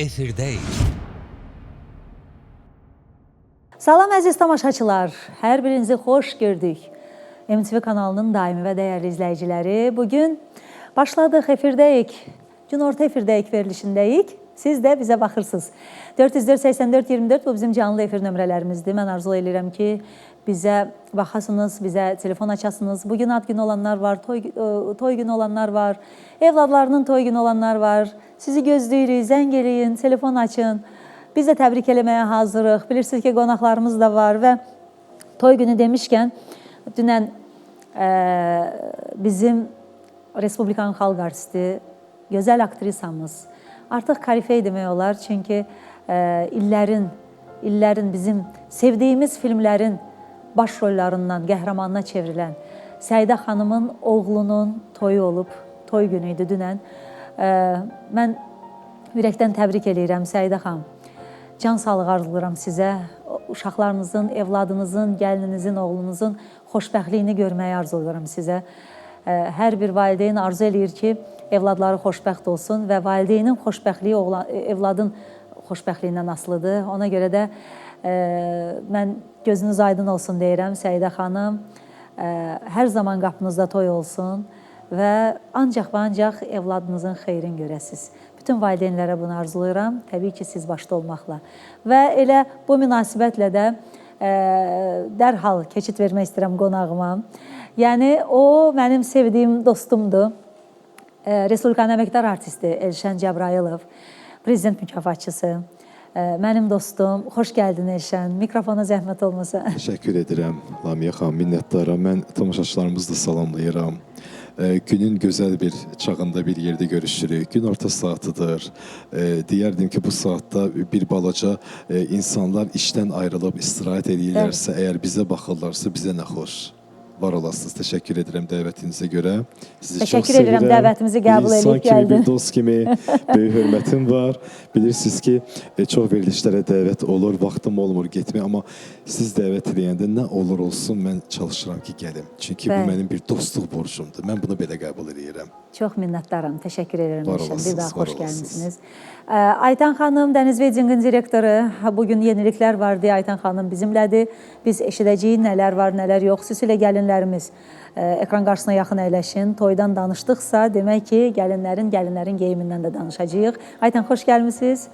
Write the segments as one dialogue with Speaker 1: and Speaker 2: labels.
Speaker 1: Efirdəyik.
Speaker 2: Salam əziz tamaşaçılar, hər birinizi xoş gördük. MTV kanalının daimi və dəyərli izləyiciləri, bugün başladıq, efirdəyik. Günorta efirdəyik verilişindəyik. Siz də bizə baxırsınız. 404 84 24 bu bizim canlı efir nömrələrimizdir. Mən arzu eləyirəm ki, bizə baxasınız, bizə telefon açasınız. Bugün ad günü olanlar var, toy günü olanlar var, evladlarının toy günü olanlar var. Sizi gözləyirik, zəng eləyin, telefon açın. Biz də təbrik eləməyə hazırıq. Bilirsiniz ki, qonaqlarımız da var və toy günü demişkən, dünən bizim Respublikanın xalq artisti, gözəl aktrisamız, artıq korifey demək olar, çünki illərin bizim sevdiyimiz filmlərin baş rollarından qəhrəmanına çevrilən Səidə xanımın oğlunun toyu olub, toy günü idi dünən. Mən ürəkdən təbrik eləyirəm Səidə xanım. Can sağlığı arzulayıram sizə. Uşaqlarınızın, evladınızın, gəlininizin, oğlunuzun xoşbəxtliyini görməyi arzulayıram sizə. Hər bir valideyn arzu eləyir ki, evladları xoşbəxt olsun və valideynin xoşbəxtliyi evladın xoşbəxtliyindən asılıdır. Ona görə də mən gözünüz aydın olsun deyirəm Səidə xanım. Hər zaman qapınızda toy olsun və ancaq və ancaq evladınızın xeyrin görəsiniz. Bütün valideynlərə bunu arzulayıram, təbii ki, siz başda olmaqla. Və elə bu münasibətlə də dərhal keçid vermək istəyirəm qonağıma. Yəni, o mənim sevdiyim dostumdur. Respublikanın əməkdar artisti Elşən Cəbrayılov, prezident mükafatçısı. Mənim dostum. Xoş gəldin Elşən. Mikrofona zəhmət olmasa.
Speaker 3: Təşəkkür edirəm Lamiyə xanım, minnətdaram. Mən tamaşaçılarımızı da salamlayıram. Günün gözəl bir çağında bir yerdə görüşürük. Gün orta saatıdır. Deyərdim ki, bu saatda bir balaca insanlar işdən ayrılıb istirahət eləyirlərsə, əgər bizə baxırlarsa, bizə nə xoş. Var olasınız. Təşəkkür edirəm dəvətinizə görə. Sizi
Speaker 2: Təşəkkür edirəm, dəvətimizi qəbul
Speaker 3: edib gəldin. Bir dost kimi böyük hörmətim var. Bilirsiniz ki, çox verilişlərə dəvət olur, vaxtım olmur getmək, amma siz dəvət eləyəndə nə olur olsun mən çalışıram ki, gəlim. Çünki bu mənim bir dostluq borcumdur. Mən bunu belə qəbul eləyirəm.
Speaker 2: Çox minnətdaram. Təşəkkür edirəm. Bir daha xoş gəlmisiniz. Aytan xanım, Dəniz Wedding'in direktoru. Bugün yeniliklər var deyə Aytan xanım bizimlədir. Biz eşidəcəyik nələr var, nələr yox. Xüsusilə gəlinlərimiz ekran qarşısına yaxın əyləşin. Toydan danışdıqsa, demək ki, gəlinlərin geyimindən də danışacağıq. Aytan, xoş gəlmisiniz.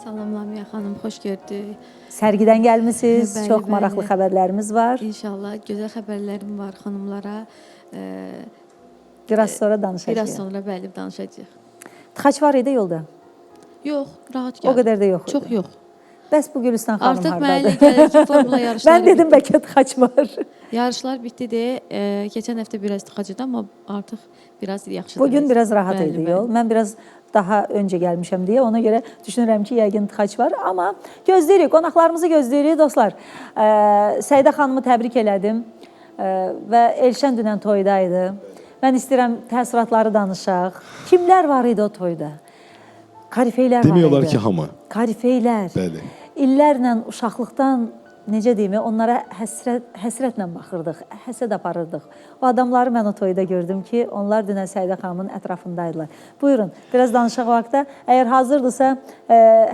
Speaker 4: Salam Lamiyə xanım, xoş gördük.
Speaker 2: Sərgidən gəlmisiniz. Bəli, çox maraqlı xəbərlərimiz var.
Speaker 4: İnşallah gözəl xəbərlərim var xanımlara.
Speaker 2: Biraz sonra danışacağıq.
Speaker 4: Biraz sonra bəli danışacağıq.
Speaker 2: Tıxac var idi yolda?
Speaker 4: Yox, rahat gəldim.
Speaker 2: O qədər də yox idi.
Speaker 4: Çox yox.
Speaker 2: Bəs bu Gülüstan xanım
Speaker 4: artıq
Speaker 2: hardadır?
Speaker 4: Artıq mənə elə gəlir ki, formula yarışları
Speaker 2: mən dedim bəlkə tıxac var.
Speaker 4: Yarışlar bitdi deyə keçən həftə biraz tıxac idi, amma artıq biraz yaxşıdır.
Speaker 2: Bugün biraz rahat idi yol. Mən biraz daha öncə gəlmişəm deyə ona görə düşünürəm ki, yəqin tıxac var. Amma gözləyirik, qonaqlarımızı gözləyirik dostlar. Səidə xanımı təbrik elədim və Elşən dünən toydaydı. Mən istəyirəm təəssüratları danışaq. Kimlər var idi o toyda? Korifeylər var idi.
Speaker 3: Demək olar ki, hamı.
Speaker 2: Korifeylər.
Speaker 3: Bəli.
Speaker 2: İllərlə uşaqlıqdan, necə deyim, onlara həsrətlə baxırdıq, həsəd aparırdıq. O adamları mən o toyda gördüm ki, onlar dünən Səidə xanımın ətrafındaydılar. Buyurun, biraz danışaq o haqda. Əgər hazırdırsa,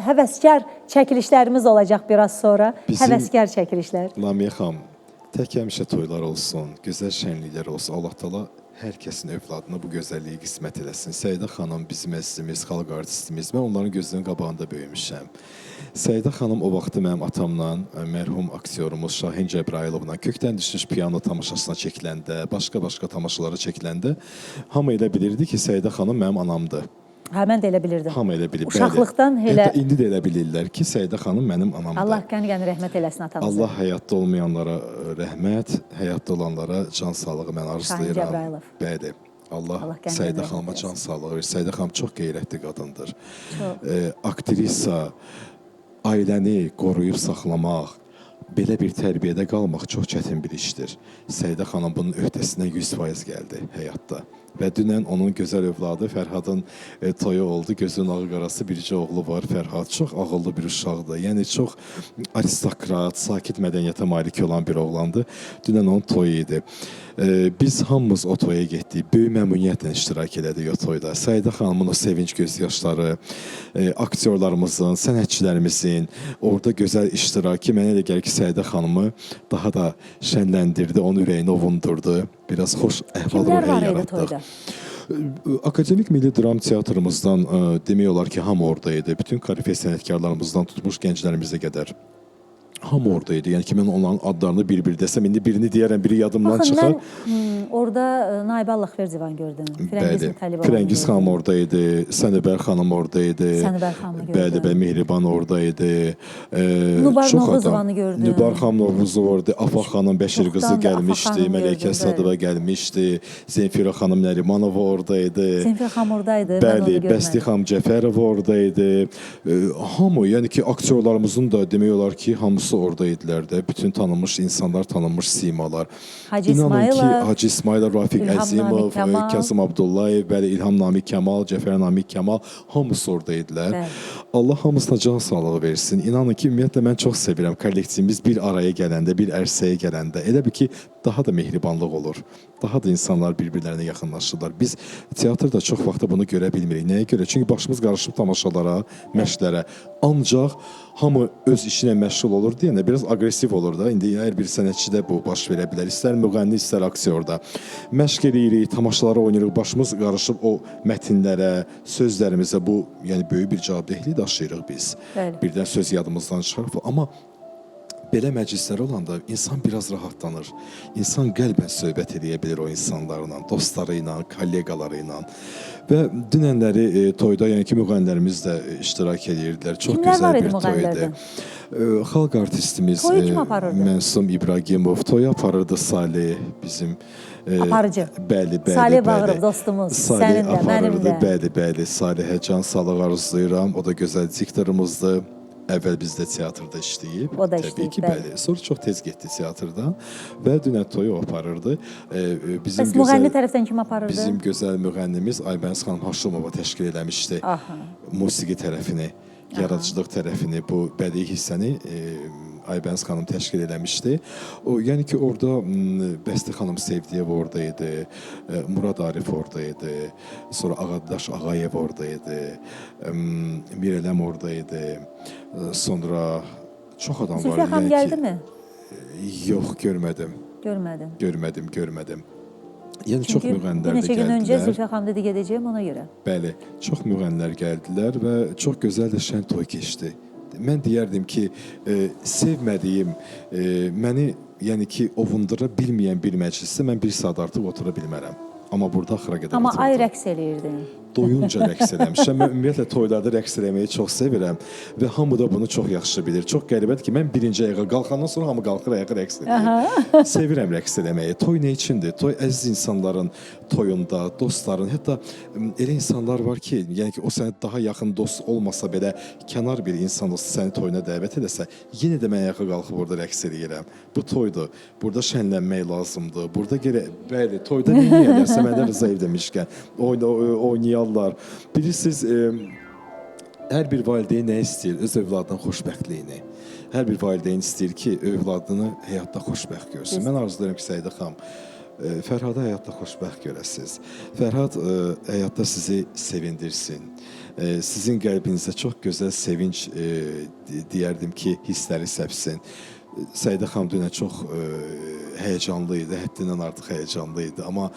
Speaker 2: həvəskar çəkilişlərimiz olacaq biraz sonra. Həvəskar çəkilişlər.
Speaker 3: Lamiyə xanım, tək həmişə toylar olsun, gözəl şənliklər olsun. Allah Taala hər kəsin övladına bu gözəlliyi qismət eləsin. Səidə xanım bizim əzizimiz, xalq artistimiz. Mən onların gözünün qabağında böyümüşəm. Səidə xanım o vaxtı mənim atamla, mərhum aktyorumuz Şahin Cəbrayılovla kökdən düşmüş piano tamaşasına çəkiləndə, başqa-başqa tamaşalara çəkiləndə hamı elə bilirdi ki, Səidə xanım mənim anamdır.
Speaker 2: Hə, mən də elə bilirdim.
Speaker 3: Hamı elə bilir.
Speaker 2: Uşaqlıqdan elə...
Speaker 3: Hətta indi də elə bilirlər ki, Səidə xanım mənim anamdır.
Speaker 2: Allah qəni-qəni rəhmət eləsin atanızı.
Speaker 3: Allah həyatda olmayanlara rəhmət, həyatda olanlara can sağlığı mən arzulayıram.
Speaker 2: Şahin Cəbrayılov.
Speaker 3: Bəli. Allah Səidə xanıma can sağlığı verir. Səidə xanım çox qeyrətli qadındır. Çox. Aktrisa, ailəni qoruyub saxlamaq, Belə bir tərbiyədə qalmaq çox çətin bir işdir. Səidə xanım bunun öhdəsindən 100% gəldi həyatda. Və dünən onun gözəl övladı Fərhadın toyu oldu. Gözünün ağı qarası bircə oğlu var, Fərhad. Çox ağıllı bir uşaqdır. Yəni çox aristokrat, sakit mədəniyyətə malik olan bir oğlandı. Dünən onun toyu idi. Biz hamımız o toya getdik. Böyük məmnuniyyətlə iştirak elədik o toyda. Səidə xanımın o sevinc göz yaşları, aktyorlarımızın, sənətçilərimizin orada gözəl iştirakı mənə elə gəlir ki, Səidə xanımı daha da şənləndirdi, onun ürəyini ovundurdu. Biraz xoş
Speaker 2: Kimlər var
Speaker 3: əhval-ruhiyyə
Speaker 2: idi
Speaker 3: yaratdıq.
Speaker 2: toyda?
Speaker 3: Akademik Milli Dram Teatrımızdan demək olar ki, hamı orada idi. Bütün korifey sənətkarlarımızdan tutmuş gənclərimizə qədər. Hamı orada idi. Yəni ki, mən onların adlarını bir-bir desəm, indi birini deyərəm, biri yadımdan
Speaker 2: Baxın,
Speaker 3: çıxar.
Speaker 2: mən orada Naibə Allahverdiyevanı gördüm. Firəngiz
Speaker 3: Bəli.
Speaker 2: Mütəllibovanı
Speaker 3: Firəngiz
Speaker 2: gördüm.
Speaker 3: xanım orada idi, Sənubər xanım orada idi.
Speaker 2: Sənubər xanımı gördüm.
Speaker 3: Bəli, bəli, Mehriban orada idi.
Speaker 2: Nubar
Speaker 3: çox adam.
Speaker 2: Novruzovanı gördüm.
Speaker 3: Nubar xanım Novruzova orada, Afaq xanım Bəşir qızı
Speaker 2: Çoxdandır Afaq
Speaker 3: gəlmişdi,
Speaker 2: xanımı
Speaker 3: Məleykə
Speaker 2: gördüm,
Speaker 3: Sadova gəlmişdi, Zemfira xanım Nərimanova orada idi.
Speaker 2: Zemfira xanım oradaydı. Mən onu
Speaker 3: Bəli,
Speaker 2: görmədim.
Speaker 3: Bəsti xanım Cəfərova orada idi. Hamı, yəni ki, aktyorlarımızın da demək olar ki, hamısı orada idilər də. Bütün tanınmış insanlar, tanınmış simalar.
Speaker 2: Hacı
Speaker 3: İnanın ki,
Speaker 2: İsmayılov,
Speaker 3: Hacı İsmayılov, Rafiq
Speaker 2: İlham
Speaker 3: Əzimov,
Speaker 2: Namiq Kəmal.
Speaker 3: Kazım Abdullayev, bəli, İlham Namiq Kəmal, Cəfər Namiq Kəmal, hamısı orada idilər.
Speaker 2: Bəli.
Speaker 3: Allah hamısına can sağlığı versin. İnanın ki, ümumiyyətlə mən çox sevirəm kollektivimiz bir araya gələndə, bir ərsəyə gələndə. Elə bil ki, daha da mehribanlıq olur. Daha da insanlar bir-birlərinə yaxınlaşırlar. Biz teatrda çox vaxtı bunu görə bilmirik. Nəyə görə? Çünki başımız qarışıb tamaşalara, məşqlərə. Ancaq hamı öz işinə məşğul olur deyəndə biraz aqressiv olur da. İndi hər bir sənətçidə bu baş verə bilər. İstər müğənni, istər aktyorda. Məşq eləyirik, tamaşalara oynayırıq, başımız qarışıb o mətnlərə, sözlərimizə bu, yəni böyük bir cavabdehlik daşıyırıq biz.
Speaker 2: Bəli.
Speaker 3: Birdən söz yadımızdan çıxır. Amma belə məclislər olanda insan biraz rahatlanır. İnsan qəlbən söhbət eləyə bilir o insanlarla, dostları ilə, kolleqaları ilə. Və dünənləri toyda, yəni ki, müğənnilərimiz də iştirak edirdilər. Çox
Speaker 2: Kimlər
Speaker 3: gözəl
Speaker 2: var idi
Speaker 3: bir toy idi.
Speaker 2: müğənnilərdən?
Speaker 3: Xalq artistimiz
Speaker 2: Toyu kim aparırdı?
Speaker 3: Mənsum İbragimov toyu aparırdı Salih bizim
Speaker 2: Aparıcı.
Speaker 3: Bəli, bəli,
Speaker 2: Salih
Speaker 3: bəli.
Speaker 2: Bağırov dostumuz,
Speaker 3: Salih
Speaker 2: sənin də, mənim
Speaker 3: aparırdı.
Speaker 2: də.
Speaker 3: Bəli, bəli. Salihə can sağlığı arzulayıram. O da gözəl diktorumuzdur. Əvvəl bizdə teatrda işləyib.
Speaker 2: O da
Speaker 3: Təbii
Speaker 2: işləyib,
Speaker 3: ki,
Speaker 2: bəli.
Speaker 3: bəli. Sonra çox tez getdi teatrdan və dünən toyu o aparırdı. Bizim
Speaker 2: Bəs müğənni tərəfdən kim aparırdı?
Speaker 3: Bizim gözəl müğənnimiz Aybəniz xanım Haşimova təşkil eləmişdi.
Speaker 2: Aha.
Speaker 3: Musiqi tərəfini, yaradıcılıq tərəfini, bu bədii hissəni Aybəniz xanım təşkil eləmişdi. O, yəni ki, orada Bəsti xanım Sevdiyev orada idi, Murad Arif orada idi, sonra Ağadaş Ağayev orada idi, Mirələm orada idi, sonra çox adam var
Speaker 2: Zülfiyə
Speaker 3: idi.
Speaker 2: xanım
Speaker 3: Yəni ki,
Speaker 2: gəldi mi?
Speaker 3: Yox, görmədim.
Speaker 2: Görmədin.
Speaker 3: Görmədim. Yəni çox
Speaker 2: Çünki
Speaker 3: müğənnilər
Speaker 2: bir
Speaker 3: də
Speaker 2: neçə gün öncə
Speaker 3: gəldilər.
Speaker 2: Zülfiyə xanım dedi gedəcəyim ona görə.
Speaker 3: Bəli, çox müğənnilər gəldilər və çox gözəl də şən toy keçdi. Mən deyərdim ki, sevmədiyim, məni yəni ki, ovundura bilməyən bir məclisdə mən bir saat artıq otura bilmərəm. Amma burada axıra qədər
Speaker 2: Amma
Speaker 3: oturdum.
Speaker 2: ay rəqs eləyirdin.
Speaker 3: Doyunca rəqs eləmişəm. Mən ümumiyyətlə toylarda rəqs eləməyi çox sevirəm və hamı da bunu çox yaxşı bilir. Çox qəribədir ki, mən birinci ayağa qalxandan sonra hamı qalxır ayağa rəqs eləyir. Sevirəm rəqs eləməyi. Toy nə üçündür? Toy əziz insanların toyunda, dostların, hətta elə insanlar var ki, yəni ki, o sənə daha yaxın dost olmasa belə kənar bir insan olsa səni toyuna dəvət eləsə, yenə də mən ayağa qalxıb orada rəqs eləyirəm. Bu toydur. Burada şənlənmək lazımdır. Burada gərək, bəli, toyda nə eləyirlər? Səməndə Rzayev demişkən, oynayarlar. Bilirsiniz, hər bir valideyn nə istəyir? Öz övladının xoşbəxtliyini. Hər bir valideyn istəyir ki, övladını həyatda xoşbəxt görsün. Mən arzulayıram ki, Səidə xanım, Fərhadı həyatda xoşbəxt görəsiniz. Fərhad həyatda sizi sevindirsin. Sizin qəlbinizə çox gözəl sevinc deyərdim ki, hissləri səpsin. Səidə xanım dünən çox həyəcanlı idi, həddindən artıq həyəcanlı idi. Amma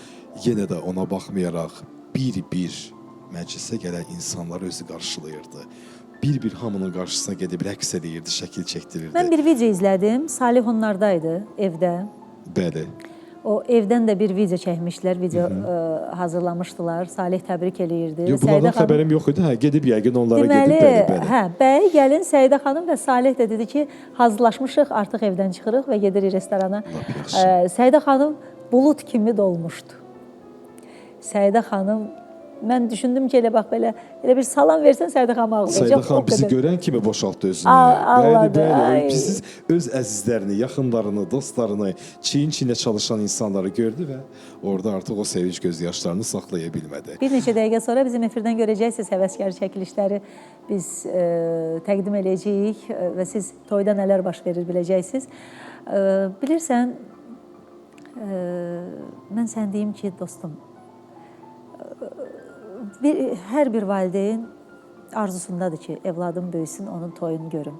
Speaker 3: yenə də ona baxmayaraq bir-bir məclisə gələn insanları özü qarşılayırdı. Bir-bir hamının qarşısına gedib rəqs eləyirdi, şəkil çəkdirirdi.
Speaker 2: Mən bir video izlədim. Salih onlardaydı evdə.
Speaker 3: Bəli.
Speaker 2: O evdən də bir video çəkmişdilər, video hazırlamışdılar. Salih təbrik eləyirdi.
Speaker 3: Yox, bunlardan
Speaker 2: Səidə xanım-
Speaker 3: xəbərim yox idi. Hə, gedib yəqin onlara
Speaker 2: Deməli,
Speaker 3: gedib, bəli, bəli.
Speaker 2: hə, bəy gəlin Səidə xanım və Salih də dedi ki, hazırlaşmışıq, artıq evdən çıxırıq və gedirik restorana.
Speaker 3: Lap yaxşı.
Speaker 2: Səidə xanım bulud kimi dolmuşdu. Səidə xanım Mən düşündüm ki, elə bax belə, elə bir salam versən Səidə xanım ağlayacaq.
Speaker 3: Səidə xanım
Speaker 2: o
Speaker 3: bizi
Speaker 2: qədər.
Speaker 3: görən kimi boşaltdı özünü.
Speaker 2: Ağladı,
Speaker 3: Bəli, bəli.
Speaker 2: ay.
Speaker 3: Bizi öz əzizlərini, yaxınlarını, dostlarını, çiyin-çiyinə çalışan insanları gördü və orada artıq o sevinc göz yaşlarını saxlaya bilmədi.
Speaker 2: Bir neçə dəqiqə sonra bizim efirdən görəcəksiniz həvəskar çəkilişləri biz təqdim eləyəcəyik və siz toyda nələr baş verir biləcəksiniz. Bilirsən, mən sən deyim ki, dostum, hər bir valideyn arzusundadır ki, evladım böyüsün, onun toyunu görüm.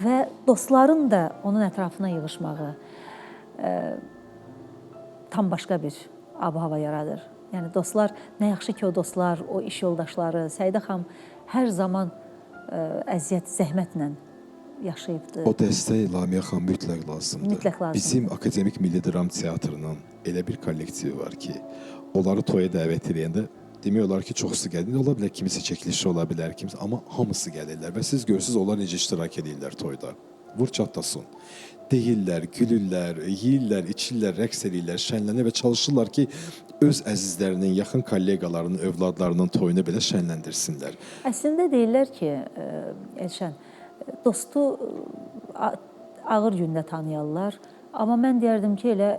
Speaker 2: Və dostların da onun ətrafına yığışmağı tam başqa bir ab-hava yaradır. Yəni dostlar, nə yaxşı ki o dostlar, o iş yoldaşları, Səidə xanım hər zaman əziyyət, zəhmətlə yaşayıbdı.
Speaker 3: O dəstək Lamiyə xanım mütləq lazımdır.
Speaker 2: Mütləq lazımdır.
Speaker 3: Bizim Akademik Milli Dram Teatrının elə bir kollektivi var ki, onları toya dəvət eləyəndə demək olar ki, çoxsu gəlir. Ola bilər kimisə çəkilişi ola bilər, kimsə, amma hamısı gəlirlər və siz görürsüz onlar necə iştirak edirlər toyda. Vur çatlasın. Deyirlər, gülürlər, yeyirlər, içirlər, rəqs eləyirlər, şənlənir və çalışırlar ki, öz əzizlərinin, yaxın kolleqalarının, övladlarının toyunu belə şənləndirsinlər.
Speaker 2: Əslində deyirlər ki, Elşən, dostu ağır gündə tanıyarlar, amma mən deyərdim ki, elə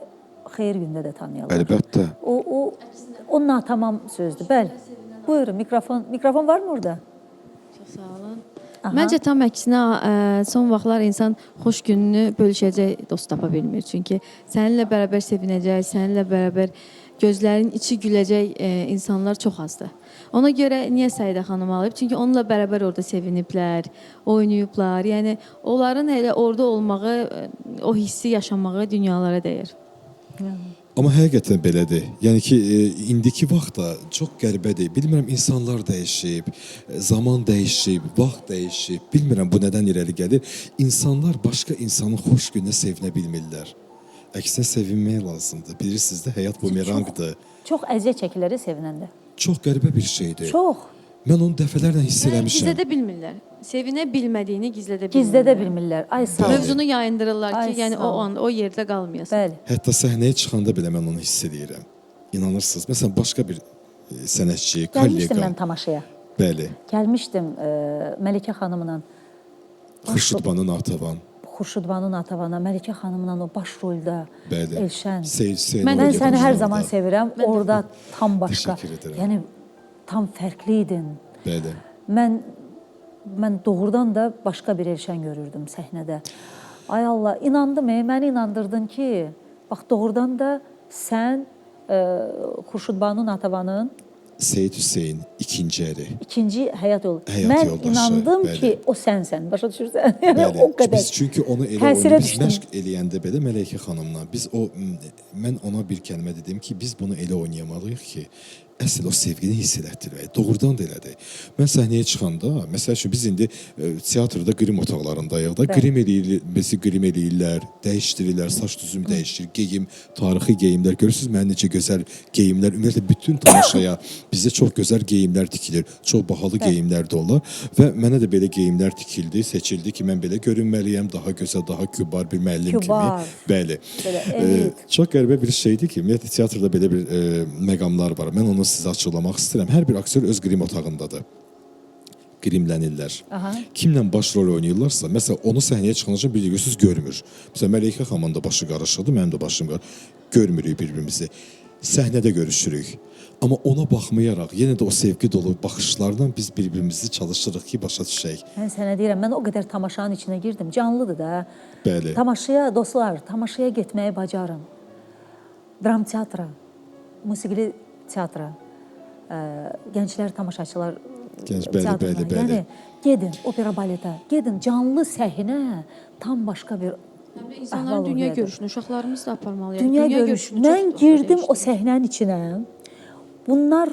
Speaker 2: xeyir gündə də tanıyarlar.
Speaker 3: Əlbəttə.
Speaker 2: O natamam sözdür. Bəli. Buyurun, mikrofon varmı orada?
Speaker 4: Çox sağ olun.
Speaker 2: Aha.
Speaker 4: Məncə tam əksinə son vaxtlar insan xoş gününü bölüşəcək dost tapa bilmir. Çünki səninlə bərabər sevinəcək, səninlə bərabər gözlərin içi güləcək insanlar çox azdır. Ona görə niyə Səidə xanım alıb? Çünki onunla bərabər orada seviniblər, oynayıblar. Yəni onların elə orada olmağı, o hissi yaşamağı dünyalara dəyər.
Speaker 3: Amma həqiqətən belədir. Yəni ki, indiki vaxtda çox qəribədir. Bilmirəm insanlar dəyişib, zaman dəyişib, vaxt dəyişib. Bilmirəm bu nədən irəli gəlir. İnsanlar başqa insanın xoş gününə sevinə bilmirlər. Əksinə sevinmək lazımdır. Bilirsiniz də həyat bumeranqdır.
Speaker 2: Çox əziyyət çəkirlər sevinəndə.
Speaker 3: Çox qəribə bir şeydir.
Speaker 2: Çox.
Speaker 3: Mən onu dəfələrlə hiss eləmişəm.
Speaker 4: Gizlədə bilmirlər. Sevinə bilmədiyini gizlədə bilmirlər.
Speaker 2: Gizlədə bilmirlər. Ay sağ ol.
Speaker 4: Mövzunu yayındırırlar ki,
Speaker 2: Ay,
Speaker 4: yəni
Speaker 2: sağ
Speaker 4: o
Speaker 2: ol.
Speaker 4: an o yerdə qalmayasan.
Speaker 2: Bəli.
Speaker 3: Hətta səhnəyə çıxanda belə mən onu hiss eləyirəm. İnanırsınız. Məsələn, başqa bir sənətçi,
Speaker 2: Gəlmişdim
Speaker 3: kollega.
Speaker 2: mən tamaşaya.
Speaker 3: Bəli.
Speaker 2: Gəlmişdim Məlikə xanımla,
Speaker 3: Xurşudbanu Natavan.
Speaker 2: Xurşudbanu Natavana, Məlikə xanımla o baş rolda
Speaker 3: Bəli.
Speaker 2: Elşən.
Speaker 3: Seyid Hüseynov.
Speaker 2: Mən səni hər
Speaker 3: orada.
Speaker 2: zaman sevirəm. Orada tam başqa.
Speaker 3: Təşəkkür edirəm.
Speaker 2: Yəni tam fərqli idin.
Speaker 3: Bəli.
Speaker 2: Mən doğrudan da başqa bir Elşən görürdüm səhnədə. Ay Allah, inandım, məni inandırdın ki, bax doğrudan da sən Xurşudbanu Natavanın
Speaker 3: Seyid Hüseyn ikinci əri.
Speaker 2: ikinci həyat yolu.
Speaker 3: Həyat
Speaker 2: mən
Speaker 3: yoldaşı,
Speaker 2: inandım
Speaker 3: bəli.
Speaker 2: ki, o sənsən. Başa düşürsən? Yəni
Speaker 3: Bəli.
Speaker 2: o qədər.
Speaker 3: Biz çünki onu elə
Speaker 2: Təsirə
Speaker 3: oynayıb, biz
Speaker 2: düşdüm.
Speaker 3: məşq eləyəndə belə Mələykə xanımla biz o mən ona bir kəlmə dedim ki, biz bunu elə oynayamalıyıq ki, əsl o sevgini hiss elətdirmək. Doğrudan da elədir. Mən səhnəyə çıxanda, məsəl üçün biz indi teatrda qrim otaqlarındayıq da, qrim eləyir, bizi qrim eləyirlər, dəyişdirirlər, saç düzüm dəyişir, geyim, tarixi geyimlər. Görürsüz mənim necə gözəl geyimlər, ümumiyyətlə bütün tamaşaya bizə çox gözəl geyimlər tikilir. Çox bahalı geyimlər də onlar və mənə də belə geyimlər tikildi, seçildi ki, mən belə görünməliyəm, daha gözəl, daha kübar bir müəllim
Speaker 2: Kübar.
Speaker 3: kimi. Bəli.
Speaker 2: Belə elit.
Speaker 3: Çox qəribə bir şeydir ki, ümumiyyətlə teatrda belə bir məqamlar var. Mən onu sizə açıqlamaq istəyirəm. Hər bir aktyor öz qrim otağındadır. Qrimlənirlər.
Speaker 2: Aha.
Speaker 3: Kimlə baş rol oynayırlarsa, məsələn, onu səhnəyə çıxanca bir görürsüz görmür. Məsələn, Məleykə xanımın da başı qarışıqdır, mənim də başım qarışıq. Görmürük bir-birimizi. Səhnədə görüşürük. Amma ona baxmayaraq, yenə də o sevgi dolu baxışlarla biz bir-birimizi çalışırıq ki, başa düşək.
Speaker 2: Mən sənə deyirəm, mən o qədər tamaşanın içinə girdim. Canlıdır da.
Speaker 3: Bəli.
Speaker 2: Tamaşaya dostlar, tamaşaya getməyi bacarın. Dram teatra, musiqili teatra, gənclər tamaşaçılar
Speaker 3: Gənc, bəli,
Speaker 2: teatrına.
Speaker 3: bəli, bəli.
Speaker 2: Yəni gedin opera baleta, gedin canlı səhnə tam başqa bir
Speaker 4: Həm də insanların
Speaker 2: əhval
Speaker 4: dünya
Speaker 2: ruhiyyədir.
Speaker 4: görüşünü, uşaqlarımız da aparmalıyıq.
Speaker 2: Dünya görüşü. Mən
Speaker 4: çox
Speaker 2: girdim o
Speaker 4: dəyişdi.
Speaker 2: səhnənin içinə. Bunlar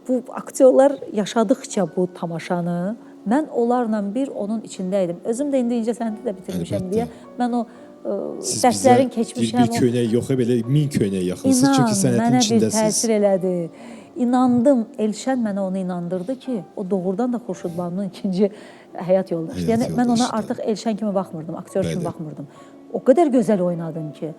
Speaker 2: bu aktyorlar yaşadıkça bu tamaşanı mən onlarla bir onun içində idim. Özüm də indi incəsənəti də bitirmişəm
Speaker 3: Əlbəttə.
Speaker 2: deyə mən o
Speaker 3: Siz
Speaker 2: dərslərin
Speaker 3: bizə
Speaker 2: keçmişəm.
Speaker 3: Bir köynək yox, belə 1000 köynək yaxınsınız.
Speaker 2: İnan,
Speaker 3: Çünki sənətin
Speaker 2: mənə bir
Speaker 3: içindəsiniz.
Speaker 2: təsir elədi. İnandım, Elşən mənə onu inandırdı ki, o doğrudan da Xurşudbanunun ikinci həyat yoldaşıdır.
Speaker 3: Həyat
Speaker 2: Yəni mən ona
Speaker 3: yoldaşıdır.
Speaker 2: artıq Elşən kimi baxmırdım, aktyor kimi
Speaker 3: Bəli.
Speaker 2: baxmırdım. O qədər gözəl oynadın ki.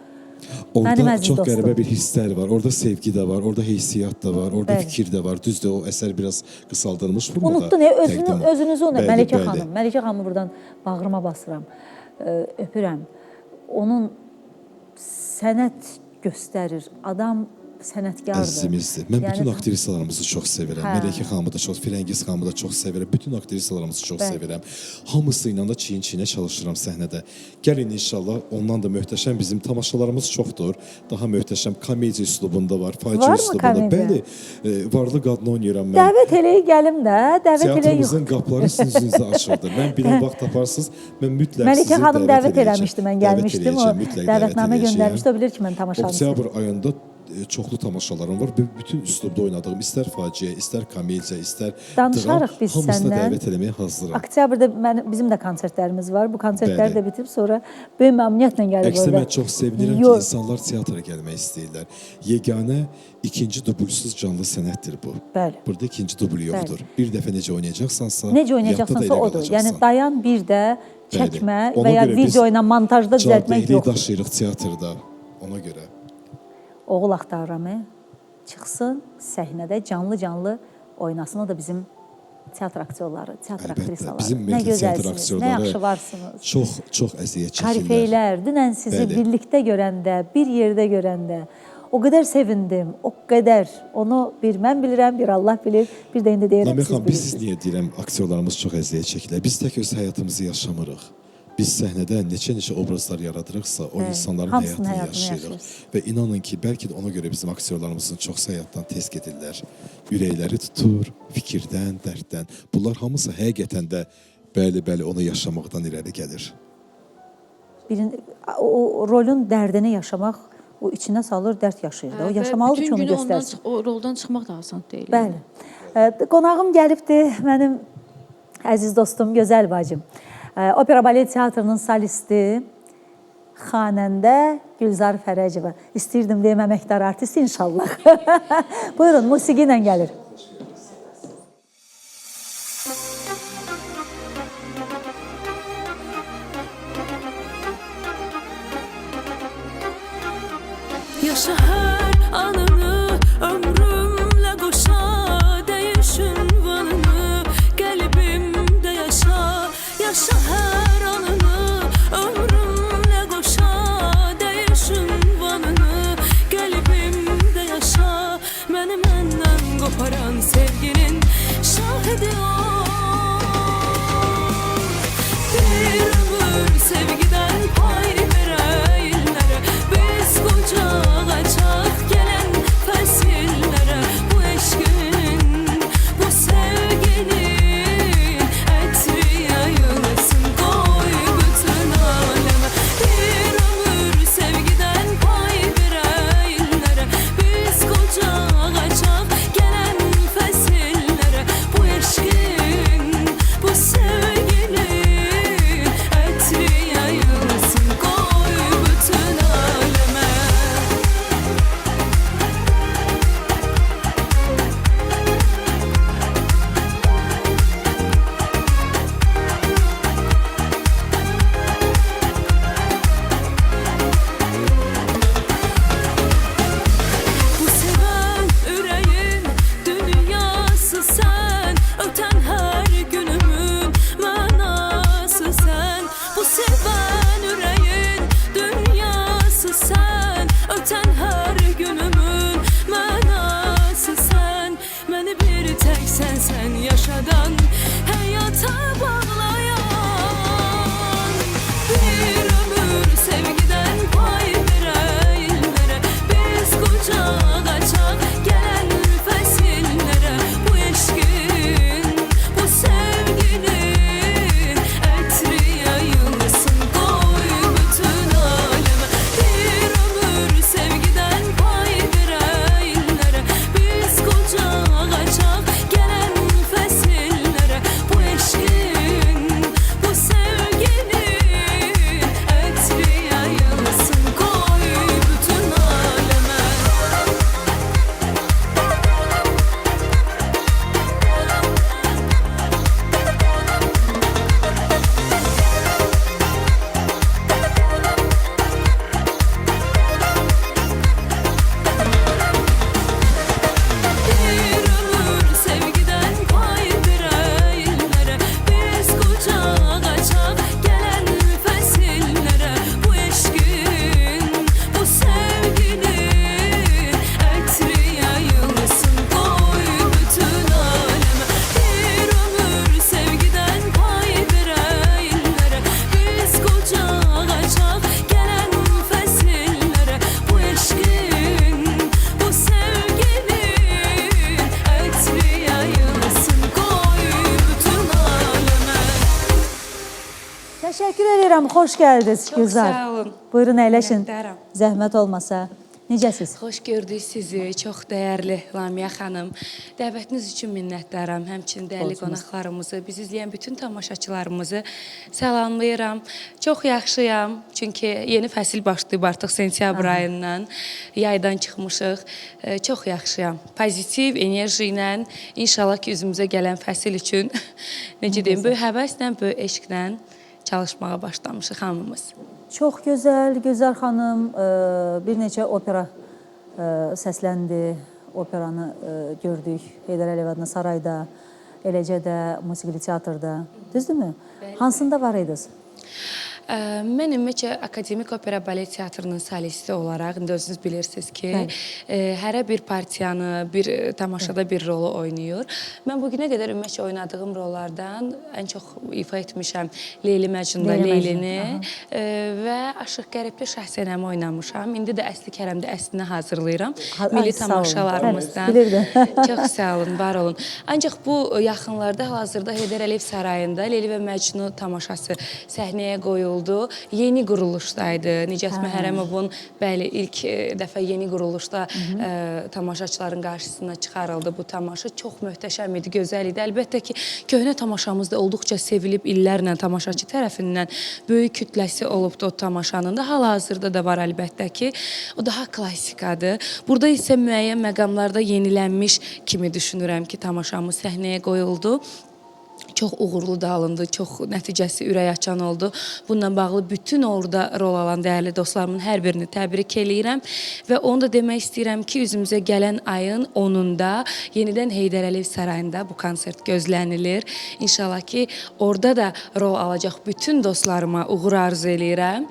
Speaker 2: Mənim
Speaker 1: Orada
Speaker 2: əziz
Speaker 1: çox
Speaker 2: dostum.
Speaker 1: qəribə bir hisslər var. Orada sevgi də var, orada hissiyat da var, orada
Speaker 2: Bəli.
Speaker 1: fikir də var. Düzdür, o əsər biraz qısaldılmış formada.
Speaker 2: Unutdun, özünü,
Speaker 1: təqdim-
Speaker 2: özünüzü unut.
Speaker 1: Bəli,
Speaker 2: Məlikə
Speaker 1: bəli.
Speaker 2: xanım, Məlikə xanımı buradan bağrıma basıram, öpürəm. Onun sənət göstərir. Adam sənətkardır.
Speaker 1: Əzizimizdir. Mən
Speaker 2: Yəni-
Speaker 1: bütün aktrisalarımızı çox sevirəm.
Speaker 2: Hə.
Speaker 1: Mələkə xanımı da çox, Firəngiz xanımı da çox sevirəm. Bütün aktrisalarımızı çox
Speaker 2: Bəli.
Speaker 1: sevirəm. Hamısı ilə də çiyin-çiyinə çalışıram səhnədə. Gəlin inşallah ondan da möhtəşəm bizim tamaşalarımız çoxdur. Daha möhtəşəm komediya üslubunda var, faciə
Speaker 2: Varmı
Speaker 1: üslubunda.
Speaker 2: komediya?
Speaker 1: Bəli, varlı qadını oynayıram mən.
Speaker 2: Dəvət eləyə gəlim də, dəvət eləyə yox.
Speaker 1: Teatrımızın qapıları sizin üzünüzdə açıldı. Mən bilən vaxt taparsınız, mən mütləq
Speaker 2: Məlikə
Speaker 1: sizi
Speaker 2: xanım dəvət
Speaker 1: eləyəcəm.
Speaker 2: eləmişdi, mən
Speaker 1: Dəvət
Speaker 2: gəlmişdim. O
Speaker 1: eləyəcəm, mütləq dəvət
Speaker 2: dəvətnamə
Speaker 1: eləyəcəyəm.
Speaker 2: göndərmişdi. O bilir ki, mən tamaşanı sevirəm.
Speaker 1: Oktyabr ayında çoxlu tamaşalarım var. Bütün üslubda oynadığım, istər faciə, istər komediya, istər
Speaker 2: Danışarıq
Speaker 1: dram,
Speaker 2: biz
Speaker 1: hamısına
Speaker 2: səndən.
Speaker 1: dəvət eləməyə hazıram.
Speaker 2: Oktyabrda bizim də konsertlərimiz var. Bu konsertləri
Speaker 1: Bəli.
Speaker 2: də bitib sonra böyük məmnuniyyətlə gəlib
Speaker 1: Əksinə
Speaker 2: orada.
Speaker 1: mən çox sevinirəm ki, insanlar teatra gəlmək istəyirlər. Yeganə ikinci dublsuz canlı sənətdir bu.
Speaker 2: Bəli.
Speaker 1: Burada ikinci dubl yoxdur. Bir dəfə necə oynayacaqsansa,
Speaker 2: Necə
Speaker 1: yadda da
Speaker 2: oynayacaqsansa
Speaker 1: elə
Speaker 2: odur. Yəni
Speaker 1: qalacaqsan.
Speaker 2: dayan bir də çəkmə
Speaker 1: Bəli. Ona
Speaker 2: və ya
Speaker 1: görə biz
Speaker 2: video ilə montajda düzəltmək
Speaker 1: cavabdehlik
Speaker 2: yoxdur.
Speaker 1: daşıyırıq teatrda. Ona görə.
Speaker 2: Oğul axtarıram. Çıxsın səhnədə canlı-canlı oynasın. O da bizim teatr aktyorları, teatr
Speaker 1: Əlbəttə,
Speaker 2: aktrisaları.
Speaker 1: bizim
Speaker 2: Nə
Speaker 1: ümumiyyətlə teatr
Speaker 2: gözəlsiniz, nə
Speaker 1: aktyorları
Speaker 2: yaxşı varsınız.
Speaker 1: Çox çox əziyyət çəkirlər.
Speaker 2: Korifeylər, dünən sizi
Speaker 1: Bəli.
Speaker 2: birlikdə görəndə, bir yerdə görəndə o qədər sevindim, o qədər. Onu bir mən bilirəm, bir Allah bilir, bir də indi deyirəm
Speaker 1: Namiq
Speaker 2: siz
Speaker 1: xanım, biz siz
Speaker 2: bilirsiniz.
Speaker 1: niyə deyirəm aktyorlarımız çox əziyyət çəkirlər? Biz tək öz həyatımızı yaşamırıq. Biz səhnədə neçə-neçə obrazlar yaradırıqsa, o
Speaker 2: Bəli,
Speaker 1: insanların
Speaker 2: hamısının
Speaker 1: həyatını
Speaker 2: həyatını
Speaker 1: yaşayırıq.
Speaker 2: yaşayırsınız.
Speaker 1: Və inanın ki, bəlkə də ona görə bizim aktyorlarımızın çoxsu həyatdan tez gedirlər. Ürəkləri tutur, fikirdən, dərddən. Bunlar hamısı həqiqətən də bəli, bəli onu yaşamaqdan irəli gəlir.
Speaker 2: O rolun dərdini yaşamaq o içinə salır, dərd yaşayır da. O
Speaker 4: Və
Speaker 2: yaşamalıdır
Speaker 4: bütün
Speaker 2: ki, onu
Speaker 4: günü ondan
Speaker 2: göstərsin.
Speaker 4: o roldan çıxmaq da asan deyil.
Speaker 2: Bəli. Qonağım gəlibdi mənim əziz dostum, gözəl bacım. Opera Balet Teatrının solisti, xanəndə Gülzar Fərəcova. İstəyirdim deyim əməkdar artist inşallah. Buyurun, musiqi ilə gəlir.
Speaker 5: Yaşa hər anını ömrümlə qoşa, değiş ünvanını qəlbimdə yaşa. Yaşa hər anını ömrümlə qoşa, değiş ünvanını qəlbimdə yaşa. Məni məndən qoparan sevginin şahidi ol. Bir ömür sevgiden pay verənlərə, biz qucaq açaq gələn fəsillərə. Bu eşqin, bu sevginin ətri yayılsın qoy bütün aləmə. Bir ömür sevgiden pay verənlərə, biz qucaq açaq gələn fəsillərə. Bu eşqin, bu sevginin ətri yayılsın qoy bütün aləmə. Bu sevən ürəyin dünyası sən, ötən hər günümün mənası sən. Bu sevən ürəyin dünyası sən, ötən hər günümün mənası sən. Məni bir tək sənsən yaşadan, həyata bağlayan. Bir ömür sevgiden pay verənlərə, biz qucaq açaq gələn fəsillərə. Bu eşqin, bu sevginin ətri yayılsın qoy bütün aləmə. Bir ömür sevgiden pay verənlərə, biz qucaq açaq gələn fəsillərə. Bu eşqin,
Speaker 2: Salamlayıram, xoş gəldiniz
Speaker 6: Çox
Speaker 2: Gülzar.
Speaker 6: sağ olun.
Speaker 2: Buyurun əyləşin.
Speaker 6: Minnətdaram.
Speaker 2: Zəhmət olmasa. Necəsiz?
Speaker 6: Xoş gördük sizi, çox dəyərli Lamiyə xanım. Dəvətiniz üçün minnətdaram. Həmçinin dəyərli
Speaker 2: Borcumuz.
Speaker 6: qonaqlarımızı, bizi izləyən bütün tamaşaçılarımızı salamlayıram. Çox yaxşıyam, çünki yeni fəsil başlayıb artıq sentyabr ayından, yaydan çıxmışıq. Çox yaxşıyam. Pozitiv enerji ilə inşallah ki, üzümüzə gələn fəsil üçün necə deyim, böyük həvəslə, böyük eşqlə çalışmağa başlamışıq hamımız.
Speaker 2: Çox gözəl, Gülzar xanım bir neçə opera səsləndi. Operanı gördük Heydər Əliyev adına sarayda, eləcə də musiqili teatrda. Düzdürmü? Hansında var idiniz?
Speaker 6: Mən ümumiyyətcə Akademik Opera Balet Teatrının solisti olaraq indi özünüz bilirsiniz ki, hərə bir partiyanı, bir tamaşada bir rolu oynayır. Mən bu günə qədər ümumiyyətcə oynadığım rollardan ən çox ifa etmişəm Leyli Məcnunda
Speaker 2: Leyli Məcnun,
Speaker 6: Leylini və Aşıq Qəribdə Şahsənəmi oynamışam. İndi də Əsli Kərəmdə Əslini hazırlayıram. Milli
Speaker 2: Ay, sağ olun.
Speaker 6: tamaşalarımızdan.
Speaker 2: Bəli, bilirdim.
Speaker 6: Çox sağ olun, var olun. Ancaq bu yaxınlarda hal-hazırda Heydər Əliyev Sarayında Leyli və Məcnun tamaşası səhnəyə qoyuldu. Yeni quruluşdaydı. Nicat Məhərrəmovun bəli ilk dəfə yeni quruluşda tamaşaçıların qarşısına çıxarıldı bu tamaşa. Çox möhtəşəm idi, gözəl idi. Əlbəttə ki, köhnə tamaşamız da olduqca sevilib illərlə tamaşaçı tərəfindən böyük kütləsi olubdu o tamaşanın da. Hal-hazırda da var əlbəttə ki. O daha klassikadır. Burada isə müəyyən məqamlarda yenilənmiş kimi düşünürəm ki, tamaşamız səhnəyə qoyuldu. Çox uğurlu da alındı, çox nəticəsi ürək açan oldu. Bununla bağlı bütün orada rol alan dəyərli dostlarımın hər birini təbrik eləyirəm və onu da demək istəyirəm ki, üzümüzə gələn ayın 10-unda yenidən Heydər Əliyev Sarayında bu konsert gözlənilir. İnşallah ki, orada da rol alacaq bütün dostlarıma uğur arzu eləyirəm.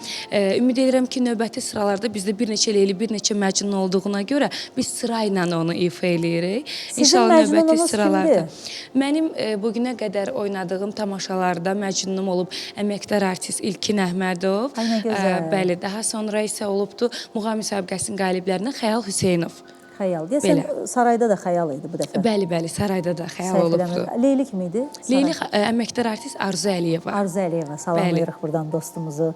Speaker 6: Ümid edirəm ki, növbəti sıralarda bizdə bir neçə Leyli, bir neçə Məcnun olduğuna görə biz sırayla onu ifa eləyirik.
Speaker 2: Sizin Məcnununuz kimdir?
Speaker 6: Mənim bugünə qədər oynadığım tamaşalarda Məcnunum olub əməkdar artist İlkin Əhmədov.
Speaker 2: Ay, nə gözəl.
Speaker 6: Bəli, daha sonra isə olubdu Muğam müsabiqəsinin qaliblərindən Xəyal Hüseynov.
Speaker 2: Xəyal. Deyəsən
Speaker 6: Belə.
Speaker 2: sarayda da xəyal idi bu dəfə.
Speaker 6: Bəli, bəli, sarayda da Xəyal
Speaker 2: Səhv
Speaker 6: olubdu.
Speaker 2: eləmirəm. Leyli kim idi? Saray.
Speaker 6: Leyli əməkdar artist Arzu Əliyeva.
Speaker 2: Arzu Əliyeva salamlayırıq buradan dostumuzu.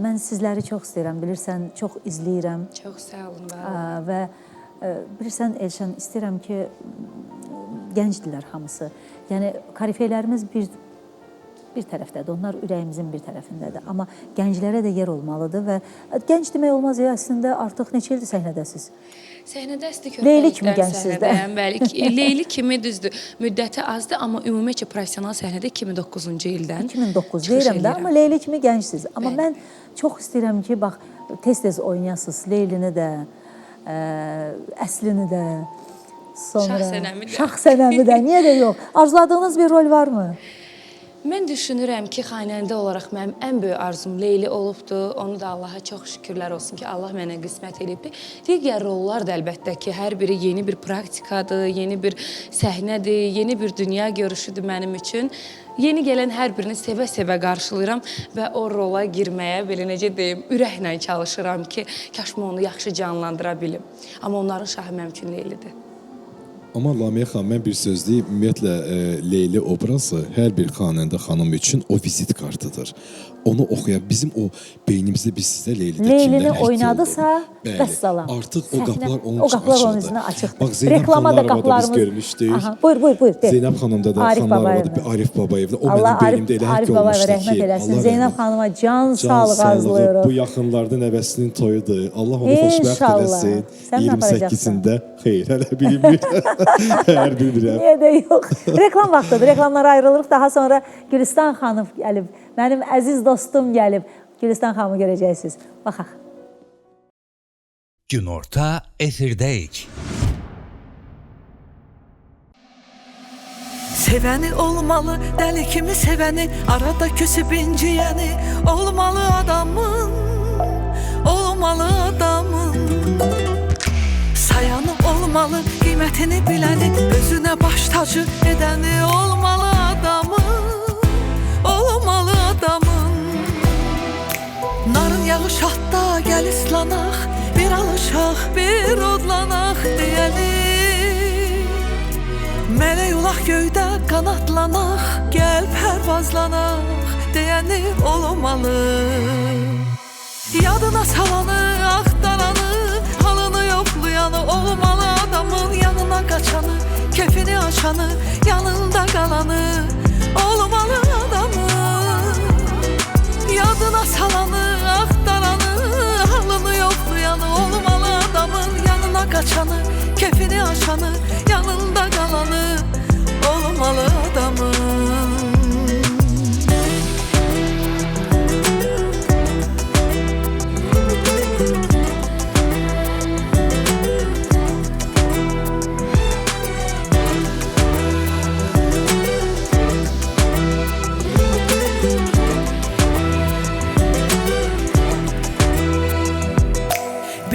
Speaker 2: Mən sizləri çox istəyirəm, bilirsən, çox izləyirəm.
Speaker 6: Çox sağ olun, var olun.
Speaker 2: Və bilirsən Elşən, istəyirəm ki, gəncdirlər hamısı. Yəni korifeylərimiz bir tərəfdədir. Onlar ürəyimizin bir tərəfindədir. Amma gənclərə də yer olmalıdır və gənc demək olmaz ya, əslində artıq neçə ildir səhnədəsiz?
Speaker 6: Səhnədə əsli
Speaker 2: Leyli kimi
Speaker 6: körpəlikdən
Speaker 2: gəncsiz də.
Speaker 6: səhnədəyəm. Bəli, Leyli kimi düzdür. Müddəti azdır, amma ümumiyyətcə professional səhnədə 2009-cu ildən
Speaker 2: 2009
Speaker 6: çıxış
Speaker 2: deyirəm də,
Speaker 6: eləyirəm.
Speaker 2: amma Leyli kimi gəncsiz. Amma
Speaker 6: Bəli.
Speaker 2: mən çox istəyirəm ki, bax tez-tez oynayasınız Leylini də, Əslini də, sonra
Speaker 6: Şahsənəmi də.
Speaker 2: Şahsənəmi də. Niyə də yox? Arzuladığınız bir rol varmı?
Speaker 6: Mən düşünürəm ki, xanəndə olaraq mənim ən böyük arzum Leyli olubdu. Onu da Allaha çox şükürlər olsun ki, Allah mənə qismət eləyibdi. Digər rollar da əlbəttə ki, hər biri yeni bir praktikadır, yeni bir səhnədir, yeni bir dünya görüşüdür mənim üçün. Yeni gələn hər birini sevə-sevə qarşılayıram və o rola girməyə, belə necə deyim, ürəklə çalışıram ki, kaş mən onu yaxşı canlandıra bilim. Amma onların şahı mənim üçün Leylidir.
Speaker 1: Amma Lamiyə xanım, mən bir söz deyim, ümumiyyətlə Leyli obrazı hər bir xanəndə xanım üçün o vizit kartıdır. Onu oxuyan bizim o beynimizdə biz sizə Leylidə
Speaker 2: Leylini
Speaker 1: kimlər həkk
Speaker 2: oynadısa,
Speaker 1: oldu. Bəli,
Speaker 2: vəssalam.
Speaker 1: Artıq o
Speaker 2: Səhnə-
Speaker 1: qapılar onun
Speaker 2: o
Speaker 1: üçün
Speaker 2: qapılar onun
Speaker 1: açıqdır.
Speaker 2: üzünə açıqdır.
Speaker 1: Bax Zeynəb
Speaker 2: Reklama da
Speaker 1: xanımlarova da biz
Speaker 2: qapılarımız-
Speaker 1: görmüşdük.
Speaker 2: Aha, buyur, buyur, buyur. De.
Speaker 1: Zeynəb xanımda da
Speaker 2: Arif
Speaker 1: xanımlarova da
Speaker 2: Babayevlə.
Speaker 1: Arif Babayevlə. O
Speaker 2: Allah
Speaker 1: mənim beynimdə elə həkk
Speaker 2: Arif Babayevə
Speaker 1: olmuşdu
Speaker 2: rəhmət
Speaker 1: ki,
Speaker 2: eləsin.
Speaker 1: Allah
Speaker 2: Zeynəb
Speaker 1: rəhmət-
Speaker 2: xanıma can
Speaker 1: Can
Speaker 2: sağlığı
Speaker 1: sağlığı
Speaker 2: arzulayırıq.
Speaker 1: bu yaxınlarda nəvəsinin toyudur. Allah onu xoşbəxt
Speaker 2: İnşallah.
Speaker 1: eləsin.
Speaker 2: Sən nə aparacaqsan?
Speaker 1: 28-də xeyr, hələ bilinmir. Hər bilmirəm.
Speaker 2: Niyə də yox. Reklam vaxtıdır. Reklamlara ayrılırıq. Daha sonra Gülistan xanım gəlib. Mənim əziz dostum gəlib. Gülistan xanımı görəcəksiniz. Baxaq.
Speaker 7: Günorta efirdəyik.
Speaker 5: Sevəni olmalı, dəli kimi sevəni, arada küsüb inciyəni olmalı adamın, olmalı adamın. Sayanı olmalı, qiymətini biləni, özünə baş tacı edəni olmalı adamın, olmalı adamın. Narın yağı şatda gəl islanaq, bir alışaq, bir odlanaq deyəni. Mələk olaq göydə qanatlanaq, gəl pərvazlanaq. deyəni olmalı. Yadına salanı, axtaranı, halını yoxlayanı olmalı adamın, yanına qaçanı, kefini açanı, yanında qalanı olmalı adamın. Yadına salanı, axtaranı, halını yoxlayanı olmalı adamın, yanına qaçanı, kefini açanı, yanında qalanı olmalı adamın.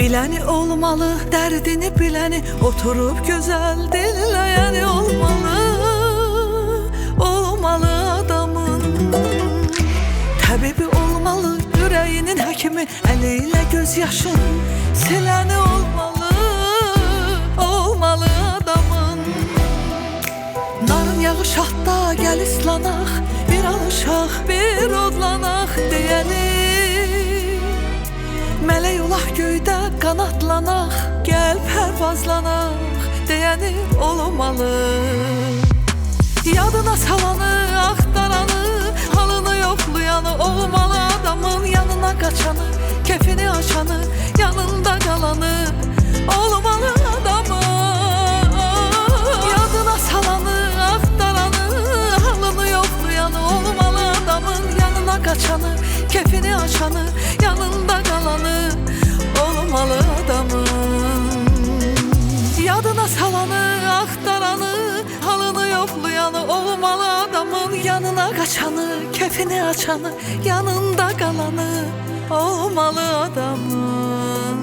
Speaker 5: Biləni olmalı, dərdini biləni, oturub gözəl dinləyəni olmalı, olmalı adamın. Təbibi olmalı, ürəyinin həkimi, əli ilə göz yaşın siləni olmalı, olmalı adamın. Narın yağı şahda gəl islanaq, bir alışaq, bir odlanaq deyəni. Mələk olaq göydə qanatlanaq, gəl pərvazlanaq deyəni olmalı. Yadına salanı, axtaranı, halını yoxlayanı olmalı adamın, yanına qaçanı, kefini açanı, yanında qalanı olmalı adamın. Yadına salanı, axtaranı, halını yoxlayanı olmalı adamın, yanına qaçanı, kefini açanı, yanında qalanı olmalı adamın. Yadına salanı, axtaranı, halını yoxlayanı olmalı adamın, yanına qaçanı, kefini açanı, yanında qalanı olmalı adamın.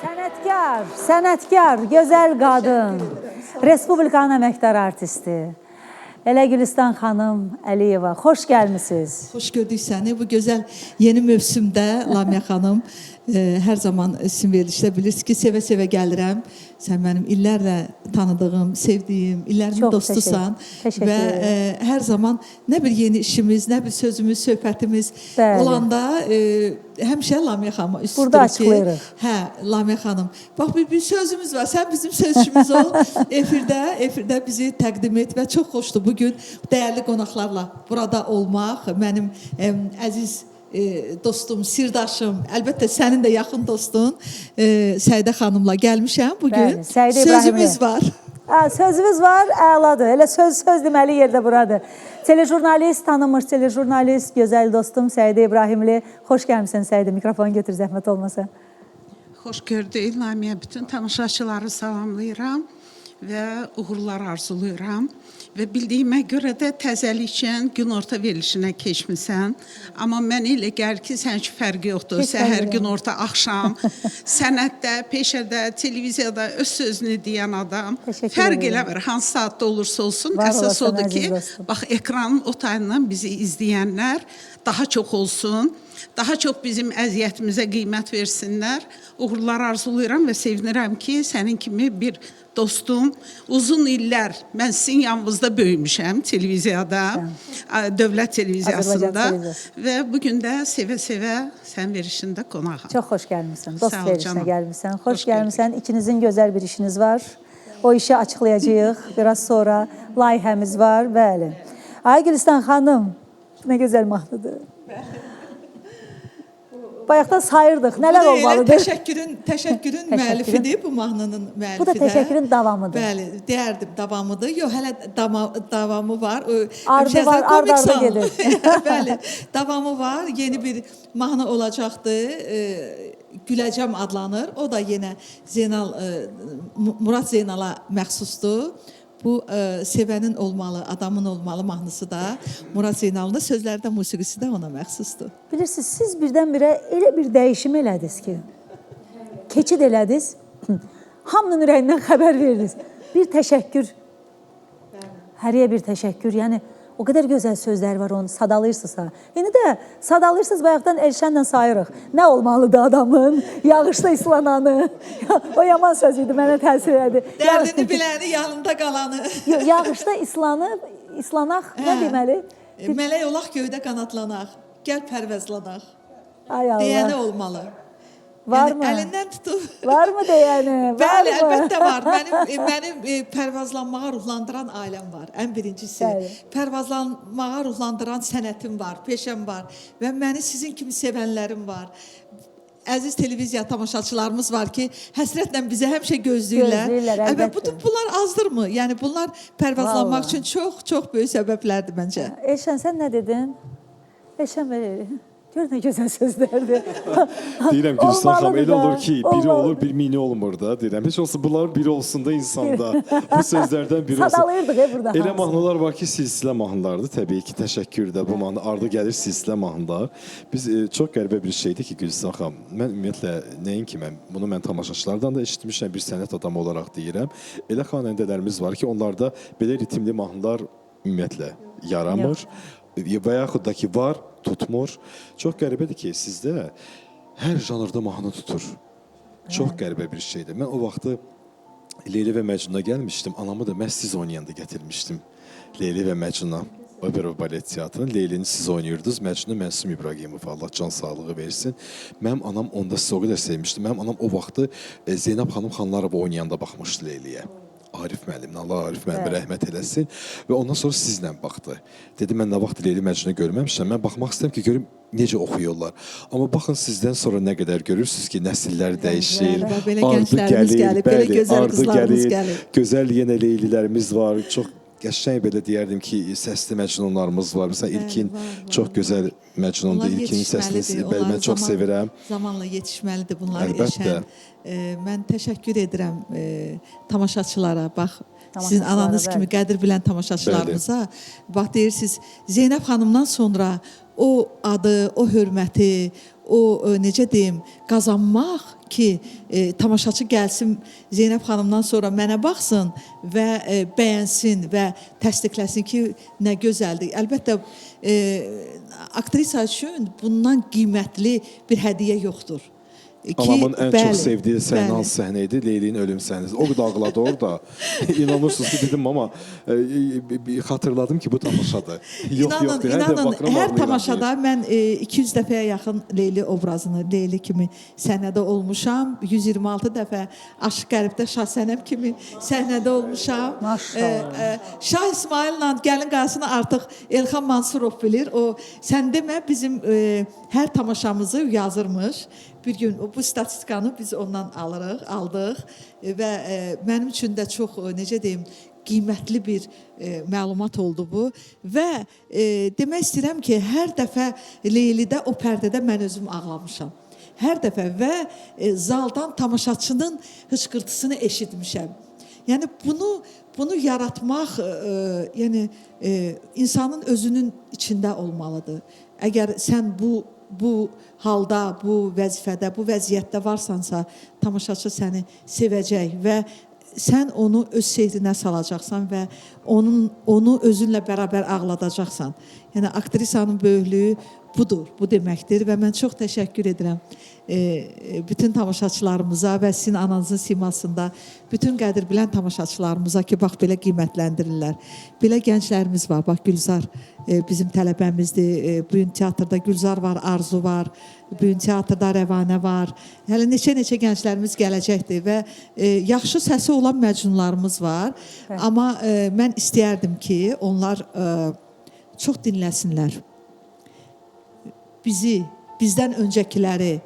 Speaker 2: Sənətkar, sənətkar, gözəl qadın, Respublikanın əməkdar artisti Elə Gülistan xanım Əliyeva, xoş gəlmisiniz.
Speaker 8: Xoş gördük səni. Bu gözəl yeni mövsümdə Lamia xanım, hər zaman sizin verilişdə bilirsiniz ki, sevə-sevə gəlirəm. Sən mənim illərlə tanıdığım, sevdiyim, illərimin
Speaker 2: Çox
Speaker 8: dostusan.
Speaker 2: təşəkkür
Speaker 8: Və hər zaman nə bir yeni işimiz, nə bir sözümüz, söhbətimiz
Speaker 2: Bəli.
Speaker 8: olanda həmişə Lamia xanıma üst
Speaker 2: Burada
Speaker 8: tuturuq ki,
Speaker 2: açıqlayırıq.
Speaker 8: Hə, Lamia xanım. Bax bir sözümüz var. Sən bizim sözçümüz ol. Efirdə bizi təqdim et və çox xoşdur bu gün dəyərli qonaqlarla burada olmaq. Mənim əziz dostum, sirdaşım, əlbəttə sənin də yaxın dostun Səidə xanımla gəlmişəm bu gün.
Speaker 2: Bəli, Səidə İbrahimli.
Speaker 8: Sözümüz var.
Speaker 2: Sözümüz var, əladır. Elə söz deməli yerdə buradır. Telejurnalist, tanınmış telejurnalist, gözəl dostum Səidə İbrahimli. Xoş gəlmisən Səidə, mikrofonu götür zəhmət olmasa.
Speaker 9: Xoş gördük Lamiyə. Bütün tamaşaçıları salamlayıram və uğurlar arzulayıram. Və bildiyimə görə də təzəlikcən günorta verilişinə keçmisən. Amma mən elə gəlir ki, sənin üçün fərqi yoxdur.
Speaker 2: Heç fərqi
Speaker 9: Səhər,
Speaker 2: yox.
Speaker 9: günorta, axşam, sənətdə, peşədə, televiziyada öz sözünü deyən adam.
Speaker 2: Təşəkkür
Speaker 9: Fərq
Speaker 2: edirəm.
Speaker 9: eləmir. Hansı saatda olursa olsun.
Speaker 2: Var
Speaker 9: Əsas
Speaker 2: olasan,
Speaker 9: odur ki,
Speaker 2: əziz dostum.
Speaker 9: bax ekranın o tayından bizi izləyənlər daha çox olsun. Daha çox bizim əziyyətimizə qiymət versinlər. Uğurlar arzulayıram və sevinirəm ki, sənin kimi bir dostum uzun illər mən sizin yanınızda böyümüşəm televiziyada, dövlət televiziyasında və bu gün də sevə-sevə sənin verilişində qonağam.
Speaker 2: Çox xoş gəlmisən. Dost
Speaker 9: Sağ ol,
Speaker 2: verilişinə
Speaker 9: canım.
Speaker 2: gəlmisən. Xoş
Speaker 9: Xoş
Speaker 2: gəlmisən. İkinizin gözəl bir işiniz var. O işi açıqlayacağıq biraz sonra. Layihəmiz var, bəli. Ay Gülistan xanım, nə gözəl mahnıdır. Bayaqdan sayırdıq. Nələr
Speaker 8: Bu da elə
Speaker 2: olmalıdır?
Speaker 8: Təşəkkürün müəllifidir, bu mahnının müəllifi
Speaker 2: Bu da
Speaker 8: də.
Speaker 2: təşəkkürün davamıdır.
Speaker 8: Bəli, deyərdim davamıdır. Yox, hələ davamı var.
Speaker 2: Ardı var,
Speaker 8: komik
Speaker 2: ard arda
Speaker 8: sanır.
Speaker 2: gedir.
Speaker 8: Bəli, davamı var. Yeni bir mahnı olacaqdır. Güləcəm adlanır. O da yenə Zeynal Murad Zeynala məxsusdur. Bu sevənin olmalı, adamın olmalı mahnısı da Murad Zeynalın da sözləri də, musiqisi də ona məxsusdur.
Speaker 2: Bilirsiniz, siz birdən-birə elə bir dəyişim elədiniz ki, keçid elədiniz, hamının ürəyindən xəbər verdiniz. Bir təşəkkür, həriyə bir təşəkkür. Yəni, O qədər gözəl sözləri var onun, sadalayırsınız ha. İndi də sadalayırsınız, bayaqdan Elşənlə sayırıq. Nə olmalıdır adamın? Yağışda islananı. O yaman söz idi, mənə təsir elədi.
Speaker 8: Dərdini biləni, yanında qalanı.
Speaker 2: Yox, yağışda islanıb, islanaq nə deməli?
Speaker 8: Mələk olaq göydə qanadlanaq. Gəl pərvəzlanaq.
Speaker 2: Ay Allah.
Speaker 8: Deyəni olmalı.
Speaker 2: Var
Speaker 8: yəni,
Speaker 2: mı?
Speaker 8: Əlindən tutub.
Speaker 2: Var mı deyəni? Var
Speaker 8: Bəli,
Speaker 2: mı?
Speaker 8: əlbəttə var. Mənim pərvazlanmağa ruhlandıran ailəm var. Ən birincisi.
Speaker 2: Bəli.
Speaker 8: Pərvazlanmağa ruhlandıran sənətim var, peşəm var və məni sizin kimi sevənlərim var. Əziz televiziya tamaşaçılarımız var ki, həsrətlə bizi həmişə gözləyirlər.
Speaker 2: Gözləyirlər,
Speaker 8: Əlbəttə,
Speaker 2: əlbəttə.
Speaker 8: bütün bunlar azdırmı? Yəni bunlar pərvazlanmaq
Speaker 2: Vallahi.
Speaker 8: üçün çox-çox böyük səbəblərdir məncə.
Speaker 2: Elşən, sən nə dedin? Elşən belə gör nə gözəl sözlərdir.
Speaker 3: Deyirəm Gülstan xanım,
Speaker 2: Olmalıdır
Speaker 3: elə
Speaker 2: da,
Speaker 3: olur ki, biri
Speaker 2: olmalı.
Speaker 3: olur, bir mini olmur da deyirəm. Heç olsa bunların biri olsun da insanda. Bu sözlərdən biri olsun.
Speaker 2: Sadalayırdıq burada
Speaker 3: Elə
Speaker 2: hamısını.
Speaker 3: mahnılar var ki, silsilə mahnılardır. Təbii ki, təşəkkür də bu mahnı ardı gəlir silsilə mahnılar. Biz çox qəribə bir şeydir ki, Gülstan xanım, mən ümumiyyətlə nəinki mən bunu mən tamaşaçılardan da eşitmişəm, bir sənət adamı olaraq deyirəm. Elə xanəndələrimiz var ki, onlarda belə ritmli mahnılar ümumiyyətlə yaranmır. Və yaxud da ki var, tutmur. Çox qəribədir ki, sizdə hər janrda mahnı tutur. Çox qəribə bir şeydir. Mən o vaxtı Leyli və Məcnuna gəlmişdim. Anamı da məhz siz oynayanda gətirmişdim. Leyli və Məcnuna. Opera və balet teatrının Leylini siz oynayırdınız. Məcnunu Mənsum İbrahimov, Allah can sağlığı versin. Mənim anam onda sizi o qədər sevmişdi. Mənim anam o vaxtı Zeynəb xanım Xanlarova oynayanda baxmışdı Leyliyə. Arif müəllimlə, Allah Arif müəllimə rəhmət eləsin və ondan sonra sizlə baxdı. Dedi mən nə vaxt Leyli Məcnunu görməmişəm. Mən baxmaq istəyirəm ki, görüm necə oxuyurlar. Amma baxın sizdən sonra nə qədər görürsüz ki, nəsillər dəyişir.
Speaker 8: Bəli, belə
Speaker 3: ardı
Speaker 8: gənclərimiz
Speaker 3: gəlir,
Speaker 8: gəlib, belə
Speaker 3: bəli,
Speaker 8: gözəl
Speaker 3: ardı
Speaker 8: qızlarımız gəlir.
Speaker 3: Gözəl yenə Leylilərimiz var. Çox qəşəng belə deyərdim ki, səsli məcnunlarımız var. Məsələn, İlkin
Speaker 8: var, var,
Speaker 3: çox gözəl məcnundur.
Speaker 8: Onlar
Speaker 3: İlkinin səsini
Speaker 8: yetişməlidir.
Speaker 3: bəli, mən
Speaker 8: Onlar
Speaker 3: çox sevirəm.
Speaker 8: Zamanla yetişməlidir bunlar
Speaker 3: Əlbəttə.
Speaker 8: Elşən. Mən təşəkkür edirəm tamaşaçılara. Bax, sizin
Speaker 2: Tamaşaçılara,
Speaker 8: ananız kimi
Speaker 2: bəli.
Speaker 8: qədir bilən tamaşaçılarımıza. Bax deyirsiniz, Zeynəb xanımdan sonra o adı, o hörməti, o necə deyim, qazanmaq ki, tamaşaçı gəlsin Zeynəb xanımdan sonra mənə baxsın və bəyənsin və təsdiqləsin ki, nə gözəldir. Əlbəttə, aktrisa üçün bundan qiymətli bir hədiyyə yoxdur. Ki,
Speaker 3: Anamın ən
Speaker 8: bəli,
Speaker 3: çox sevdiyi səhnə
Speaker 8: bəli.
Speaker 3: hansı səhnə idi? Leylinin ölüm səhnəsi. O qədər ağladı orada. İnanırsınız ki, dedim amma xatırladım ki, bu tamaşadır. Yox,
Speaker 8: İnanın,
Speaker 3: yox, deyir. Hər dəfə
Speaker 8: inanın,
Speaker 3: baxıram,
Speaker 8: hər
Speaker 3: ağlayıram
Speaker 8: tamaşada
Speaker 3: deyir.
Speaker 8: mən 200 dəfəyə yaxın Leyli obrazını, Leyli kimi səhnədə olmuşam. 126 dəfə Aşıq Qəribdə Şah Sənəm kimi səhnədə olmuşam.
Speaker 2: Maşallah.
Speaker 8: Şah İsmayılla gəlin qayasını artıq Elxan Mansurov bilir. O sən demə bizim hər tamaşamızı yazırmış. Bir gün bu statistikanı biz ondan alırıq, aldıq və mənim üçün də çox necə deyim, qiymətli bir məlumat oldu bu və demək istəyirəm ki, hər dəfə Leylidə o pərdədə mən özüm ağlamışam. Hər dəfə və zaldan tamaşaçının hıçqırtısını eşitmişəm. Yəni bunu yaratmaq, yəni insanın özünün içində olmalıdır. Əgər sən bu halda, bu vəzifədə, bu vəziyyətdə varsansa, tamaşaçı səni sevəcək və sən onu öz sehrinə salacaqsan və onu özünlə bərabər ağladacaqsan. Yəni aktrisanın böyüklüyü budur, bu deməkdir və mən çox təşəkkür edirəm bütün tamaşaçılarımıza və sizin ananızın simasında bütün qədir bilən tamaşaçılarımıza ki, bax belə qiymətləndirirlər. Belə gənclərimiz var. Bax Gülzar bizim tələbəmizdir. Bu gün teatrda Gülzar var, Arzu var. Bu gün teatrda Rəvanə var. Hələ neçə-neçə gənclərimiz gələcəkdir və yaxşı səsi olan məcnunlarımız var. Bəli. Amma mən istəyərdim ki, onlar çox dinləsinlər. Bizi, bizdən öncəkiləri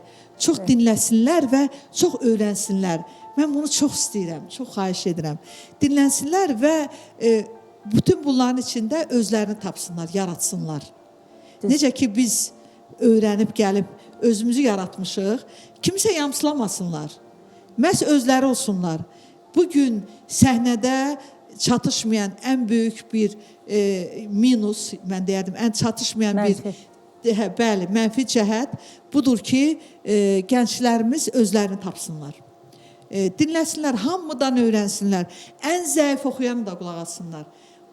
Speaker 8: çox dinləsinlər və çox öyrənsinlər. Mən bunu çox istəyirəm, çox xahiş edirəm. Dinlənsinlər və bütün bunların içində özlərini tapsınlar, yaratsınlar. Necə ki biz öyrənib gəlib özümüzü yaratmışıq, kimsə yamsılamasınlar. Məhz özləri olsunlar. Bugün səhnədə çatışmayan ən böyük bir minus, mən deyərdim, ən çatışmayan
Speaker 2: Mənfi.
Speaker 8: bir bəli, mənfi cəhət budur ki, gənclərimiz özlərini tapsınlar. Dinləsinlər, hamıdan öyrənsinlər. Ən zəif oxuyanı da qulaq assınlar.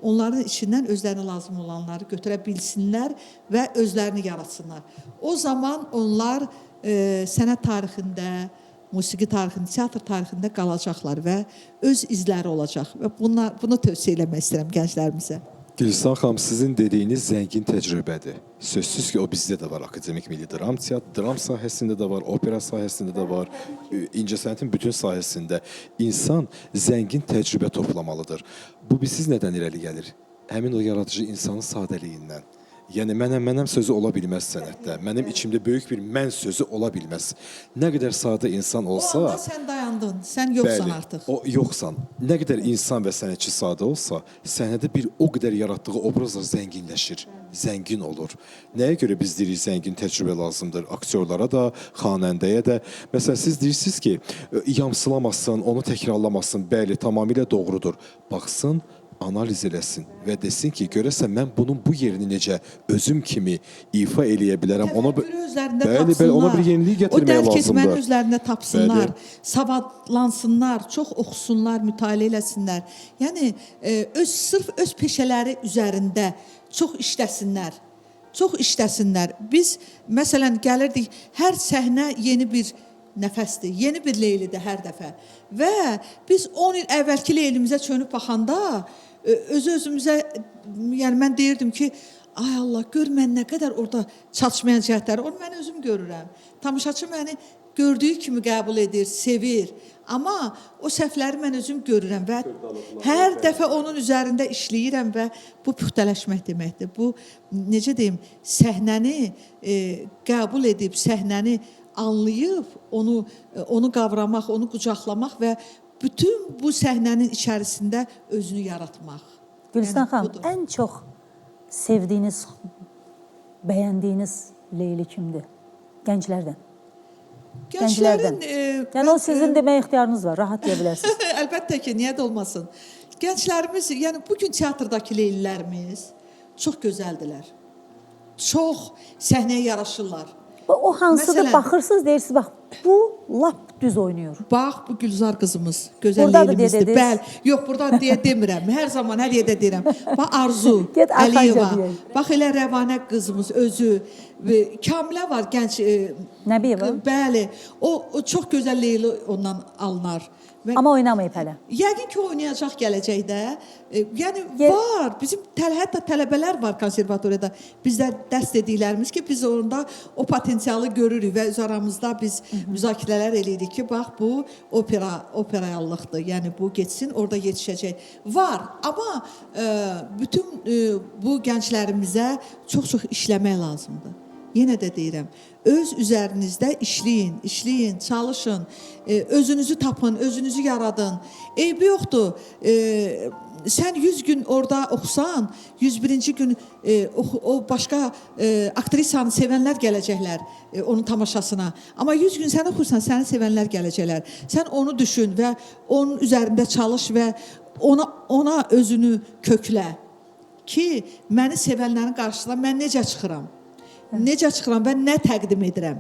Speaker 8: Onların içindən özlərinə lazım olanları götürə bilsinlər və özlərini yaratsınlar. O zaman onlar sənət tarixində, musiqi tarixində, teatr tarixində qalacaqlar və öz izləri olacaq və bunu tövsiyə eləmək istəyirəm gənclərimizə.
Speaker 3: Gülistan xanım, sizin dediyiniz zəngin təcrübədir. Sözsüz ki, o bizdə də var. Akademik Milli Dram Teatr, dram sahəsində də var, opera sahəsində də var, incəsənətin bütün sahəsində insan zəngin təcrübə toplamalıdır. Bu siz nədən irəli gəlir? Həmin o yaradıcı insanın sadəliyindən. Yəni mənəm mənəm sözü ola bilməz sənətdə. Mənim içimdə böyük bir mən sözü ola bilməz. Nə qədər sadə insan olsa,
Speaker 8: O anda sən dayandın, sən yoxsan
Speaker 3: Bəli,
Speaker 8: artıq.
Speaker 3: O yoxsan. Nə qədər insan və sənətçi sadə olsa, səhnədə bir o qədər yaratdığı obrazlar zənginləşir, zəngin olur. Nəyə görə biz deyirik zəngin təcrübə lazımdır aktyorlara da, xanəndəyə də. Məsələn, siz deyirsiniz ki, yamsılamasın, onu təkrarlamasın. Bəli, tamamilə doğrudur. Baxsın, analiz eləsin və desin ki, görəsən mən bunun bu yerini necə özüm kimi ifa eləyə bilərəm. Ona bir-
Speaker 8: Təfəkkürü özlərində
Speaker 3: Bəli,
Speaker 8: tapsınlar.
Speaker 3: bəli, ona bir yenilik
Speaker 8: O
Speaker 3: gətirmək
Speaker 8: dərk etməni
Speaker 3: lazımdır.
Speaker 8: özlərində tapsınlar,
Speaker 3: Bəli.
Speaker 8: savadlansınlar, çox oxusunlar, mütaliə eləsinlər. Yəni öz sırf öz peşələri üzərində çox işləsinlər. Çox işləsinlər. Biz məsələn gəlirdik, hər səhnə yeni bir nəfəsdir, yeni bir Leylidir hər dəfə. Və biz 10 il əvvəlki Leylimizə çönüb baxanda öz-özümüzə, yəni mən deyirdim ki, ay Allah, gör mən nə qədər orada çatışmayan cəhətləri, onu mən özüm görürəm. Tamaşaçı məni gördüyü kimi qəbul edir, sevir. Amma o səhvləri mən özüm görürəm və hər dəfə onun üzərində işləyirəm və bu püxtələşmək deməkdir. Bu necə deyim, səhnəni qəbul edib, səhnəni anlayıb, onu qavramaq, onu qucaqlamaq və bütün bu səhnənin içərisində özünü yaratmaq.
Speaker 2: Gülistan
Speaker 8: Yəni,
Speaker 2: xanım,
Speaker 8: budur.
Speaker 2: ən çox sevdiyiniz, bəyəndiyiniz Leyli kimdir? Gənclərdən.
Speaker 8: Gənclərin
Speaker 2: Yəni o sizin deməyə ixtiyarınız var, rahat deyə bilərsiniz.
Speaker 8: Əlbəttə ki, niyə də olmasın. Gənclərimiz, yəni bu gün teatrdakı leylilərimiz çox gözəldilər. Çox səhnəyə yaraşırlar.
Speaker 2: O hansıdır?
Speaker 8: Məsələn-
Speaker 2: Baxırsınız, deyirsiniz, bax bu lap düz oynayır.
Speaker 8: Bax bu Gülzar qızımız, gözəl
Speaker 2: Burdadır deyə
Speaker 8: leylimizdir.
Speaker 2: dediniz.
Speaker 8: Bəli, yox burdan deyə demirəm. Hər zaman hər yerdə deyirəm. Bax Arzu
Speaker 2: Get arxanca
Speaker 8: Əliyeva.
Speaker 2: deyək.
Speaker 8: Bax elə Rəvanə qızımız özü, Kamilə var gənc
Speaker 2: Nəbiyeva.
Speaker 8: Bəli. O çox gözəl Leyli ondan alınar. Və
Speaker 2: Amma oynamayıb hələ.
Speaker 8: Yəqin ki, oynayacaq gələcəkdə. Yəni var. Bizim hətta tələbələr var konservatoriyada. Bizdə dərs dediklərimiz ki, biz onda o potensialı görürük və öz aramızda biz müzakirələr eləyirik ki, bax bu operalıqdır. Yəni bu getsin, orada yetişəcək. Var, amma bütün bu gənclərimizə çox-çox işləmək lazımdır. Yenə də deyirəm, öz üzərinizdə işləyin, işləyin, çalışın, özünüzü tapın, özünüzü yaradın. Eybi yoxdur. Sən 100 gün orada oxusan, 101-ci gün o başqa aktrisanı sevənlər gələcəklər onun tamaşasına. Amma 100 gün sən oxuyursan, səni sevənlər gələcəklər. Sən onu düşün və onun üzərində çalış və ona özünü köklə ki, məni sevənlərin qarşısına mən necə çıxıram? Necə çıxıram və nə təqdim edirəm?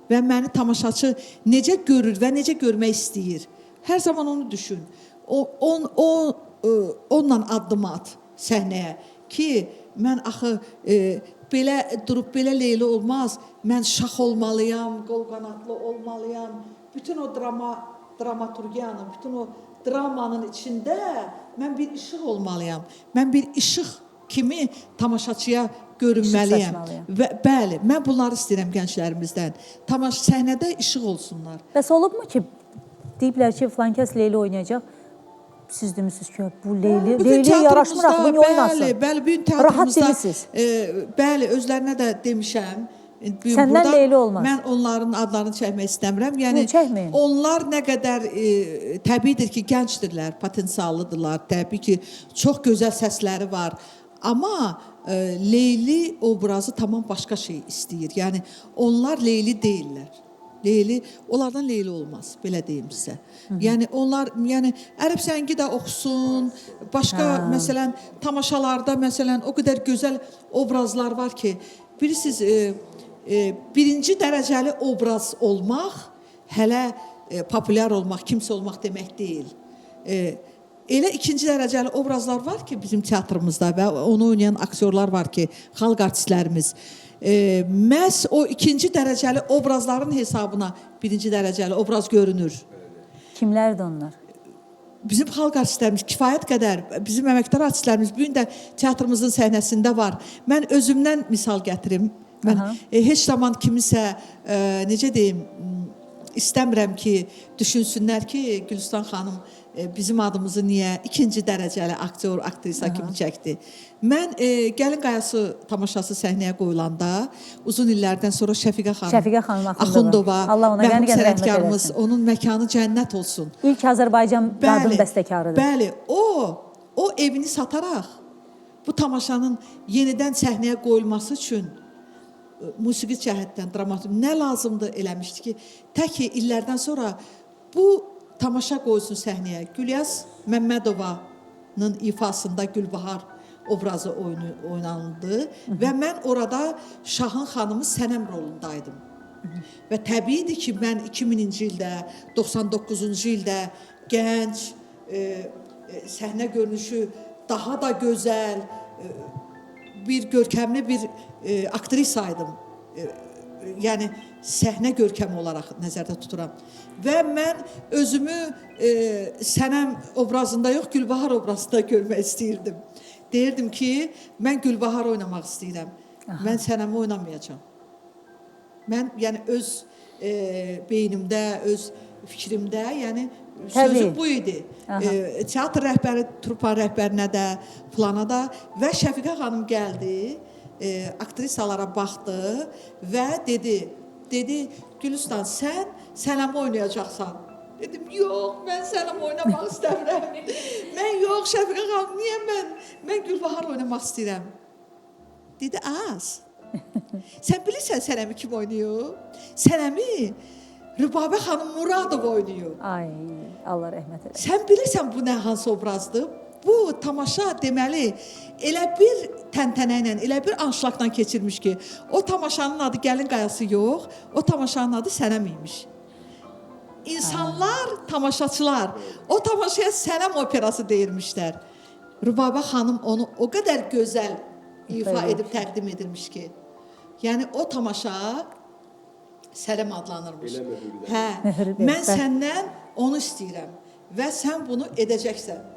Speaker 8: Və məni tamaşaçı necə görür və necə görmək istəyir? Hər zaman onu düşün. Onunla addım at səhnəyə ki, mən axı belə durub belə Leyli olmaz. Mən şax olmalıyam, qol qanadlı olmalıyam. Bütün o dramaturgiyanın, bütün o dramanın içində mən bir işıq olmalıyam. Mən bir işıq kimi tamaşaçıya görünməliyəm. Və bəli, mən bunları istəyirəm gənclərimizdən. Səhnədə işıq olsunlar.
Speaker 2: Bəs olubmu ki, deyiblər ki, filan kəs Leyli oynayacaq. Siz demisiniz ki, bu Leyli, Leyliyə yaraşmır axı, bu niyə oynasın?
Speaker 8: Bəli, bəli, bu gün
Speaker 2: Rahat
Speaker 8: teatrımızda
Speaker 2: demisiniz.
Speaker 8: Bəli, özlərinə də demişəm. Bu gün
Speaker 2: Səndən
Speaker 8: burada
Speaker 2: Leyli olmaz.
Speaker 8: Mən onların adlarını çəkmək istəmirəm. Yəni
Speaker 2: çəkməyin.
Speaker 8: onlar nə qədər təbiidir ki, gəncdirlər, potensiallıdırlar. Təbii ki, çox gözəl səsləri var. Amma Leyli obrazı tamam başqa şey istəyir. Yəni onlar Leyli deyillər. Leyli, onlardan Leyli olmaz, belə deyim sizə. Yəni onlar, yəni ərəb səngi də oxusun, başqa məsələn tamaşalarda məsələn o qədər gözəl obrazlar var ki, bilirsiniz, birinci dərəcəli obraz olmaq hələ populyar olmaq, kimsə olmaq demək deyil. Elə ikinci dərəcəli obrazlar var ki, bizim teatrımızda və onu oynayan aktyorlar var ki, xalq artistlərimiz. Məhz o ikinci dərəcəli obrazların hesabına birinci dərəcəli obraz görünür.
Speaker 2: Kimlərdir onlar?
Speaker 8: Bizim xalq artistlərimiz kifayət qədər, bizim əməkdar artistlərimiz bu gün də teatrımızın səhnəsində var. Mən özümdən misal gətirim. Mən heç zaman kimisə necə deyim, istəmirəm ki, düşünsünlər ki, Gülüstan xanım bizim adımızı niyə ikinci dərəcəli aktyor, aktrisa kimi çəkdi. Mən Gəlin Qayası tamaşası səhnəyə qoyulanda uzun illərdən sonra Şəfiqə xanım,
Speaker 2: Şəfiqə xanım Axundova.
Speaker 8: Axundova,
Speaker 2: Allah ona
Speaker 8: mərhum
Speaker 2: qəni-qəni rəhmət
Speaker 8: sənətkarımız,
Speaker 2: eləsin.
Speaker 8: onun məkanı cənnət olsun.
Speaker 2: İlk Azərbaycan qadın bəstəkarıdır.
Speaker 8: Bəli, o evini sataraq bu tamaşanın yenidən səhnəyə qoyulması üçün musiqi cəhətdən, dramaturq nə lazımdır eləmişdi ki, tək ki illərdən sonra bu tamaşa qoyulsun səhnəyə. Gülyaz Məmmədovanın ifasında Gülbahar obrazı oyunu oynanıldı və mən orada Şahın xanımı Sənəm rolundaydım. Və təbiidir ki, mən 2000-ci ildə, 99-cu ildə gənc, səhnə görünüşü daha da gözəl, bir görkəmli bir aktrisaydım. Yəni səhnə görkəmi olaraq nəzərdə tuturam. Və mən özümü Sənəm obrazında yox, Gülbahar obrazında görmək istəyirdim. Deyirdim ki, mən Gülbahar oynamaq istəyirəm. Mən Sənəmi oynamayacağam. Mən yəni öz beynimdə, öz fikrimdə, yəni sözüm bu idi. Teatr rəhbəri, trupa rəhbərinə də, plana da və Şəfiqə xanım gəldi, aktrisalara baxdı və dedi Gülüstan, sən Sənəmi oynayacaqsan. Dedim, yox, mən Sənəm oynamaq istəmirəm. Mən yox, Şəfiqə xanım, niyə mən Gülbahar oynamaq istəyirəm? Dedi, az. Sən bilirsən Sənəmi kim oynayır? Sənəmi Rübabə xanım Muradova oynayır.
Speaker 2: Ay, Allah rəhmət eləsin.
Speaker 8: Sən bilirsən bu nə hansı obrazdır? Bu tamaşa deməli elə bir təntənə ilə, elə bir anşlaqla keçirmiş ki, o tamaşanın adı Gəlin Qayası yox, o tamaşanın adı Sənəm imiş. İnsanlar, tamaşaçılar o tamaşaya Sənəm operası deyirmişlər. Rübabə xanım onu o qədər gözəl ifa edib təqdim edilmiş ki, yəni o tamaşa Sənəm adlanırmış. Hə, mən səndən onu istəyirəm və sən bunu edəcəksən.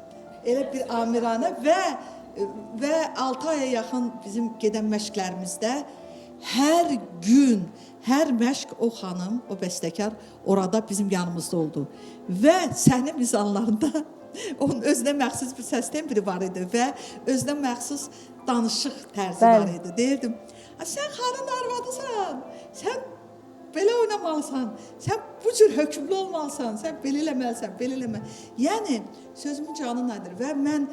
Speaker 8: Elə bir amiranə və 6 aya yaxın bizim gedən məşqlərimizdə hər gün, hər məşq o xanım, o bəstəkar orada bizim yanımızda oldu. Və səhnə mizanlarında onun özünə məxsus bir səs tembri var idi və özünə məxsus danışıq tərzi var idi. Deyirdim, sən xanın arvadısan, sən belə oynamalısan, sən bu cür hökmlü olmalısan, sən belə eləməlisən, belə eləmə. Yəni, sözümün canı nədir? Və mən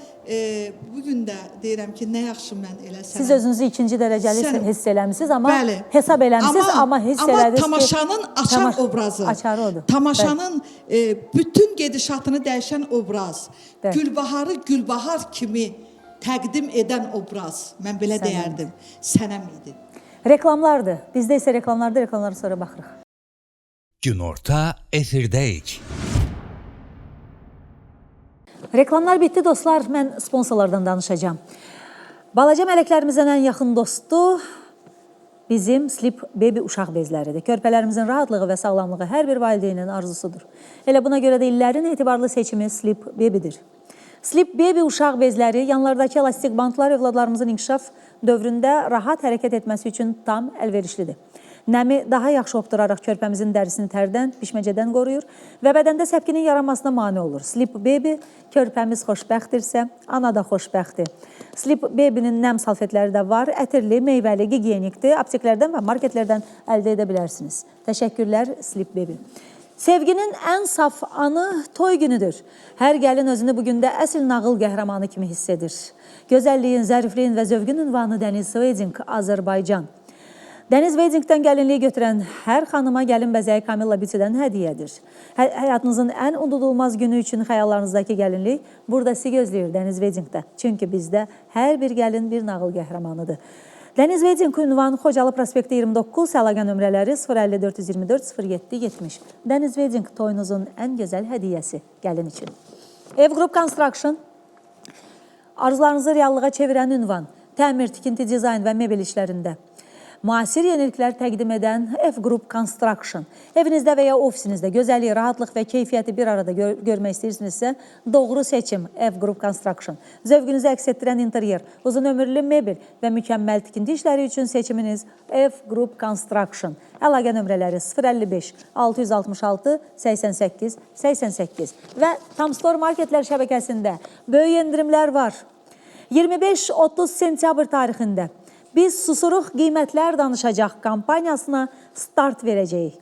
Speaker 8: bu gün də deyirəm ki, nə yaxşı mən elə sənə...
Speaker 2: Siz özünüzü ikinci dərəcəli hiss eləmisiniz, amma hesab eləmisiniz, amma hiss elədiniz ki...
Speaker 8: Tamaşanın açar obrazı,
Speaker 2: açarı odur.
Speaker 8: Tamaşanın bütün gedişatını dəyişən obraz, Gülbaharı Gülbahar kimi təqdim edən obraz, mən belə deyərdim, Sənəm idi.
Speaker 2: Reklamlardır. Bizdə isə reklamlarda, reklamlara sonra baxırıq.
Speaker 7: Günorta efirdəyik.
Speaker 2: Reklamlar bitdi dostlar. Mən sponsorlardan danışacağam. Balaca mələklərimizin ən yaxın dostu bizim Sleep Baby uşaq bezləridir. Körpələrimizin rahatlığı və sağlamlığı hər bir valideynin arzusudur. Elə buna görə də illərin etibarlı seçimi Sleep Baby'dir. Sleep Baby uşaq bezləri yanlardakı elastik bantlar övladlarımızın inkişaf dövründə rahat hərəkət etməsi üçün tam əlverişlidir. Nəmi daha yaxşı hopduraraq körpəmizin dərisini tərdən, bişməcədən qoruyur və bədəndə səpkinin yaranmasına mane olur. Sleep Baby körpəmiz xoşbəxtdirsə, ana da xoşbəxtdir. Sleep Baby'nin nəm salfetləri də var, ətirli, meyvəli, gigiyenikdir. Apteklərdən və marketlərdən əldə edə bilərsiniz. Təşəkkürlər Sleep Baby. Sevginin ən saf anı toy günüdür. Hər gəlin özünü bu gündə əsl nağıl qəhrəmanı kimi hiss edir. Gözəlliyin, zərifliyin və zövqün ünvanı Dəniz Wedding, Azərbaycan. Dəniz Weddingdən gəlinliyi götürən hər xanıma gəlin bəzəyi Camilla Beauty-dən hədiyyədir. Həyatınızın ən unudulmaz günü üçün xəyallarınızdakı gəlinlik burada sizi gözləyir Dəniz Weddingdə. Çünki bizdə hər bir gəlin bir nağıl qəhrəmanıdır. Dəniz Wedding ünvanı Xocalı prospekti 29, əlaqə nömrələri 050 424 07 70. Dəniz Wedding toyunuzun ən gözəl hədiyyəsi gəlin üçün. Ev Group Construction arzularınızı reallığa çevirən ünvan, təmir, tikinti, dizayn və mebel işlərində müasir yeniliklər təqdim edən F Group Construction. Evinizdə və ya ofisinizdə gözəlliyi, rahatlıq və keyfiyyəti bir arada görmək istəyirsinizsə, doğru seçim F Group Construction. Zövqünüzü əks etdirən interyer, uzun ömürlü mebel və mükəmməl tikinti işləri üçün seçiminiz F Group Construction. Əlaqə nömrələri 055 666 88 88 və Tamstore marketlər şəbəkəsində böyük endirimlər var. 25-30 sentyabr tarixində biz Susuruq qiymətlər danışacaq kampaniyasına start verəcəyik.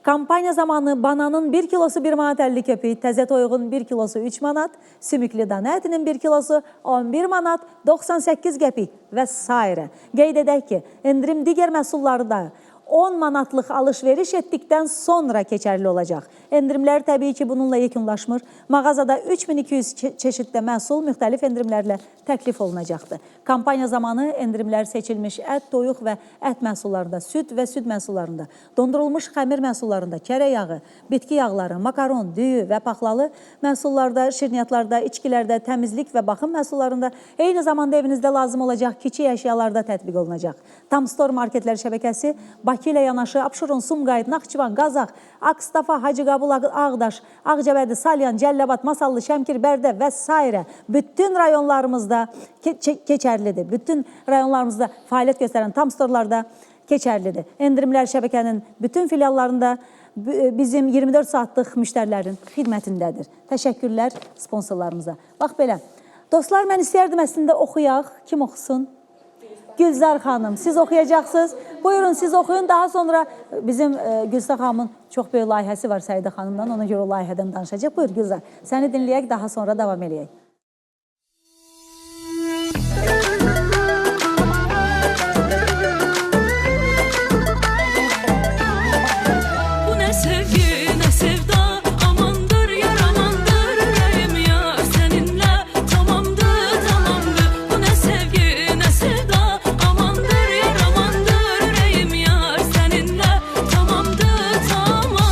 Speaker 2: Kampaniya zamanı bananın 1 kilosu 1 manat 50 köpük, təzə toyuğun 1 kilosu 3 manat, sümüklü dana ətinin 1 kilosu 11 manat 98 qəpik və s. Qeyd edək ki, endirim digər məhsullarda 10 manatlıq alış-veriş etdikdən sonra keçərli olacaq. Endirimlər təbii ki, bununla yekunlaşmır. Mağazada 3200 çeşiddə məhsul müxtəlif endirimlərlə təklif olunacaqdır. Kampaniya zamanı endirimlər seçilmiş ət, toyuq və ət məhsullarında, süd və süd məhsullarında, dondurulmuş xəmir məhsullarında, kərə yağı, bitki yağları, makaron, düyü və paxlalı məhsullarda, şirniyyatlarda, içkilərdə, təmizlik və baxım məhsullarında, eyni zamanda evinizdə lazım olacaq kiçik əşyalarda tətbiq olunacaq. Tamstore marketlər şəbəkəsi Bakı ilə yanaşı Abşeron, Sumqayıt, Naxçıvan, Qazax, Akstafa, Hacıqabul, Ağdaş, Ağcabədi, Salyan, Cəllabad, Masallı, Şəmkir, Bərdə və s. bütün rayonlarımızda keçərlidir. Bütün rayonlarımızda fəaliyyət göstərən Tamstorlarda keçərlidir. Endirimlər şəbəkənin bütün filiallarında bizim 24 saatlıq müştərilərin xidmətindədir. Təşəkkürlər sponsorlarımıza. Bax belə. Dostlar, mən istəyərdim əslində oxuyaq. Kim oxusun? Gülzar xanım, siz oxuyacaqsınız. Buyurun, siz oxuyun. Daha sonra bizim Gülzar xanımın çox böyük layihəsi var Səidə xanımdan. Ona görə o layihədən danışacaq. Buyur Gülzar, səni dinləyək, daha sonra davam eləyək.
Speaker 5: Bu nə sevgi, nə sevda, amandır yar, amandır ürəyim yar, səninlə tamamdır, tamamdır. Bu nə sevgi, nə sevda, amandır yar, amandır ürəyim yar, səninlə tamamdır, tamamdır.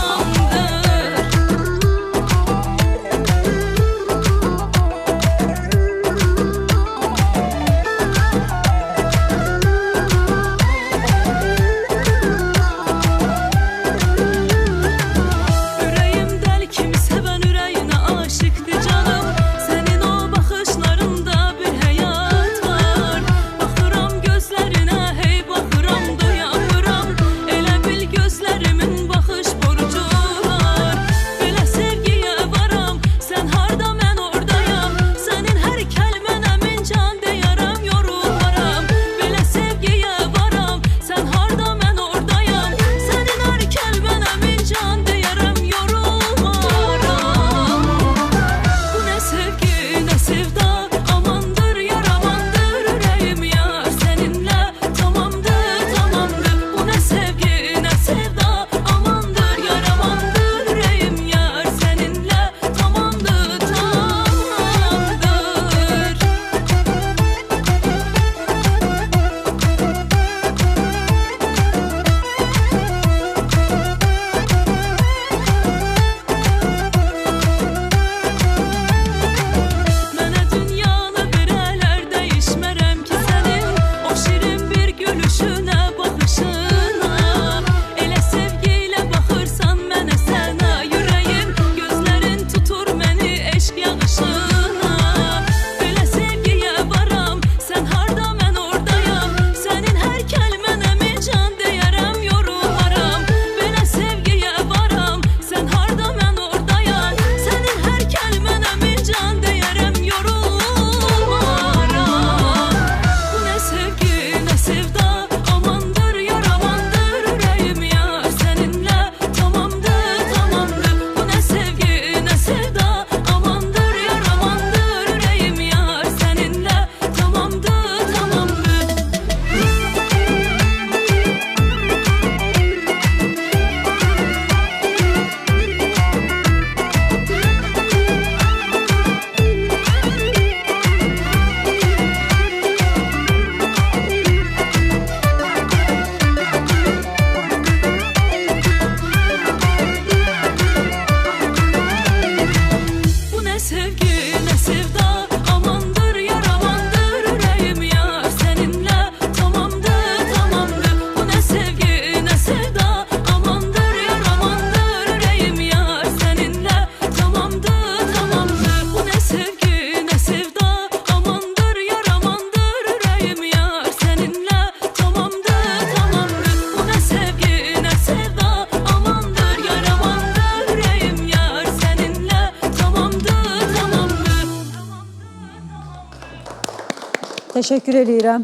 Speaker 2: Təşəkkür eləyirəm.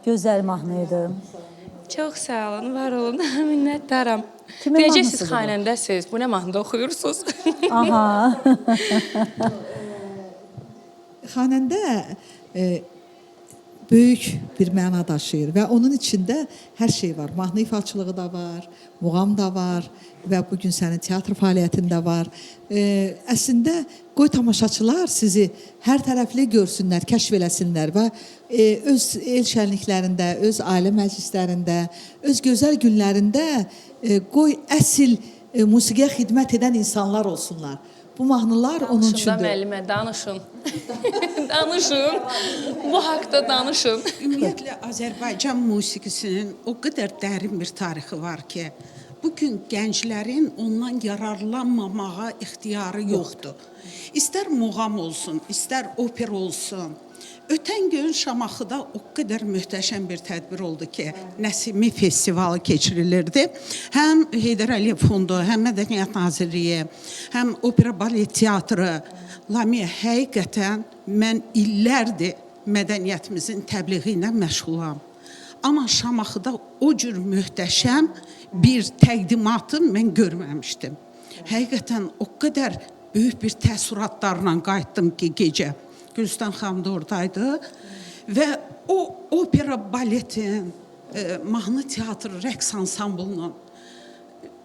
Speaker 2: Gözəl mahnı idi.
Speaker 6: Çox sağ olun, var olun. Minnətdaram.
Speaker 2: Kimin
Speaker 6: Deyəcək siz
Speaker 2: mahnısıdır bu?
Speaker 6: xanəndəsiz. Bu nə mahnıda oxuyursunuz?
Speaker 2: Aha.
Speaker 8: Xanəndə böyük bir məna daşıyır və onun içində hər şey var. Mahnı ifaçılığı da var, muğam da var və bu gün sənin teatr fəaliyyətin də var. Əslində qoy tamaşaçılar sizi hər tərəfli görsünlər, kəşf eləsinlər və öz el şənliklərində, öz ailə məclislərində, öz gözəl günlərində qoy əsl musiqiyə xidmət edən insanlar olsunlar. Bu mahnılar onun
Speaker 6: Danışın da
Speaker 8: üçündür.
Speaker 6: müəllimə, danışın. Danışın. Bu haqda danışın.
Speaker 9: Ümumiyyətlə Azərbaycan musiqisinin o qədər dərin bir tarixi var ki, bu gün gənclərin ondan yararlanmamağa ixtiyarı yoxdur. İstər muğam olsun, istər opera olsun. Ötən gün Şamaxıda o qədər möhtəşəm bir tədbir oldu ki, Nəsimi festivalı keçirilirdi. Həm Heydər Əliyev Fondu, həm Mədəniyyət Nazirliyi, həm Opera Balet Teatrı. Lamiyə, həqiqətən mən illərdir mədəniyyətimizin təbliği ilə məşğulam. Amma Şamaxıda o cür möhtəşəm bir təqdimatı mən görməmişdim. Həqiqətən o qədər böyük bir təəssüratlarla qayıtdım ki, gecə. Gülüstan xanım da oradaydı və o opera baletin, mahnı teatrı, rəqs ansamblının,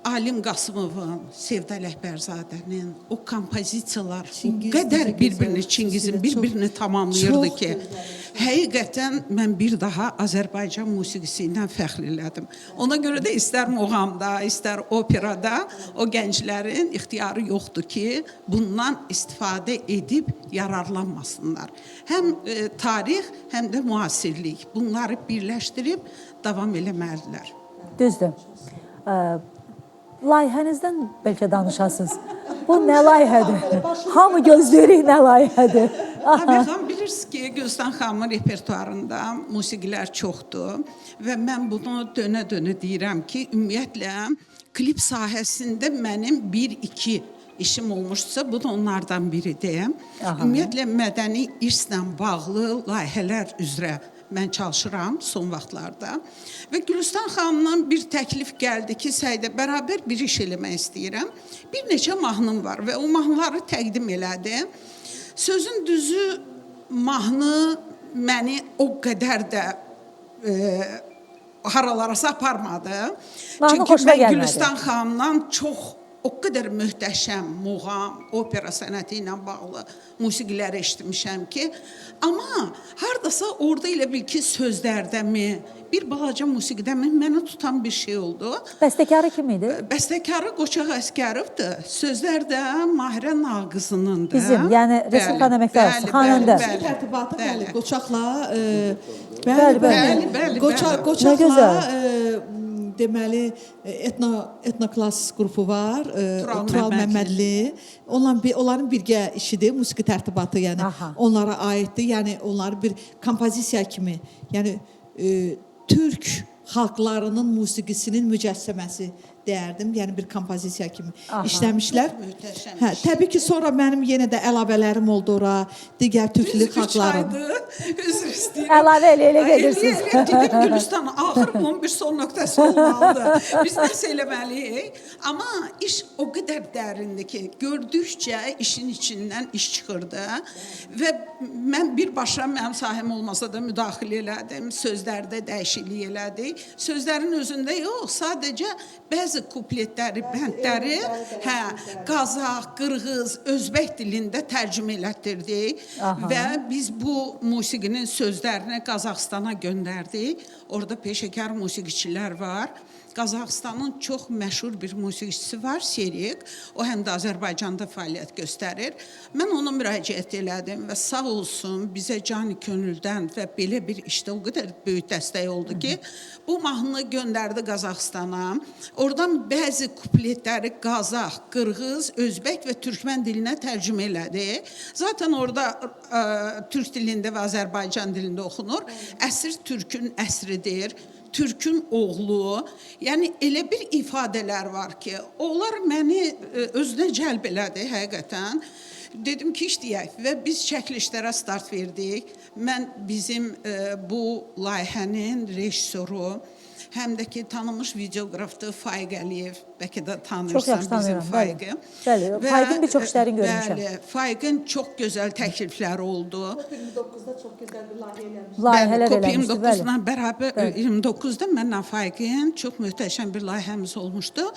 Speaker 9: Alim Qasımovun, Sevda Ələkbərzadənin o kompozisiyalar
Speaker 8: Çingiz
Speaker 9: o qədər
Speaker 8: necə gözəl,
Speaker 9: bir-birini Çingizin
Speaker 8: xüsusilə
Speaker 9: bir-birini tamamlayırdı
Speaker 8: çox
Speaker 9: ki, həqiqətən mən bir daha Azərbaycan musiqisi ilə fəxr elədim. Ona görə də istər muğamda, istər operada o gənclərin ixtiyarı yoxdur ki, bundan istifadə edib yararlanmasınlar. Həm tarix, həm də müasirlik bunları birləşdirib davam eləməlidirlər.
Speaker 2: Düzdür. Layihənizdən bəlkə danışasınız. Bu nə layihədir? Hamı gözləyirik nə layihədir.
Speaker 9: Amir xanım, bilirsiniz ki, Gülüstan xanımın repertuarında musiqilər çoxdur və mən bunu dönə-dönə deyirəm ki, ümumiyyətlə klip sahəsində mənim bir-iki işim olmuşsa, bu da onlardan biridir.
Speaker 2: Aha.
Speaker 9: Ümumiyyətlə mədəni irslə bağlı layihələr üzrə mən çalışıram son vaxtlarda. Və Gülüstan xanımdan bir təklif gəldi ki, Səidə bərabər bir iş eləmək istəyirəm. Bir neçə mahnım var və o mahnıları təqdim elədi. Sözün düzü mahnı məni o qədər də haralarasa aparmadı.
Speaker 2: Mahnı
Speaker 9: Çünki
Speaker 2: xoşuna
Speaker 9: mən
Speaker 2: gəlmədi.
Speaker 9: Gülüstan xanımdan çox o qədər möhtəşəm muğam, opera sənəti ilə bağlı musiqilər eşitmişəm ki, amma hardasa orada elə bil ki, sözlərdəmi, bir balaca musiqidəmi məni tutan bir şey oldu.
Speaker 2: Bəstəkarı kim idi?
Speaker 9: Bəstəkarı Qoçaq Əsgərovdur. Sözlər də Mahirə Nağızınındır.
Speaker 2: Bizim, yəni Respublikanın əməkdar artisti, xanəndə.
Speaker 8: Musiqi tərtibatı bəli, Qoçaqla
Speaker 2: Bəli,
Speaker 8: bəli,
Speaker 2: bəli.
Speaker 9: Bəli, bəli,
Speaker 8: Qoçaqla
Speaker 2: Nə gözəl.
Speaker 8: Deməli etnoklas qrupu var,
Speaker 9: Tural
Speaker 8: Tural
Speaker 9: Məmmədli.
Speaker 8: Məmmədli. Onların birgə işidir, musiqi tərtibatı, yəni
Speaker 2: Aha.
Speaker 8: onlara aiddir. Yəni onları bir kompozisiya kimi, yəni türk xalqlarının musiqisinin mücəssəməsi deyərdim. Yəni bir kompozisiya kimi
Speaker 2: Aha.
Speaker 8: işləmişlər.
Speaker 9: Möhtəşəm
Speaker 8: Hə, təbii ki, sonra mənim yenə də əlavələrim oldu ora, digər türkli
Speaker 9: Düz üç
Speaker 8: xalqların.
Speaker 9: aydır. Üzr istəyirəm.
Speaker 2: Əlavə elə-elə gedirsiniz.
Speaker 9: Elə-elə gedir Gülüstan. Axır bunun bir son nöqtəsi olmalıdır. Biz nəsə eləməliyik. Amma iş o qədər dərindir ki, gördükcə işin içindən iş çıxırdı. Və mən birbaşa mənim sahəm olmasa da müdaxilə elədim. Sözlərdə dəyişiklik elədik. Sözlərin özündə yox, sadəcə bəzi kupletləri, bəndləri, hə, Qazax, Qırğız, Özbək dilində tərcümə elətdirdik.
Speaker 2: Aha.
Speaker 9: Və biz bu musiqinin sözlərini Qazaxıstana göndərdik. Orada peşəkar musiqiçilər var. Qazaxıstanın çox məşhur bir musiqiçisi var, Serik. O həm də Azərbaycanda fəaliyyət göstərir. Mən ona müraciət elədim və sağ olsun bizə cani könüldən və belə bir işdə o qədər böyük dəstək oldu ki, bu mahnını göndərdi Qazaxıstana. Oradan bəzi kupletləri Qazax, Qırğız, Özbək və Türkmən dilinə tərcümə elədi. Zaten orada türk dilində və Azərbaycan dilində oxunur. Əsr türkün əsridir. Türkün oğlu. Yəni elə bir ifadələr var ki, onlar məni özünə cəlb elədi həqiqətən. Dedim ki, işləyək və biz çəkilişlərə start verdik. Mən bizim bu layihənin rejissoru, həm də ki tanınmış videoqrafdır Faiq Əliyev. Bəlkə də tanıyırsan
Speaker 2: yaxşı
Speaker 9: bizim
Speaker 2: tanıyıram, bəli.
Speaker 9: Faiqi.
Speaker 2: Bəli, Faiqin bir çox işlərini görmüşəm.
Speaker 9: Bəli, Faiqin çox gözəl təklifləri oldu.
Speaker 8: 29-da çox gözəl bir layihə eləmişdi.
Speaker 2: Layihələr
Speaker 9: Bəli,
Speaker 2: eləmişdi, bəli.
Speaker 9: COP 29-la bərabər 29-da mənlə Faiqin çox möhtəşəm bir layihəmiz olmuşdu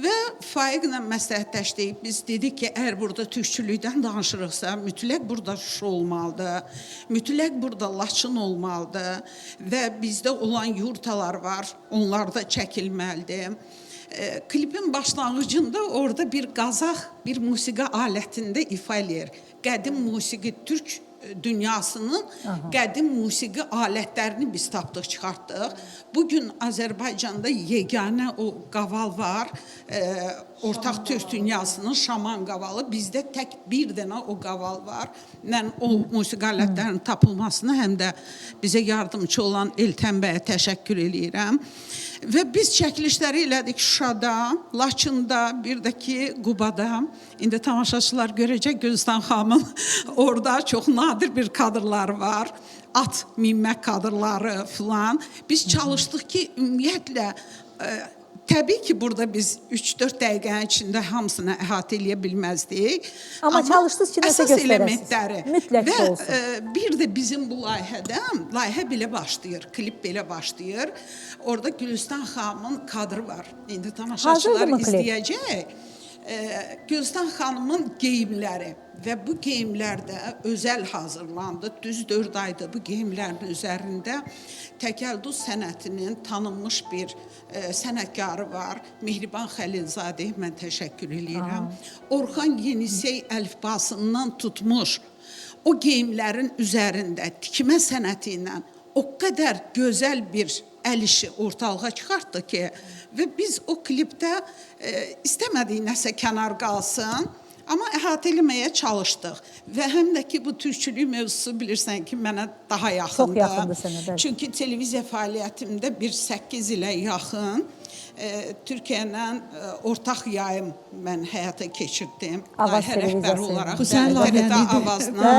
Speaker 9: və Faiqlə məsləhətləşdik. Biz dedik ki, əgər burada türkçülükdən danışırıqsa, mütləq burada Şuşa olmalıdır, mütləq burada Laçın olmalıdır və bizdə olan yurtalar var, onlar da çəkilməlidir. Klipin başlanğıcında orada bir qazax bir musiqi alətində ifa eləyir. Qədim musiqi türk dünyasının qədim musiqi alətlərini biz tapdıq, çıxartdıq. Bugün Azərbaycanda yeganə o qaval var. Ortaq türk dünyasının şaman qavalı. Bizdə tək bir dənə o qaval var. Mən o musiqi alətlərinin tapılmasına həm də bizə yardımçı olan Eltən bəyə təşəkkür eləyirəm. Və biz çəkilişləri elədik Şuşada, Laçında, bir də ki Qubada. İndi tamaşaçılar görəcək Gülüstan xanımın orada çox nadir bir kadrlar var. At minmə kadrları filan. Biz çalışdıq ki, ümumiyyətlə təbii ki, burada biz 3-4 dəqiqənin içində hamısını əhatə eləyə bilməzdik.
Speaker 2: Amma çalışdınız ki, nəsə
Speaker 9: əsas
Speaker 2: göstərəsiniz.
Speaker 9: elementləri.
Speaker 2: Mütləq
Speaker 9: Və,
Speaker 2: olsun.
Speaker 9: bir də bizim bu layihədə, layihə belə başlayır, klip belə başlayır. Orada Gülüstan xanımın kadrı var. İndi tamaşaçılar izləyəcək. Gülüstan xanımın geyimləri və bu geyimlər də özəl hazırlandı. Düz 4 aydır bu geyimlərin üzərində təkəlduz sənətinin tanınmış bir sənətkarı var. Mehriban Xəlilzadə, mən təşəkkür eləyirəm. Orxan Yenisey əlifbasından tutmuş o geyimlərin üzərində tikmə sənəti ilə o qədər gözəl bir əl işi ortalığa çıxartdı ki, və biz o klipdə istəmədik nəsə kənar qalsın, amma əhatə eləməyə çalışdıq. Və həm də ki bu türkçülük mövzusu bilirsən ki, mənə daha yaxındır.
Speaker 2: Çox yaxındır sənə, bəli.
Speaker 9: Çünki televiziya fəaliyyətimdə bir 8 ilə yaxın Türkiyə ilə ortaq yayım mən həyata keçirdim.
Speaker 2: Avaz
Speaker 9: Layihə rəhbəri olaraq.
Speaker 8: Bu sənin
Speaker 9: TRT
Speaker 8: layihən
Speaker 9: Avazla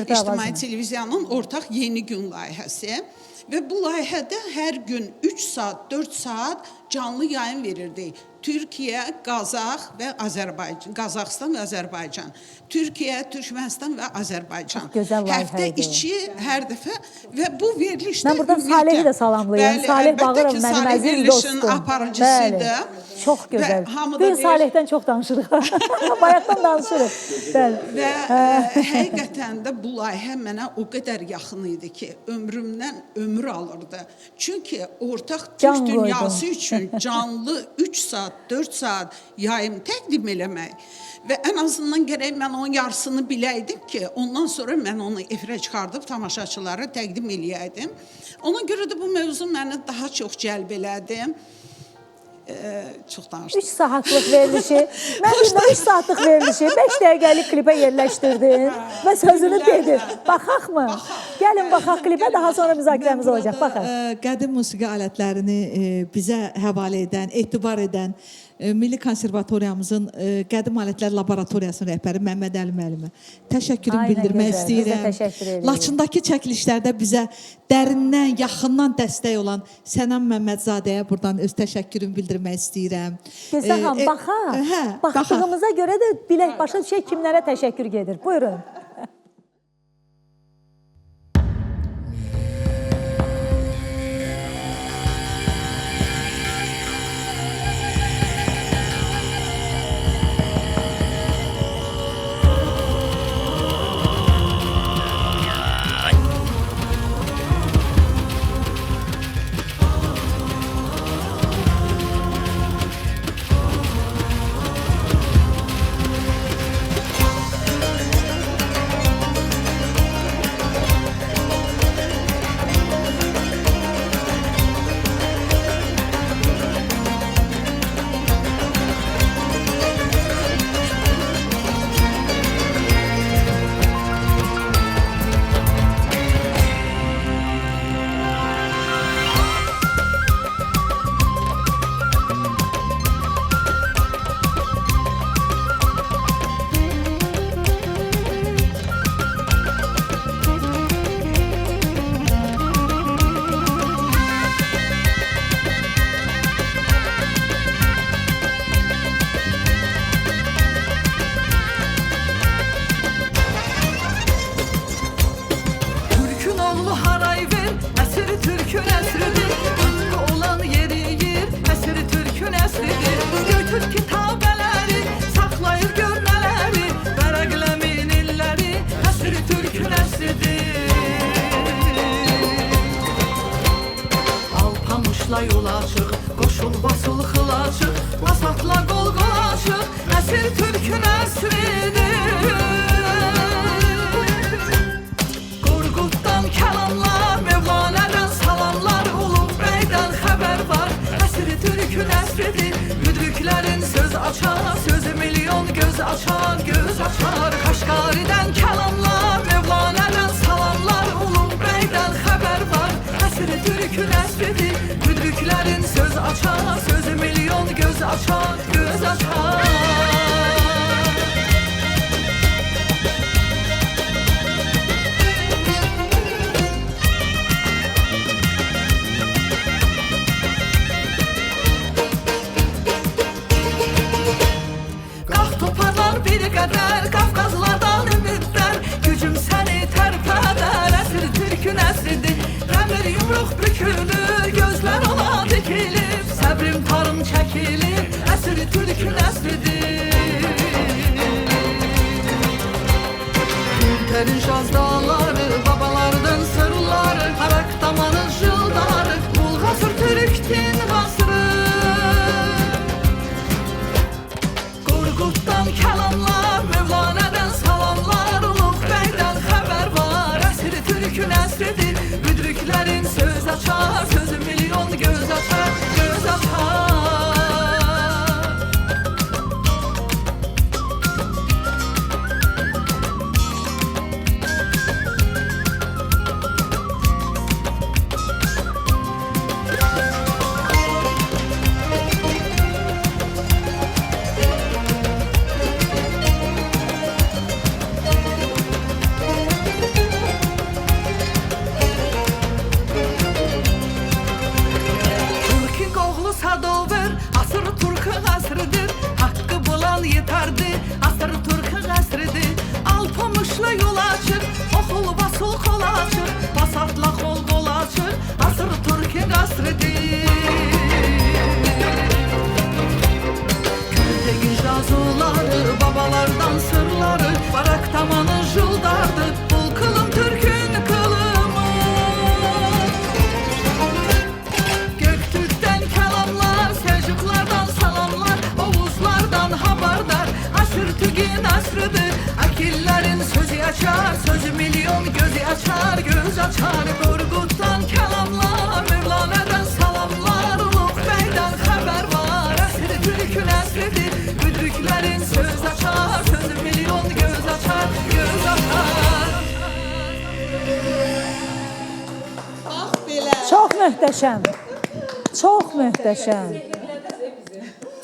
Speaker 9: İctimai televiziyanın ortaq Yeni Gün layihəsi. Və bu layihədə hər gün 3 saat, 4 saat canlı yayım verirdik. Türkiyə, Qazax və Azərbaycan, Qazaxıstan və Azərbaycan. Türkiyə, Türkmənistan və Azərbaycan.
Speaker 2: Çox gözəl layihə
Speaker 9: Həftə
Speaker 2: idi.
Speaker 9: içi hər dəfə və bu verilişdə
Speaker 2: Mən buradan Salehi də salamlayıram.
Speaker 9: Bəli,
Speaker 2: Saleh Bağırov
Speaker 9: ki,
Speaker 2: mənim
Speaker 9: Saleh
Speaker 2: əziz
Speaker 9: verilişin
Speaker 2: dostum.
Speaker 9: aparıcısıdır.
Speaker 2: Bəli, çox gözəl.
Speaker 9: Hamı da
Speaker 2: Bu gün
Speaker 9: deyir-
Speaker 2: Salehdən çox danışırıq. Bayaqdan danışırıq. Bəli.
Speaker 9: Və həqiqətən də bu layihə mənə o qədər yaxın idi ki, ömrümdən ömür alırdı. Çünki ortaq türk dünyası üçün canlı 3 saat, 4 saat yayım təqdim eləmək və ən azından gərək mən onun yarısını biləydim ki, ondan sonra mən onu efirə çıxardıb tamaşaçılara təqdim eləyəydim. Ona görə də bu mövzu məni daha çox cəlb elədi. Çox danışdım.
Speaker 2: 3 saatlıq verilişi, mən bilmirəm 3 saatlıq verilişi 5 dəqiqəlik klipə yerləşdirdin və sözünü dedin. Baxaq mı? Gəlin baxaq klipə, daha sonra müzakirəmiz olacaq. Baxaq.
Speaker 8: Qədim musiqi alətlərini bizə həvalə edən, etibar edən Milli Konservatoriyamızın qədim alətlər laboratoriyasının rəhbəri Məmməd Əli müəllimə təşəkkürümü bildirmək
Speaker 2: gözəl. Biz də
Speaker 8: istəyirəm.
Speaker 2: təşəkkür edirik.
Speaker 8: Laçındakı çəkilişlərdə bizə dərindən, yaxından dəstək olan Sənəm Məmmədzadəyə buradan öz təşəkkürümü bildirmək istəyirəm.
Speaker 2: Gülsən xanım, baxaq.
Speaker 8: Hə, baxaq.
Speaker 2: Baxdığımıza görə də bilək, başa düşək kimlərə təşəkkür gedir. Buyurun.
Speaker 5: Alpamışla yola çıx, qoşul basıl xıla çıx, Basatla qol qola çıx, əsir türkün əsridir. Qorquddan kəlamlar, Mevlanədən salamlar, Uluq bəydən xəbər var, əsir türkün əsridir. Müdriklərin söz açar, sözü milyon göz açar, göz açar. Kaşqaridən kəlamlar, Mevlanədən salamlar, Uluq bəydən xəbər var, əsir türkün əsridir. Müdriklərin söz açar, sözü milyon göz açar, göz açar. Qalx toparlan bir qədər, Qafqazlardan ümidlər, gücüm səni tərpədər, əsir türkün əsridir. Dəmir yumruq bükülür, gözlər ona dikilir, səbrim tarım çəkilir, əsir türkün əsridir. Gülterin şazdaları, babalardan sırları, Arak damanın jıldarı, Bulgasır Türk'ün vasrı. Qorquddan kəlamlar, Mevlanədən salamlar, Uluq bəydən xəbər var, əsir türkün əsridir. Müdriklərin söz açar, sözü milyon göz açar, göz açar. Türk'ün oğlu Sadover, asır Türk'ün asrıdır. Hakkı bulan yeterdi, asır Türk'ün asrıdır. Alpamışla yol açır, oxul basıl kol açır, basatla kol kol açır, asır Türk'ün asrıdır. Kültegin jazuları, babalardan sırları, barak tamanı jıldardı, bul kılım Türk'ün kılımı. Göktürk'ten kelamlar, Selçuklardan salamlar, Oğuzlardan habardar, asır Türk'ün asrıdır. Akillerin sözü açar, sözü milyon gözü açar, göz açar. Qorquddan kelamlar, Mevlana'dan salamlar, Uluq bəydən xəbər var, əsir Türk'ün əsridir. Müdriklərin söz açar, sözü milyon göz açar, göz açar.
Speaker 8: Bax belə.
Speaker 2: Çox möhtəşəm. Çox möhtəşəm.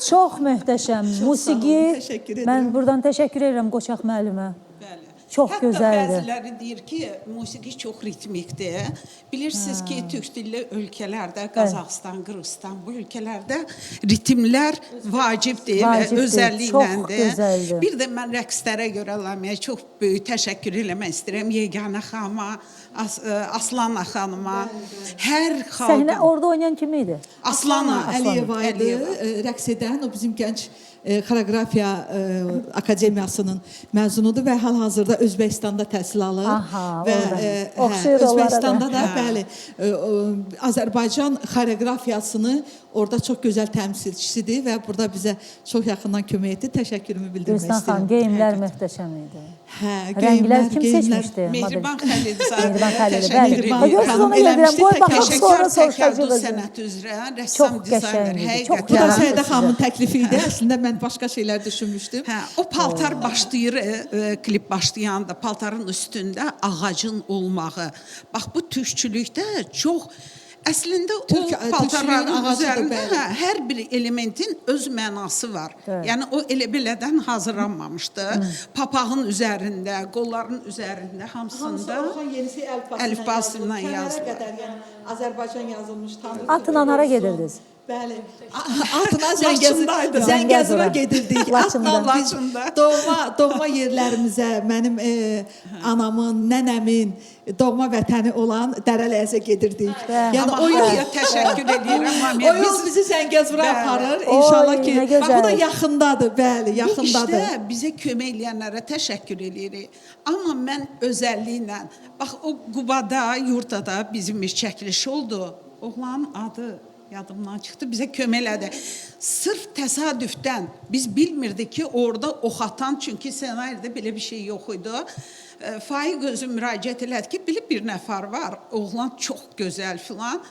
Speaker 2: Çox möhtəşəm. Musiqi.
Speaker 8: Sağ olun, təşəkkür edirəm.
Speaker 2: Mən buradan təşəkkür edirəm Qoçaq müəllimə.
Speaker 9: Bəli.
Speaker 2: Çox
Speaker 9: Hətta
Speaker 2: gözəldir.
Speaker 9: Bəziləri deyir ki, musiqi çox ritmikdir. Bilirsiniz ki, türk dilli ölkələrdə, Qazaxıstan, Qırğızistan bu ölkələrdə ritimlər vacibdir və
Speaker 2: Vacibdir.
Speaker 9: özəlliklədir.
Speaker 2: Çox gözəldir.
Speaker 9: Bir də mən rəqslərə görə Lamiyə çox böyük təşəkkür eləmək istəyirəm. Yeganə xanıma, Aslana xanıma, hər xalqın.
Speaker 2: Səhnə orada oynayan kim idi?
Speaker 9: Aslana
Speaker 8: Əliyeva idi, rəqs edən, o bizim gənc xoreografiya akademiyasının məzunudur və hal-hazırda Özbəkistanda təhsil alır.
Speaker 2: Aha,
Speaker 8: və
Speaker 2: orada.
Speaker 8: Hə,
Speaker 2: Oxşayır onlara da.
Speaker 8: Özbəkistanda da bəli, Azərbaycan xoreografiyasını orada çox gözəl təmsilçisidir və burada bizə çox yaxından kömək etdi. Təşəkkürümü bildirmək
Speaker 2: Gülistan xanım,
Speaker 8: istəyirəm.
Speaker 2: geyimlər möhtəşəm idi.
Speaker 8: Hə,
Speaker 2: Rənglər kim
Speaker 8: geyimlər.
Speaker 2: seçmişdi?
Speaker 9: Mehriban Xəlilzadə.
Speaker 2: Mehriban Xəlili,
Speaker 9: təşəkkür
Speaker 2: bəli.
Speaker 9: edirəm.
Speaker 2: Və görürsünüz ona gəlirəm. Qoy baxaq
Speaker 9: Təşəkkür
Speaker 2: sonra
Speaker 9: təkərdu
Speaker 2: soruşacağıq.
Speaker 9: sənət üzrə, rəssam
Speaker 2: Çox
Speaker 9: dizayner,
Speaker 2: qəşəng idi, çox
Speaker 9: həqiqətən.
Speaker 8: Bu da
Speaker 2: Yaradıcı.
Speaker 8: Səidə xanımın təklifi idi. Əslində mən başqa şeylər düşünmüşdüm.
Speaker 9: Hə, o paltar başlayır, klip başlayanda paltarın üstündə ağacın olmağı. Bax bu türkçülükdə çox əslində o
Speaker 8: Türk-
Speaker 9: paltarların
Speaker 8: türkçülüyün ağacıdır,
Speaker 9: üzərində
Speaker 8: bəli.
Speaker 9: hə, hər bir elementin öz mənası var.
Speaker 2: Bəli.
Speaker 9: Yəni o elə belədən hazırlanmamışdı. Papağın üzərində, qolların üzərində
Speaker 8: Hamısı
Speaker 9: hamısında
Speaker 8: Orxan Yenisey əlifbası
Speaker 9: Əlifbası ilə
Speaker 8: yazılıb. Kəmərə
Speaker 9: yazılıb.
Speaker 8: qədər, yəni Azərbaycan yazılmış. Tanrı
Speaker 2: Atla hara gedirdiniz?
Speaker 8: Bəli. Atla Zəngəzur,
Speaker 9: Laçındaydı.
Speaker 8: Zəngəzura
Speaker 2: Zəngəzura.
Speaker 8: gedirdik.
Speaker 2: Laçında.
Speaker 8: Atla biz
Speaker 9: Laçında.
Speaker 8: doğma yerlərimizə, mənim anamın, nənəmin doğma vətəni olan Dərələyəzə gedirdik. Yəni
Speaker 9: Amma
Speaker 8: o yol
Speaker 9: hamıya təşəkkür edirəm. Hamıya.
Speaker 8: O yol bizi Zəngəzura
Speaker 9: Bəli.
Speaker 8: aparır.
Speaker 2: Oy,
Speaker 8: İnşallah ki,
Speaker 2: nə gözəl.
Speaker 8: bax bu da yaxındadır, bəli,
Speaker 9: Bu
Speaker 8: yaxındadır.
Speaker 9: işdə bizə kömək eləyənlərə təşəkkür eləyirik. Amma mən özəlliklə, bax o Qubada, Yurtada bizim bir çəkiliş oldu. Oğlanın adı Yadımdan çıxdı, bizə kömək elədi. Sırf təsadüfdən biz bilmirdik ki, orada ox atan, çünki ssenaridə belə bir şey yox idi. Faiq özü müraciət elədi ki, bilib bir nəfər var, oğlan çox gözəl filan.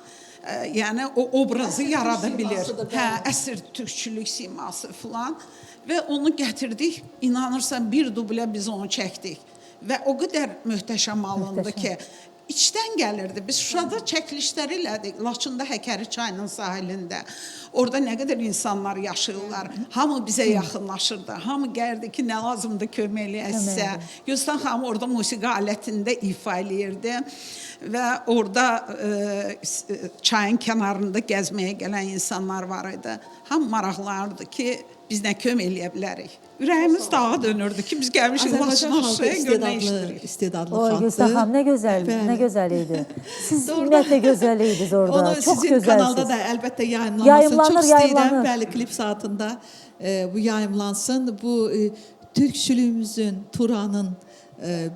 Speaker 9: Yəni o obrazı yarada bilir. Hə, əsr türkçülük siması filan və onu gətirdik. İnanırsan bir dublə biz onu çəkdik və o qədər möhtəşəm alındı ki, içdən gəlirdi. Biz Şuşada çəkilişlər elədik. Laçında Həkəri çayının sahilində. Orada nə qədər insanlar yaşayırlar. Hamı bizə yaxınlaşırdı. Hamı gəlirdi ki, nə lazımdır kömək eləyək sizə. Gülstan xanım orada musiqi alətində ifa eləyirdi və orada çayın kənarında gəzməyə gələn insanlar var idi. Hamı maraqlanırdı ki, biz nə kömək eləyə bilərik. Ürəyimiz dağa dönürdü ki, biz gəlmişik
Speaker 8: Azərbaycan
Speaker 9: Laçına
Speaker 8: xalqı
Speaker 9: Şuşaya gör nə
Speaker 8: istedadlı,
Speaker 9: işləyirik.
Speaker 8: istedadlı
Speaker 2: Oy
Speaker 8: xalqdır.
Speaker 2: Gülstan xanım nə gözəl,
Speaker 8: Bəli.
Speaker 2: nə gözəl idi. Siz
Speaker 8: Doğrudan.
Speaker 2: ümumiyyətlə gözəl idiniz orada.
Speaker 8: Onu
Speaker 2: Çox
Speaker 8: sizin kanalda
Speaker 2: gözəlsiniz.
Speaker 8: da əlbəttə yayımlanmasın.
Speaker 2: Yayımlanır,
Speaker 8: Çox istəyirəm.
Speaker 2: yayımlanır.
Speaker 8: Bəli, klip saatında bu yayımlansın. Bu türkçülüyümüzün, Turanın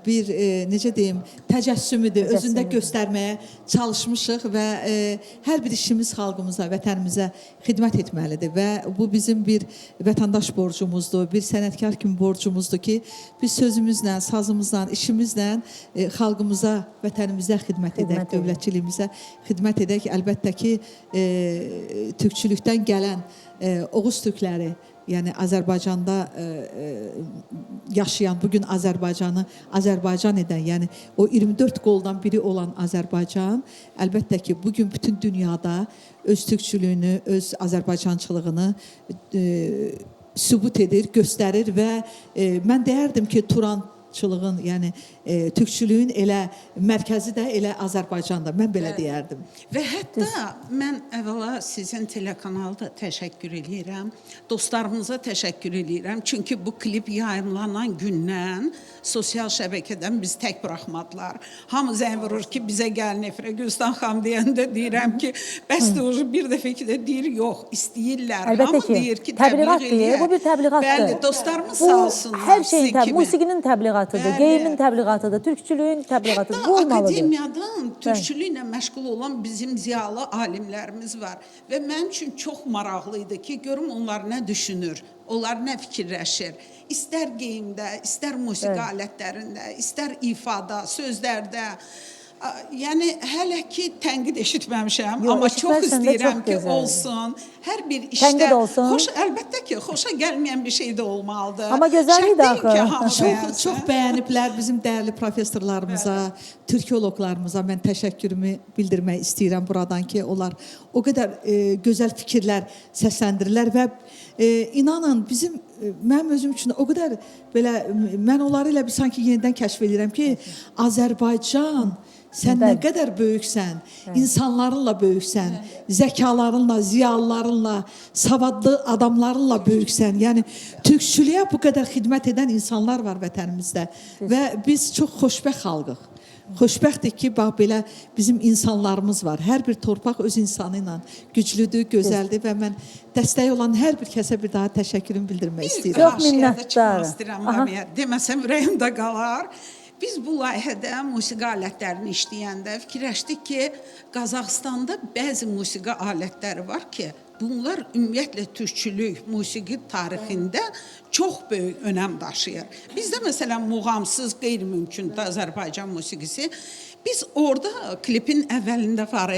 Speaker 8: bir necə deyim, təcəssümüdür. Özündə
Speaker 2: Təcəssümüdür.
Speaker 8: göstərməyə çalışmışıq və hər bir işimiz xalqımıza, vətənimizə xidmət etməlidir və bu bizim bir vətəndaş borcumuzdur, bir sənətkar kimi borcumuzdur ki, biz sözümüzlə, sazımızla, işimizlə xalqımıza, vətənimizə xidmət edək,
Speaker 2: Xidmət edək.
Speaker 8: dövlətçiliyimizə xidmət edək. Əlbəttə ki, türkçülükdən gələn Oğuz türkləri, yəni Azərbaycanda yaşayan, bugün Azərbaycanı Azərbaycan edən, yəni o 24 qoldan biri olan Azərbaycan, əlbəttə ki, bugün bütün dünyada öz türkçülüyünü, öz Azərbaycançılığını sübut edir, göstərir və mən deyərdim ki, Turançılığın, yəni türkçülüyün elə mərkəzi də elə Azərbaycandır. Mən belə deyərdim.
Speaker 9: Və hətta mən əvvəla sizin telekanalda təşəkkür eləyirəm, dostlarımıza təşəkkür eləyirəm. Çünki bu klip yayımlanan gündən sosial şəbəkədən bizi tək buraxmadılar. Hamı zəng vurur ki, bizə gəlin efirə. Gülstan xanım deyəndə deyirəm ki, bəsdir o bir dəfə ki də deyir yox, istəyirlər.
Speaker 2: Əlbəttə
Speaker 9: Hamı
Speaker 2: ki,
Speaker 9: deyir ki,
Speaker 2: təbliğat
Speaker 9: təbliğ
Speaker 2: deyir,
Speaker 9: eləyək.
Speaker 2: bu bir təbliğatdır.
Speaker 9: Bəli, dostlarımız
Speaker 2: Bu
Speaker 9: sağ olsunlar.
Speaker 2: hər şeyin
Speaker 9: sizin kimi.
Speaker 2: musiqinin təbliğatıdır,
Speaker 9: Bəli.
Speaker 2: geyimin təbliğatıdır, türkçülüyün təbliğatıdır.
Speaker 9: Hətta
Speaker 2: Bu olmalıdır.
Speaker 9: akademiyadan türkçülüklə məşğul olan bizim ziyalı alimlərimiz var və mənim üçün çox maraqlı idi ki, görüm onlar nə düşünür, onlar nə fikirləşir. İstər geyimdə, istər musiqi alətlərində, istər ifada, sözlərdə. Yəni hələ ki tənqid eşitməmişəm,
Speaker 2: Yox,
Speaker 9: amma çox
Speaker 2: eşitməzsən də
Speaker 9: istəyirəm
Speaker 2: çox
Speaker 9: ki,
Speaker 2: gözəldir.
Speaker 9: olsun. Hər bir işdə
Speaker 2: Tənqid olsun.
Speaker 9: Xoş, əlbəttə ki, xoşa gəlməyən bir şey də olmalıdır.
Speaker 2: Amma gözəl
Speaker 9: Şərt
Speaker 2: idi
Speaker 9: deyil ki,
Speaker 2: axı.
Speaker 9: hamı
Speaker 8: Çox
Speaker 9: bəyənsin.
Speaker 8: çox bəyəniblər bizim dəyərli professorlarımıza, türkoloqlarımıza mən təşəkkürümü bildirmək istəyirəm buradan ki, onlar o qədər gözəl fikirlər səsləndirirlər və inanın bizim mənim özüm üçün o qədər belə mən onları elə bir sanki yenidən kəşf edirəm ki, Azərbaycan sən nə qədər böyüksən, insanlarınla böyüksən, zəkalarınla, ziyalılarınla, savadlı adamlarınla böyüksən. Yəni türkçülüyə bu qədər xidmət edən insanlar var vətənimizdə və biz çox xoşbəxt xalqıq. Xoşbəxtdik ki, bax belə bizim insanlarımız var. Hər bir torpaq öz insanı ilə güclüdür, gözəldir və mən dəstəyi olan hər bir kəsə bir daha təşəkkürümü bildirmək istəyirəm.
Speaker 2: Çox
Speaker 9: haşiyədə
Speaker 2: minnətdarım.
Speaker 9: çıxmaq istəyirəm
Speaker 2: Aha.
Speaker 9: Lamiyə. Deməsəm ürəyimdə qalar. Biz bu layihədə musiqi alətlərini işləyəndə fikirləşdik ki, Qazaxıstanda bəzi musiqi alətləri var ki, bunlar ümumiyyətlə türkçülük, musiqi tarixində çox böyük önəm daşıyır. Bizdə məsələn muğamsız qeyri-mümkündür Azərbaycan musiqisi. Biz orada klipin əvvəlində var,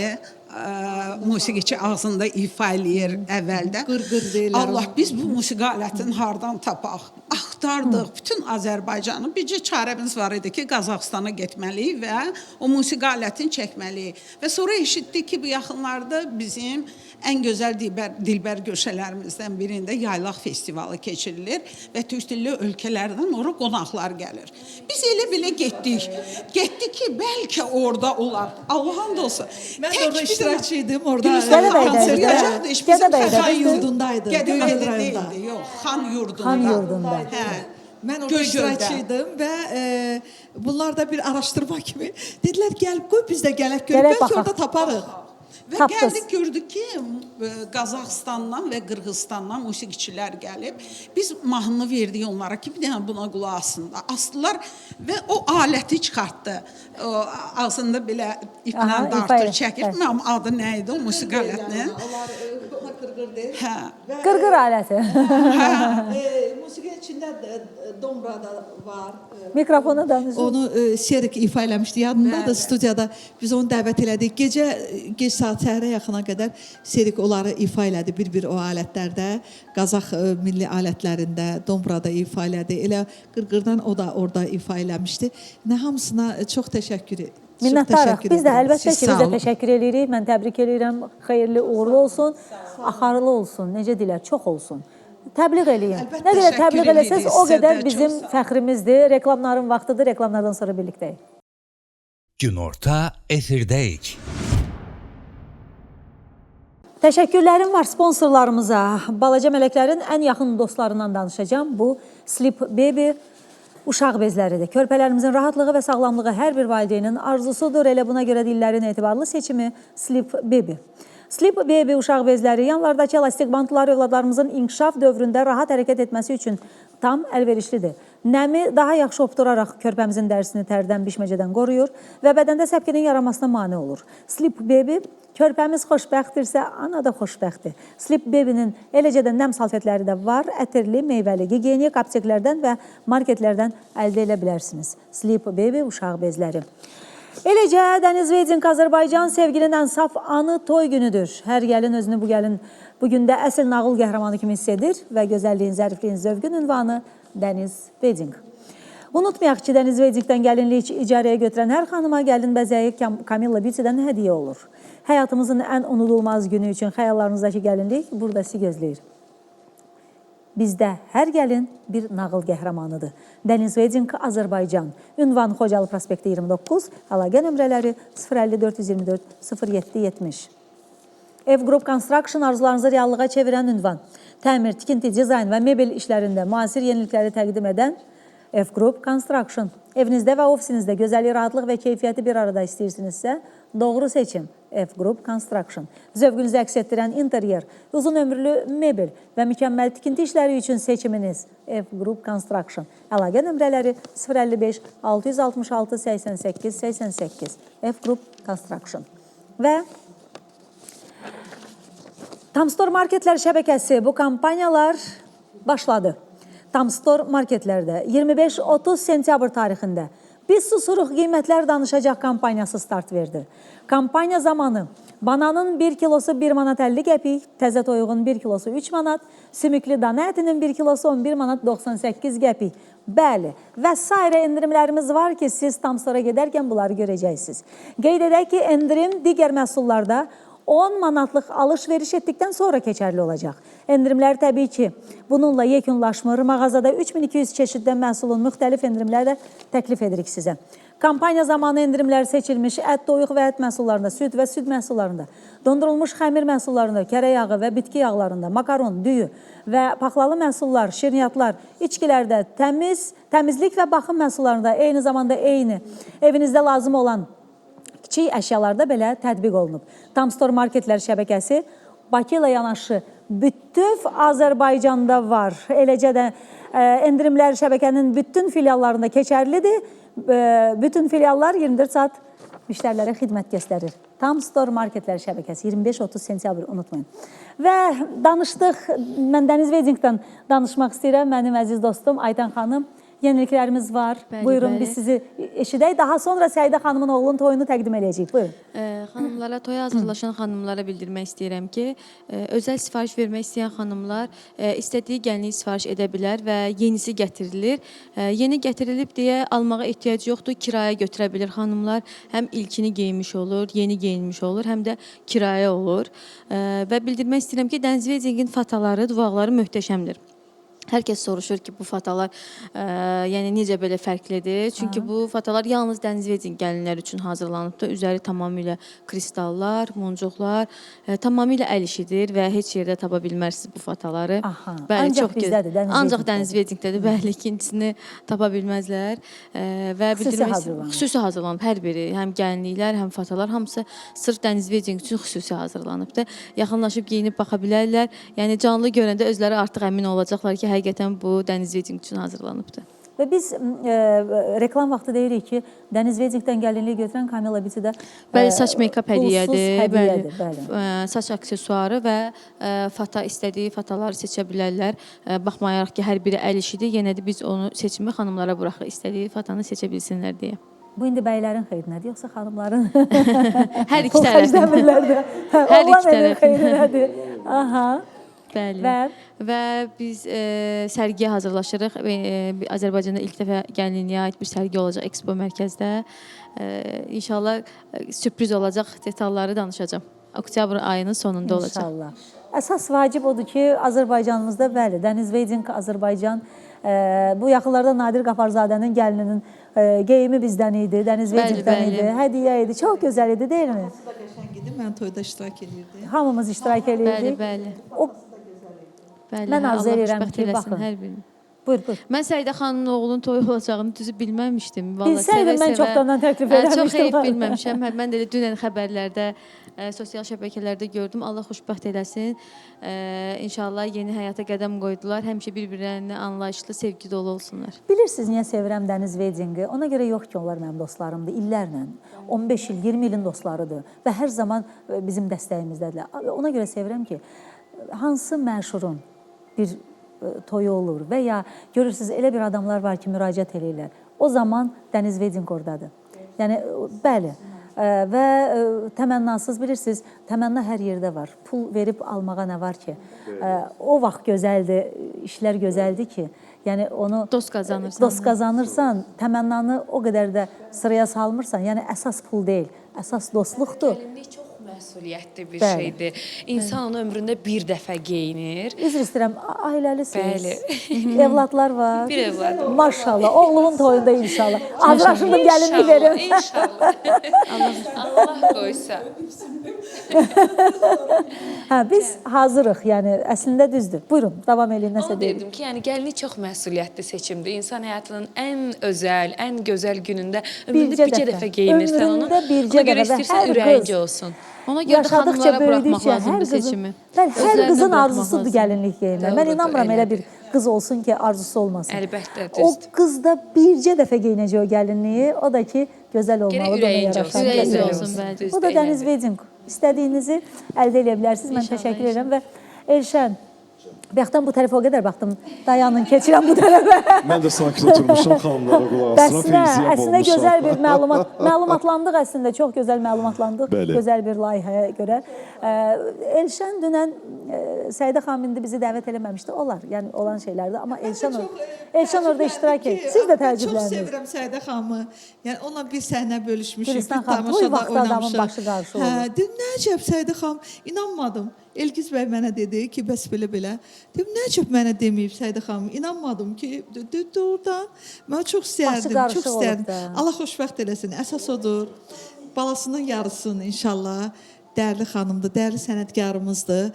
Speaker 9: musiqiçi ağzında ifa eləyir əvvəldə.
Speaker 8: Qır-qır deyirlər
Speaker 9: Allah biz bu musiqi alətini hardan tapaq? Axtardıq bütün Azərbaycanı. Bircə çarəmiz var idi ki, Qazaxıstana getməliyik və o musiqi alətini çəkməliyik. Və sonra eşitdik ki, bu yaxınlarda bizim ən gözəl dilbər göşələrimizdən birində Yaylaq festivalı keçirilir və türk dilli ölkələrdən ora qonaqlar gəlir. Biz elə belə getdik. Getdik ki, bəlkə orada olar. Allah and olsun.
Speaker 8: Mən də orada iştirakçı idim. Orada
Speaker 2: Gədəbəydə
Speaker 9: iş. Bizim
Speaker 2: Gədəbəydə
Speaker 8: Xan yurdundaydı.
Speaker 9: Gədəbəydə deyildi, yox, Xan yurdunda.
Speaker 2: Xan yurdunda.
Speaker 9: Hə.
Speaker 8: Mən orada iştirakçı idim və bunlar da bir araşdırma kimi dedilər gəl qoy biz də gələk görək
Speaker 2: Gələk
Speaker 8: bəlkə
Speaker 2: baxaq.
Speaker 8: orada taparıq.
Speaker 9: Və
Speaker 2: Tapdınız.
Speaker 9: gəldik gördük ki, Qazaxıstandan və Qırğızstandan musiqiçilər gəlib. Biz mahnını verdik onlara ki, bir dənə buna qulaq asınlar. Asdılar və o aləti çıxartdı. O ağzında belə iplə
Speaker 2: Aha, ipə
Speaker 9: dartır,
Speaker 2: ilə,
Speaker 9: çəkir.
Speaker 2: bəli.
Speaker 9: Bilmirəm adı nə idi o musiqi alətinin.
Speaker 8: Onlar ona qırqır deyir.
Speaker 9: Hə.
Speaker 8: Və,
Speaker 2: Qırqır aləti.
Speaker 8: Musiqi içində domra da var.
Speaker 2: Mikrofona danışın.
Speaker 8: Onu Serik ifa eləmişdi. Yadımdadır studiyada biz onu dəvət elədik. Gecə gec saat səhərə yaxına qədər Serik onları ifa elədi bir-bir o alətlərdə. Qazax milli alətlərində dombrada ifa elədi. Elə qırqırdan o da orada ifa eləmişdi. Nə hamısına çox təşəkkür çox
Speaker 2: Minnətdarıq.
Speaker 8: təşəkkür
Speaker 2: Biz də
Speaker 8: edirəm.
Speaker 2: əlbəttə
Speaker 9: Siz
Speaker 2: ki, biz
Speaker 9: sağ
Speaker 2: də
Speaker 9: olun.
Speaker 2: təşəkkür eləyirik. Mən təbrik eləyirəm. Xeyirli, uğurlu olsun. Axarlı olsun. Necə deyirlər? Çox olsun. Təbliğ eləyin.
Speaker 9: Əlbəttə
Speaker 2: Nə qədər
Speaker 9: təşəkkür
Speaker 2: təbliğ eləsəz,
Speaker 9: eləyirik
Speaker 2: o
Speaker 9: sizə
Speaker 2: qədər
Speaker 9: də. Çox
Speaker 2: bizim
Speaker 9: sağ olun.
Speaker 2: fəxrimizdir. Reklamların vaxtıdır. Reklamlardan sonra birlikdəyik.
Speaker 7: Günorta efirdəyik.
Speaker 2: Təşəkkürlərim var sponsorlarımıza. Balaca mələklərin ən yaxın dostlarından danışacağam. Bu Sleep Baby uşaq bezləridir. Körpələrimizin rahatlığı və sağlamlığı hər bir valideynin arzusudur. Elə buna görə də illərin etibarlı seçimi Sleep Baby. Sleep Baby uşaq bezləri yanlardakı elastik bantlar övladlarımızın inkişaf dövründə rahat hərəkət etməsi üçün tam əlverişlidir. Nəmi daha yaxşı opturaraq körpəmizin dərisini tərdən, bişməcədən qoruyur və bədəndə səpkinin yaranmasına mane olur. Sleep Baby körpəmiz xoşbəxtdirsə, ana da xoşbəxtdir. Sleep Baby-nin eləcə də nəm salfetləri də var. Ətirli, meyvəli, gigiyenik apteklərdən və marketlərdən əldə edə bilərsiniz. Sleep Baby uşaq bezləri. Eləcə Dəniz Wedding Azərbaycan sevgilinin ən saf anı toy günüdür. Hər gəlin özünü bu gəlin bu gündə əsl nağıl qəhrəmanı kimi hiss edir və gözəlliyin, zərifliyin, zövqün ünvanı Dəniz Wedding. Unutmayaq ki, Dəniz Weddingdən gəlinlik icarəyə götürən hər xanıma gəlin bəzəyi Camilla Beauty-dən hədiyyə olur. Həyatımızın ən unudulmaz günü üçün xəyallarınızdakı gəlinlik burada sizi gözləyir. Bizdə hər gəlin bir nağıl qəhrəmanıdır. Dəniz Wedding Azərbaycan. Ünvan Xocalı prospekti 29, əlaqə nömrələri 050 424 07 70. Ev Group Construction arzularınızı reallığa çevirən ünvan. Təmir, tikinti, dizayn və mebel işlərində müasir yenilikləri təqdim edən Ev Group Construction. Evinizdə və ofisinizdə gözəllik, rahatlıq və keyfiyyəti bir arada istəyirsinizsə, doğru seçim Ev Group Construction. Zövqünüzü əks etdirən interyer, uzun ömürlü mebel və mükəmməl tikinti işləri üçün seçiminiz Ev Group Construction. Əlaqə nömrələri 055 666 88 88 Ev Group Construction. Və Tamstore marketlər şəbəkəsi bu kampaniyalar başladı. Tamstore marketlərdə 25-30 sentyabr tarixində Biz susuruq qiymətlər danışacaq kampaniyası start verdi. Kampaniya zamanı bananın 1 kilosu 1 manat 50 qəpik, təzə toyuğun 1 kilosu 3 manat, sümüklü dana ətinin 1 kilosu 11 manat 98 qəpik. Bəli, və sairə endirimlərimiz var ki, siz Tamstore gedərkən bunları görəcəksiniz. Qeyd edək ki, endirim digər məhsullarda 10 manatlıq alış-veriş etdikdən sonra keçərli olacaq. Endirimlər təbii ki, bununla yekunlaşmır. Mağazada 3200 çeşiddən məhsulun müxtəlif endirimləri də təklif edirik sizə. Kampaniya zamanı endirimlər seçilmiş ət, toyuq və ət məhsullarında, süd və süd məhsullarında, dondurulmuş xəmir məhsullarında, kərə yağı və bitki yağlarında, makaron, düyü və paxlalı məhsullar, şirniyyatlar, içkilərdə, təmizlik və baxım məhsullarında eyni zamanda eyni evinizdə lazım olan kiçik əşyalarda belə tətbiq olunub. Tamstore marketlər şəbəkəsi Bakı ilə yanaşı bütöv Azərbaycanda var. Eləcə də endirimlər şəbəkənin bütün filiallarında keçərlidir. Bütün filiallar 24 saat müştərilərə xidmət göstərir. Tamstore marketlər şəbəkəsi 25-30 sentyabr unutmayın. Və danışdıq, mən Dəniz Weddingdən danışmaq istəyirəm. Mənim əziz dostum Aytan xanım. Yeniliklərimiz var.
Speaker 4: Bəli,
Speaker 2: Buyurun,
Speaker 4: bəli.
Speaker 2: biz sizi eşidək. Daha sonra Səidə xanımın oğlunun toyunu təqdim eləyəcəyik. Buyurun.
Speaker 4: Xanımlara, toya hazırlaşan xanımlara bildirmək istəyirəm ki, özəl sifariş vermək istəyən xanımlar istədiyi gəlinlik sifariş edə bilər və yenisi gətirilir. Yeni gətirilib deyə almağa ehtiyac yoxdur, kirayə götürə bilir xanımlar. Həm ilkini geyinmiş olur, yeni geyinmiş olur, həm də kirayə olur. Və bildirmək istəyirəm ki, Dəniz Weddingin fataları, duvaqları möhtəşəmdir. Hər kəs soruşur ki, bu fatalar yəni necə belə fərqlidir? Çünki bu fatalar yalnız dəniz wedding gəlinlər üçün hazırlanıbdır. Üzəri tamamilə kristallar, muncuqlar, tamamilə əl işidir və heç yerdə tapa bilmərsiniz bu fataları.
Speaker 2: Aha, ancaq
Speaker 4: çox gözəl.
Speaker 2: bizdədir, dəniz
Speaker 4: Ancaq
Speaker 2: weddingdədir.
Speaker 4: dəniz weddingdədir. Bəli, ikincisini tapa bilməzlər. Və
Speaker 2: Xüsusi
Speaker 4: bildirmək
Speaker 2: hazırlanıb.
Speaker 4: Xüsusi hazırlanıb hər biri, həm gəlinliklər, həm fatalar hamısı sırf dəniz wedding üçün xüsusi hazırlanıbdır. Yaxınlaşıb geyinib baxa bilərlər. Yəni canlı görəndə özləri artıq əmin olacaqlar ki, həqiqətən bu dəniz wedding üçün hazırlanıbdır.
Speaker 2: Və biz reklam vaxtı deyirik ki, Dəniz Weddingdən gəlinlik götürən Kamila Beauty-də
Speaker 4: Bəli, saç make-up
Speaker 2: pulsuz
Speaker 4: hədiyyədir.
Speaker 2: Hədiyyədir, bəli.
Speaker 4: Saç aksesuarı və fata istədiyi fataları seçə bilərlər. Baxmayaraq ki, hər biri əl işidir, yenə də biz onu seçimi xanımlara buraxırıq, istədiyi fatanı seçə bilsinlər deyə.
Speaker 2: Bu indi bəylərin xeyrinədir, yoxsa xanımların?
Speaker 4: Hər iki
Speaker 2: Pul
Speaker 4: tərəfin.
Speaker 2: xərcləmirlər də.
Speaker 4: Hər iki
Speaker 2: Oğlan elin
Speaker 4: tərəfin.
Speaker 2: xeyrinədir. Aha.
Speaker 4: Bəli.
Speaker 2: Və
Speaker 4: Və biz sərgiyə hazırlaşırıq. Azərbaycanda ilk dəfə gəlinliyə aid bir sərgi olacaq Expo mərkəzdə. İnşallah sürpriz olacaq, detalları danışacağam. Oktyabr ayının sonunda olacaq.
Speaker 2: İnşallah. Əsas vacib odur ki, Azərbaycanımızda bəli, Dəniz Wedding Azərbaycan bu yaxınlarda Nadir Qafarzadənin gəlininin geyimi bizdən idi, Dəniz
Speaker 4: Bəli,
Speaker 2: Weddingdən
Speaker 4: bəli.
Speaker 2: idi, hədiyyə idi. Çox gözəl idi, deyilmi?
Speaker 8: Fatası da qəşəng idi. Mən toyda iştirak edirdim.
Speaker 2: Hamımız iştirak
Speaker 4: Bəli,
Speaker 2: eləyirdik.
Speaker 4: bəli.
Speaker 2: O
Speaker 4: Bəli.
Speaker 2: Mən arzu
Speaker 4: Allah
Speaker 2: edirəm
Speaker 4: xoşbəxt
Speaker 2: ki,
Speaker 4: eləsin
Speaker 2: baxın.
Speaker 4: hər birini.
Speaker 2: Buyur, buyur.
Speaker 4: Mən Səidə xanımın oğlunun toyu olacağını düzü bilməmişdim. Vallahi
Speaker 2: Bilsəydim mən
Speaker 4: sevə-sevə.
Speaker 2: çoxdandan təklif
Speaker 4: Çox
Speaker 2: eləmişdim.
Speaker 4: heyf bilməmişəm. Hə, mən də elə dünən xəbərlərdə, sosial şəbəkələrdə gördüm. Allah xoşbəxt eləsin. İnşallah yeni həyata qədəm qoydular. Həmişə bir-birlərinə anlayışlı, sevgi dolu olsunlar.
Speaker 2: Bilirsiniz niyə sevirəm Dəniz Weddingi? Ona görə yox ki, onlar mənim dostlarımdır. İllərlə, 15 il, 20 ilin dostlarıdır və hər zaman bizim dəstəyimizdədirlər. Ona görə sevirəm ki, hansı məşhurun bir toyu olur və ya görürsünüz elə bir adamlar var ki, müraciət eləyirlər. O zaman Dəniz Wedding oradadır. Yəni bəli. Və təmənnasız bilirsiniz, təmənna hər yerdə var. Pul verib almağa nə var ki? O vaxt gözəldir, işlər gözəldir ki, yəni onu
Speaker 4: Dost qazanırsan.
Speaker 2: Dost qazanırsan, təmənnanı o qədər də sıraya salmırsan. Yəni əsas pul deyil, əsas dostluqdur.
Speaker 6: Gəlinlik çox məsuliyyətli bir
Speaker 2: Bəli.
Speaker 6: şeydir. İnsan onu ömründə bir dəfə geyinir.
Speaker 2: Üzr istəyirəm, ailəlisiniz.
Speaker 6: Bəli.
Speaker 2: Evladlar var.
Speaker 6: Bir evladım.
Speaker 2: Maşallah, oğlumun toyunda inşallah. Hazırlaşırdım gəlinlik verim.
Speaker 6: İnşallah. Allah qoysa.
Speaker 2: Hə, biz hazırıq, yəni əslində düzdür. Buyurun, davam eləyin, nəsə
Speaker 6: Onu
Speaker 2: deyin.
Speaker 6: dedim ki, yəni gəlinlik çox məsuliyyətli seçimdir. İnsan həyatının ən özəl, ən gözəl günündə ömründə
Speaker 2: Bircə
Speaker 6: bircə
Speaker 2: dəfə.
Speaker 6: dəfə geyinirsən onu.
Speaker 2: Ömründə bircə
Speaker 6: Ona görə
Speaker 2: dəfə və
Speaker 6: istəyirsən
Speaker 2: hər qız-
Speaker 6: ürəyincə olsun.
Speaker 4: Ona görə də
Speaker 2: Yaşadıqca,
Speaker 4: xanımlara buraxmaq
Speaker 2: böyüdükcə hər
Speaker 4: lazımdır
Speaker 2: qızın,
Speaker 4: seçimi.
Speaker 2: bəli, hər
Speaker 4: Özlərinə
Speaker 2: qızın
Speaker 4: buraxmaq
Speaker 2: arzusudur
Speaker 4: lazımdır.
Speaker 2: gəlinlik geyinmək. Mən
Speaker 6: Doğrudur,
Speaker 2: inanmıram elə bir
Speaker 6: elədir.
Speaker 2: qız olsun ki, arzusu olmasın.
Speaker 6: Əlbəttə,
Speaker 2: O
Speaker 6: düzdür.
Speaker 2: qız da bircə dəfə geyinəcək o gəlinliyi, o da ki, gözəl olmalı, ona
Speaker 6: ürəyincə
Speaker 2: yaraşan
Speaker 6: olsun,
Speaker 4: Ürəyincə
Speaker 2: gözəl
Speaker 4: olsun, bəli.
Speaker 6: Düzdür,
Speaker 2: Bu da Dəniz
Speaker 6: elədir.
Speaker 2: Wedding. İstədiyinizi əldə edə bilərsiniz. Mən
Speaker 4: İnşallah,
Speaker 2: təşəkkür edirəm və Elşən, bayaqdan bu tərəfə o qədər baxdım. Dayanın, keçirəm bu tərəfə.
Speaker 3: Mən də sakit oturmuşam, xanımlara qulaq asıram,
Speaker 2: Bəs nə?
Speaker 3: feyziyab
Speaker 2: Əslində
Speaker 3: olmuşam.
Speaker 2: gözəl bir məlumat, məlumatlandıq əslində, çox gözəl məlumatlandıq.
Speaker 3: Bəli.
Speaker 2: Gözəl bir layihəyə görə. Elşən dünən Səidə xanım indi bizi dəvət eləməmişdi. Olar, yəni olan şeylərdir. Amma Elşən,
Speaker 8: Çox,
Speaker 2: Elşən orada iştirak
Speaker 8: təəccübləndim
Speaker 2: etdi.
Speaker 8: ki,
Speaker 2: Siz də
Speaker 8: mən Çox
Speaker 2: təəccübləndiniz.
Speaker 8: sevirəm Səidə xanımı. Yəni onunla bir səhnə bölüşmüşük,
Speaker 2: Gülistan
Speaker 8: bir
Speaker 2: xanım, toy
Speaker 8: tamaşada
Speaker 2: vaxtı adamın
Speaker 8: oynamışıq.
Speaker 2: başı qarşı olur.
Speaker 8: Hə, dedim, nə əcəb Səidə xanım, inanmadım. Elgiz bəy mənə dedi ki, bəs belə-belə. Dedim, nə əcəb mənə deməyib Səidə xanım. İnanmadım ki, doğrudan. Mən çox istərdim,
Speaker 2: qarışıq
Speaker 8: çox
Speaker 2: olub
Speaker 8: istərdim.
Speaker 2: da.
Speaker 8: Allah xoşbəxt eləsin. Əsas odur. Balasının yarısını inşallah. Dəyərli xanımdır, dəyərli sənətkarımızdır.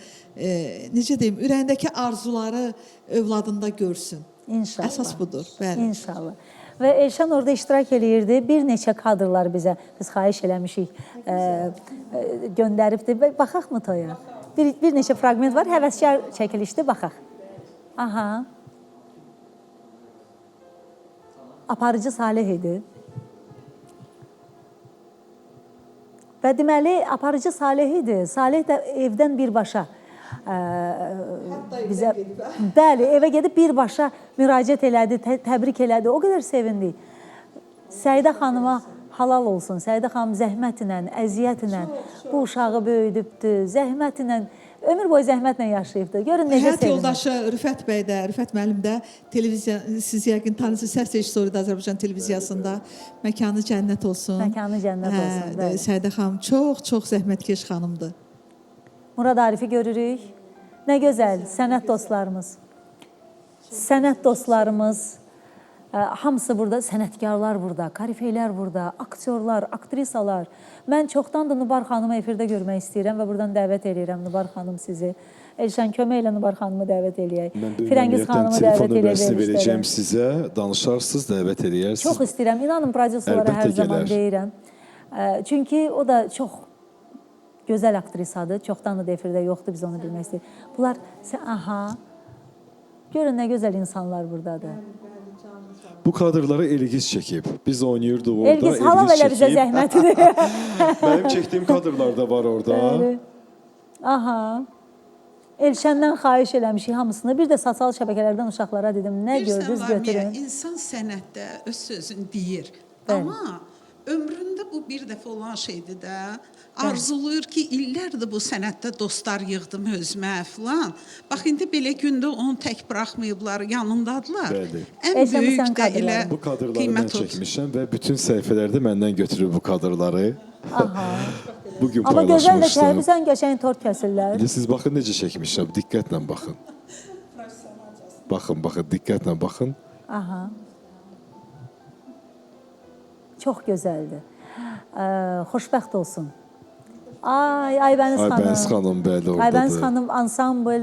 Speaker 8: Necə deyim, ürəyindəki arzuları övladında görsün.
Speaker 2: İnşallah.
Speaker 8: Əsas budur. Bəli.
Speaker 2: İnşallah. Və Elşən orada iştirak eləyirdi. Bir neçə kadrlar bizə biz xahiş eləmişik, göndəribdi. Və baxaq mı toya? Bir neçə fraqment var. Həvəskar çəkilişdi, baxaq. Aha. Aparıcı Salih idi. Və deməli, aparıcı Salih idi. Salih də evdən birbaşa bizə bəli, evə gedib birbaşa müraciət elədi, təbrik elədi. O qədər sevindik. Səidə xanıma halal olsun. Səidə xanım zəhmətlə, əziyyətlə bu uşağı böyüdübdü. Zəhmətlə, ömür boyu zəhmətlə yaşayıbdı. Görün necə
Speaker 8: Həyat
Speaker 2: sevinir.
Speaker 8: yoldaşı Rüfət bəy də, Rüfət müəllim də televiziya siz yəqin tanıyırsınız, səs rejissoru da Azərbaycan televiziyasında. Məkanı cənnət olsun.
Speaker 2: Məkanı cənnət olsun, bəli.
Speaker 8: Səidə xanım çox-çox zəhmətkeş xanımdır.
Speaker 2: Murad Arifi görürük. Nə gözəl sənət dostlarımız. Sənət dostlarımız, hamısı burada, sənətkarlar burada, korifeylər burada, aktyorlar, aktrisalar. Mən çoxdandır Nubar xanımı efirdə görmək istəyirəm və buradan dəvət eləyirəm Nubar xanım sizi. Elşən, kömək elə Nubar xanımı dəvət eləyək.
Speaker 3: Mən bu
Speaker 2: Firəngiz
Speaker 3: ümumiyyətlə
Speaker 2: xanımı
Speaker 3: telefon
Speaker 2: dəvət eləyək
Speaker 3: nömrəsini
Speaker 2: verilişlərə.
Speaker 3: verəcəm sizə. Danışarsınız, dəvət eləyərsiniz.
Speaker 2: Çox istəyirəm. İnanın prodüserlara
Speaker 3: Əlbəttə
Speaker 2: hər zaman
Speaker 3: gələr.
Speaker 2: deyirəm. Çünki o da çox gözəl aktrisadır. Çoxdan da efirdə yoxdur, biz onu bilmək istəyirik. Bunlar, aha, görün nə gözəl insanlar buradadır.
Speaker 3: Bu kadrları Elgiz çəkib. Biz oynayırdıq orada.
Speaker 2: Elgiz halal elə bizə
Speaker 3: çəkib.
Speaker 2: zəhmətidir.
Speaker 3: Mənim çəkdiyim kadrlar da var orada.
Speaker 2: Bəli. Aha. Elşəndən xahiş eləmişik hamısını. Bir də sosial şəbəkələrdən uşaqlara dedim, nə
Speaker 9: Bilirsən,
Speaker 2: gördünüz
Speaker 9: Lamiyə,
Speaker 2: götürün.
Speaker 9: İnsan sənətdə öz sözünü deyir.
Speaker 2: Bəli.
Speaker 9: Amma ömründə bu bir dəfə olan şeydir də. Arzulayır ki, illərdir bu sənətdə dostlar yığdım özümə filan. Bax indi belə gündə onu tək buraxmayıblar, yanındadılar.
Speaker 3: Bəli.
Speaker 9: Ən
Speaker 2: Elşən, bu
Speaker 9: böyük
Speaker 2: sənin
Speaker 9: də elə
Speaker 2: kadrların.
Speaker 3: Bu kadrları mən
Speaker 9: qiymət odur.
Speaker 3: çəkmişəm və bütün səhifələrdə məndən götürüb bu kadrları.
Speaker 2: Aha.
Speaker 3: Bugün
Speaker 2: Amma gözəl də
Speaker 3: paylaşmışdım.
Speaker 2: kəhərsən, qəşəng tort kəsirlər.
Speaker 3: İndi siz baxın necə çəkmişəm, diqqətlə baxın. Baxın, baxın, diqqətlə baxın.
Speaker 2: Aha. Çox gözəldir. Xoşbəxt olsun. Ay, Aybəniz xanım.
Speaker 3: Aybəniz xanım, bəli, oradadır.
Speaker 2: Aybəniz xanım ansambl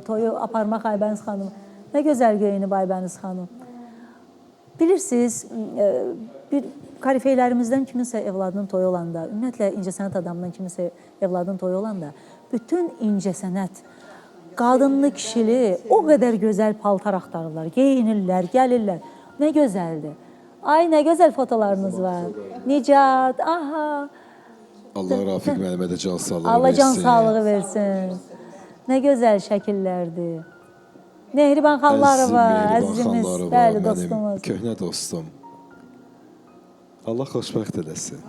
Speaker 2: toyu aparmaq Aybəniz xanım. Nə gözəl geyinib Aybəniz xanım. Bilirsiniz, bir korifeylərimizdən kiminsə evladının toyu olanda, ümumiyyətlə incəsənət adamından kiminsə evladının toyu olanda, bütün incəsənət qadınlı, kişili o qədər gözəl paltar axtarırlar, geyinirlər, gəlirlər. Nə gözəldir. Ay, nə gözəl fotolarınız var. Nicat, aha.
Speaker 3: Allah Rafiq müəllimə də can sağlığı
Speaker 2: Allah can
Speaker 3: versin.
Speaker 2: sağlığı versin. Nə gözəl şəkillərdir. Mehriban xanlarova,
Speaker 3: Əzizim, Mehriban
Speaker 2: əzizimiz,
Speaker 3: xanlarova,
Speaker 2: bəli
Speaker 3: mənim
Speaker 2: dostumuz.
Speaker 3: Köhnə dostum. Allah xoşbəxt eləsin.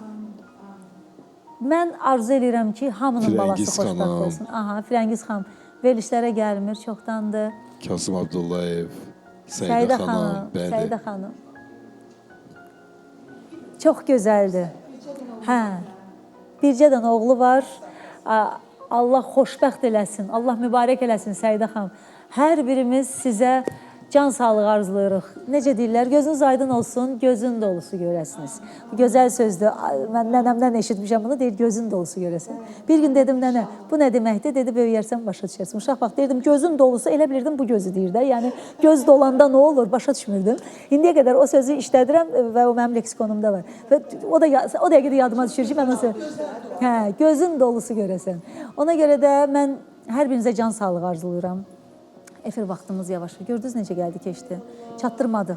Speaker 2: Mən arzu eləyirəm ki, hamının balası
Speaker 3: Firəngiz
Speaker 2: xoşbəxt
Speaker 3: xanım.
Speaker 2: olsun. Aha, Firəngiz xanım verilişlərə gəlmir, çoxdandır.
Speaker 3: Kasım Abdullayev, Səidə
Speaker 2: Səidə
Speaker 3: xanım,
Speaker 2: xanım,
Speaker 3: bəli.
Speaker 2: Səidə xanım. Çox gözəldir. Hə. Bircə dənə oğlu var. Allah xoşbəxt eləsin, Allah mübarək eləsin Səidə xanım. Hər birimiz sizə can sağlığı arzulayırıq. Necə deyirlər? Gözünüz aydın olsun, gözün dolusu görəsiniz. Bu gözəl sözdür. Mən nənəmdən eşitmişəm bunu, deyir gözün dolusu görəsən. Bir gün dedim nənə, bu nə deməkdir? Dedi böyüyərsən başa düşərsən. Uşaq vaxt deyirdim gözün dolusu, elə bilirdim bu gözü deyir də. Yəni göz dolanda nə olur başa düşmürdüm. İndiyə qədər o sözü işlədirəm və o mənim leksikonumda var. Və o da o dəqiqə də yadıma düşür ki, mən o sözü. Hə, gözün dolusu görəsən. Ona görə də mən hər birinizə can sağlığı arzulayıram. Efir vaxtımız yavaş. Gördünüz necə gəldi, keçdi. Çatdırmadıq.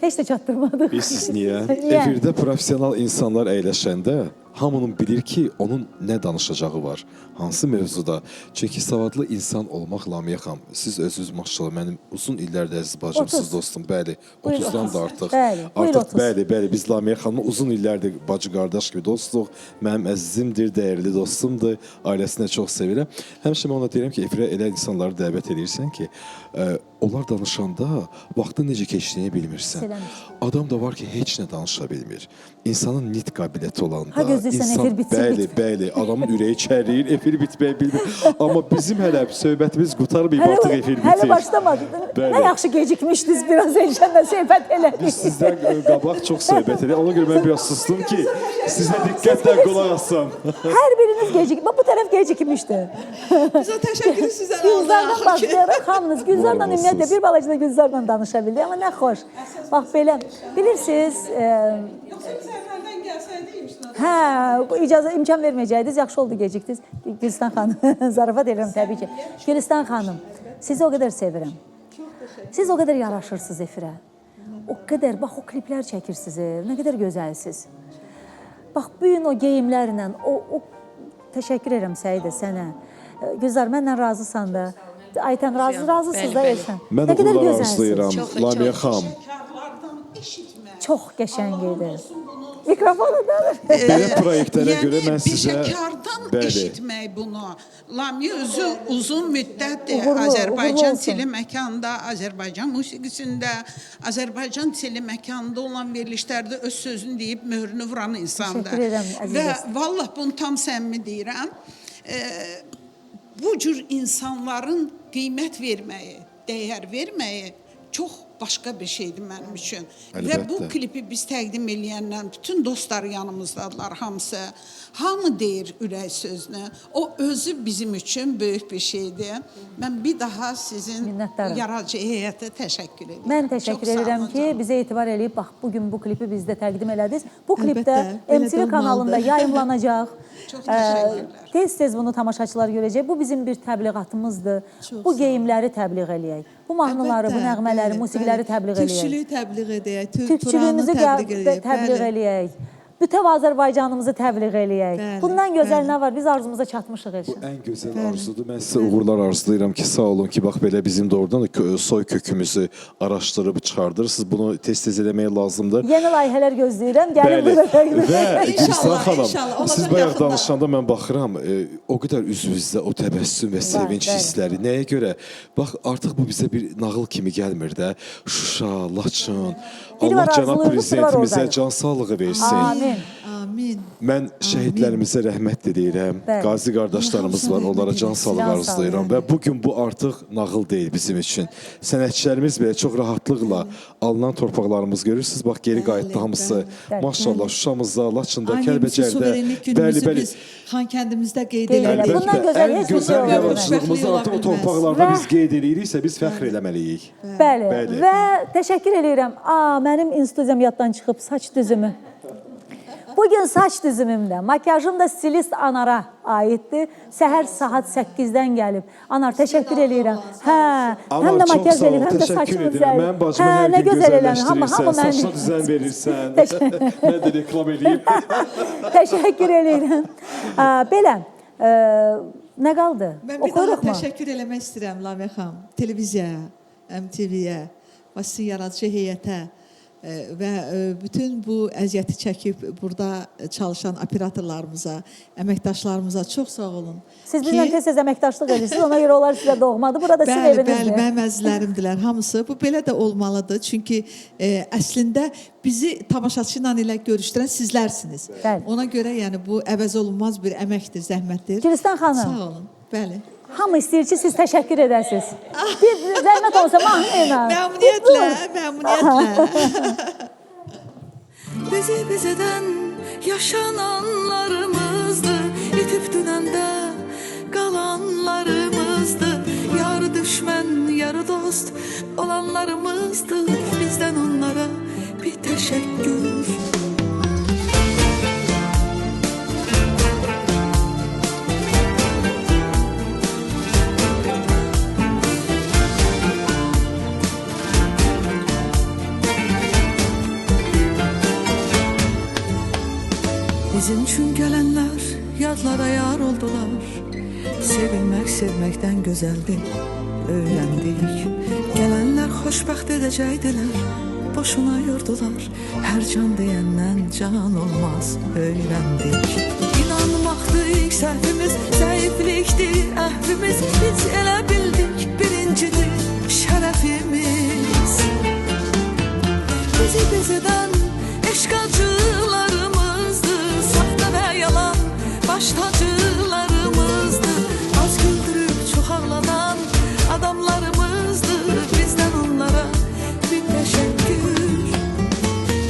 Speaker 2: Heç də çatdırmadıq.
Speaker 3: Bilirsiniz niyə?
Speaker 2: Niyə?
Speaker 3: Efirdə professional insanlar əyləşəndə hamının bilir ki, onun nə danışacağı var, hansı mövzuda. Çünki savadlı insan olmaq Lamiyə xanım, siz özünüz maşallah mənim uzun illərdir əziz bacımsınız,
Speaker 2: 30.
Speaker 3: dostum. Bəli,
Speaker 2: Bu il
Speaker 3: 30-dan
Speaker 2: 30.
Speaker 3: da artıq.
Speaker 2: Bəli, bu il
Speaker 3: Artıq
Speaker 2: 30.
Speaker 3: bəli, bəli, biz Lamiyə xanımla uzun illərdir bacı qardaş kimi dostuq. Mənim əzizimdir, dəyərli dostumdur. Ailəsinə çox sevirəm. Həmişə mən ona deyirəm ki, efirə elə insanları dəvət edirsən ki, onlar danışanda vaxtın necə keçdiyini bilmirsən.
Speaker 2: Hiss eləmirsən.
Speaker 3: Adam da var ki, heç nə danışa bilmir. İnsanın nitq qabiliyyəti olanda,
Speaker 2: Ha gözləyirsən efir bitsin,
Speaker 3: bəli,
Speaker 2: bitmir.
Speaker 3: bəli, adamın ürəyi çərləyir, efir bitməyi bilmir. Amma bizim hələ söhbətimiz qurtarmayıb, artıq efir bitir.
Speaker 2: Hələ başlamadı.
Speaker 3: Bəli.
Speaker 2: Nə yaxşı gecikmişdiniz biraz Elşənlə söhbət elədik.
Speaker 3: Biz sizdən qabaq çox söhbət elədik. Ona görə mən biraz sustum ki, sizə diqqətlə qulaq assam.
Speaker 2: Hər biriniz gecik. Bax bu tərəf gecikmişdi.
Speaker 8: Biz o təşəkkürü sizdən
Speaker 2: Gülzardan
Speaker 8: aldıq axır ki.
Speaker 2: başlayaraq hamınız Gülzarla
Speaker 3: Var
Speaker 2: ümumiyyətlə
Speaker 3: olsunuz.
Speaker 2: bir balaca da Gülzarla danışa bildik. Amma nə xoş. Bax belə bilirsiniz,
Speaker 8: Yoxsa biz əvvəldən gəlsəydik
Speaker 2: hə, bu icazə imkan verməyəcəydiniz. Yaxşı oldu gecikdiniz. Gülistan xanım, zarafat edirəm təbii ki. Gülistan xanım, sizi o qədər sevirəm. Siz o qədər yaraşırsınız efirə. O qədər, bax o kliplər çəkirsiniz, nə qədər gözəlsiz. Bax bu gün o geyimlərlə, o təşəkkür edirəm Səidə sənə. Gülzar, mənlə razısan da. Aytən razı, razısınız da. Elşən.
Speaker 3: Mən
Speaker 2: Nə qədər
Speaker 3: uğurlar
Speaker 2: gözəlsiz.
Speaker 3: arzulayıram Lamiyə xanım.
Speaker 2: Çox qəşəng idi. Mikrofonu da alır.
Speaker 3: Belə proyektlərə görə mən sizə
Speaker 9: peşəkardan
Speaker 3: bəli.
Speaker 9: eşitmək bunu. Lamiyə özü uzun müddətdir
Speaker 2: Uğurlu, uğurlu
Speaker 9: Azərbaycan
Speaker 2: olsun.
Speaker 9: teleməkanında, Azərbaycan musiqisində, Azərbaycan teleməkanında olan verilişlərdə öz sözünü deyib möhrünü vuran insandır.
Speaker 2: Təşəkkür edirəm, əziz
Speaker 9: Və
Speaker 2: dostum.
Speaker 9: vallah bunu tam səmimi deyirəm. Bu cür insanların qiymət verməyi, dəyər verməyi Çox başqa bir şeydir mənim üçün. Və bu
Speaker 3: Əlbəttə.
Speaker 9: klipi biz təqdim eləyəndən bütün dostlar yanımızdadılar hamısı. Hamı deyir ürək sözünü. O özü bizim üçün böyük bir şeydir. Mən bir daha sizin
Speaker 2: Minnətdaram.
Speaker 9: yaradıcı heyətə təşəkkür edirəm.
Speaker 2: Mən təşəkkür
Speaker 9: Çox sağ
Speaker 2: edirəm
Speaker 9: olun
Speaker 2: ki,
Speaker 9: canım.
Speaker 2: bizə etibar eləyib bax bu gün bu klipi bizdə təqdim elədiniz. Bu klipdə
Speaker 8: Əlbəttə, belə də
Speaker 2: MTV kanalında
Speaker 8: olmalıdır.
Speaker 2: yayımlanacaq.
Speaker 9: Çox təşəkkürlər.
Speaker 2: Tez-tez bunu tamaşaçılar görəcək. Bu bizim bir təbliğatımızdır.
Speaker 8: Çox
Speaker 2: Bu
Speaker 8: sağ olun.
Speaker 2: geyimləri təbliğ eləyək. Bu mahnıları, bu
Speaker 8: Əlbəttə,
Speaker 2: nəğmələri,
Speaker 8: bəli,
Speaker 2: musiqiləri
Speaker 8: bəli.
Speaker 2: təbliğ eləyək.
Speaker 8: Türkçülüyü təbliğ edək, Turanı
Speaker 2: Türkçülüyümüzü
Speaker 8: təbliğ edək.
Speaker 2: təbliğ
Speaker 8: bəli.
Speaker 2: eləyək. Bütöv Azərbaycanımızı təbliğ eləyək.
Speaker 8: Bəli,
Speaker 2: Bundan gözəl
Speaker 8: bəli.
Speaker 2: nə var? Biz arzumuza çatmışıq
Speaker 3: Bu
Speaker 2: Elşən.
Speaker 3: ən gözəl arzudur. Mən sizə uğurlar arzulayıram ki, sağ olun ki, bax belə bizim doğrudan da soy kökümüzü araşdırıb çıxardırsınız. Bunu tez-tez eləmək lazımdır.
Speaker 2: Yeni layihələr gözləyirəm. Gəlin burada təqdim
Speaker 3: Və
Speaker 8: İnşallah,
Speaker 3: Gülstan xanım,
Speaker 8: inşallah. Olacaq
Speaker 3: siz bayaq
Speaker 8: yaxında.
Speaker 3: danışanda mən baxıram, o qədər üzünüzdə o təbəssüm və sevinç
Speaker 2: bəli.
Speaker 3: hissləri. Nəyə görə? Bax, artıq bu bizə bir nağıl kimi gəlmir də. Şuşa, Laçın.
Speaker 2: Biri var
Speaker 3: Allah cənab
Speaker 2: arzulayırıq, biri var
Speaker 3: prezidentimizə
Speaker 2: oradayıq.
Speaker 3: can sağlığı versin.
Speaker 2: Amin.
Speaker 8: Amin.
Speaker 3: Mən şəhidlərimizə rəhmət diləyirəm.
Speaker 2: Bəli.
Speaker 3: Qazi qardaşlarımız var, onlara can sağlığı
Speaker 2: Can sağlığı.
Speaker 3: arzulayıram və bu gün bu artıq nağıl deyil bizim üçün. Sənətçilərimiz belə çox rahatlıqla alınan torpaqlarımız görürsüz, bax geri qayıtdı hamısı.
Speaker 2: Bəli.
Speaker 3: Maşallah Şuşamızda, Laçında,
Speaker 8: Ailemizin
Speaker 3: Kəlbəcərdə.
Speaker 8: suverenlik günümüzü biz Xankəndimizdə qeyd
Speaker 2: Qeyd
Speaker 8: elədik.
Speaker 2: elədik. Bundan gözəl
Speaker 3: ən
Speaker 2: heç bir şey
Speaker 3: gözəl
Speaker 2: ola bilməz.
Speaker 3: yaradıcılığımızı artıq o
Speaker 8: Xoşbəxtlik ola
Speaker 3: torpaqlarda
Speaker 2: bilməz.
Speaker 3: biz qeyd eləyiriksə, biz fəxr eləməliyik.
Speaker 2: Bəli.
Speaker 3: Bəli.
Speaker 2: Və təşəkkür eləyirəm. Aa, mənim studiyam yaddan çıxıb saç düzümü. Bugün saç düzümüm də, makyajım da stilist Anara aiddir. Səhər saat 8-dən gəlib. Anar, təşəkkür eləyirəm. Hə,
Speaker 3: Anar,
Speaker 2: həm də
Speaker 3: çox
Speaker 2: makyaj
Speaker 3: sağ ol,
Speaker 2: eləyir, həm də
Speaker 3: təşəkkür
Speaker 2: saçımı
Speaker 3: edirəm.
Speaker 2: düzəldir.
Speaker 3: Mənim bacımı
Speaker 2: Hə,
Speaker 3: hər
Speaker 2: nə
Speaker 3: gün
Speaker 2: gözəl eləmir. Hamı,
Speaker 3: gözəlləşdirirsən,
Speaker 2: hamı mənim.
Speaker 3: saçına düzən verirsən. Mən də reklam eləyim.
Speaker 2: Təşəkkür eləyirəm. Aa, Belə, nə qaldı?
Speaker 8: Mən bir daha
Speaker 2: Oxuyuruqmu?
Speaker 8: təşəkkür eləmək istəyirəm Lamia xanım. Televiziyaya, MTV-yə və sizin yaradıcı heyətə və bütün bu əziyyəti çəkib burada çalışan operatorlarımıza, əməkdaşlarımıza çox sağ olun.
Speaker 2: Siz bizimlə tez-tez əməkdaşlıq edirsiniz, ona görə onlar sizə doğmadır. Burada sizin
Speaker 8: Bəli,
Speaker 2: evinizdir.
Speaker 8: bəli, mənim əzizlərimdirlər hamısı. Bu belə də olmalıdır. Çünki əslində bizi tamaşaçı ilə elə görüşdürən sizlərsiniz.
Speaker 2: Bəli.
Speaker 8: Ona görə yəni bu əvəz olunmaz bir əməkdir, zəhmətdir.
Speaker 2: Gülistan xanım.
Speaker 8: Sağ olun. Bəli.
Speaker 2: Hamı istəyir ki, siz təşəkkür edəsiniz. Bir zəhmət olsa mahnı ilə.
Speaker 8: Məmnuniyyətlə, məmnuniyyətlə.
Speaker 5: Bizi bizeden yaşananlarımızdı, İtip dünəndə qalanlarımızdı. Yarı düşmən, yarı dost olanlarımızdı. Bizdən onlara bir təşəkkür. Bizim üçün gelenler yadlara yar oldular. Sevilmek sevmekten güzeldi, öğrendik. Gelenler hoşbəxt edecektiler, boşuna yordular. Her can diyenden can olmaz, öğrendik. İnanmaktı ilk səhvimiz, zəiflikti əhvimiz. Biz elə bildik birincidir şərəfimiz. Bizi bizdən eşq acılarımızdı, saxta və yalan baş tacılarımızdı. Az güldürüb çox ağladan adamlarımızdı. Bizdən onlara bir təşəkkür.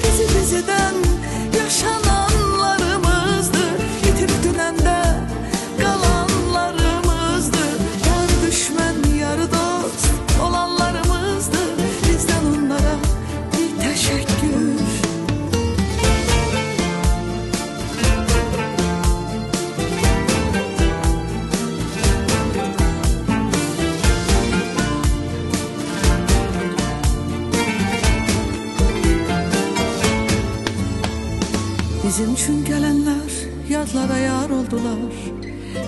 Speaker 5: Bizi bizdən yaşananlarımızdı, İtib dünəndə qalanlarımızdı. Yarı düşmən, yarı dost olanlarımızdı. Bizdən onlara bir təşəkkür. Bizim üçün gelenler yadlara yar oldular.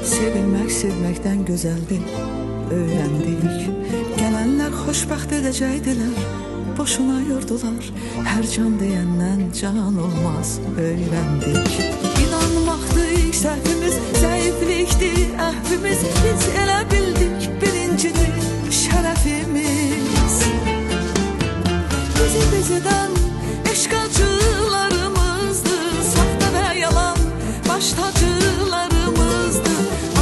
Speaker 5: Sevilmek sevmekten güzeldi, öğrendik. Gelenler hoşbəxt edecektiler, boşuna yordular. Her can diyenden can olmaz, öğrendik. İnanmaktı ilk səhvimiz, zəiflikti əhvimiz. Biz elə bildik birincidir şərəfimiz. Bizi bizdən eşq acılarımızdı, saxta və yalan baş tacılarımızdı.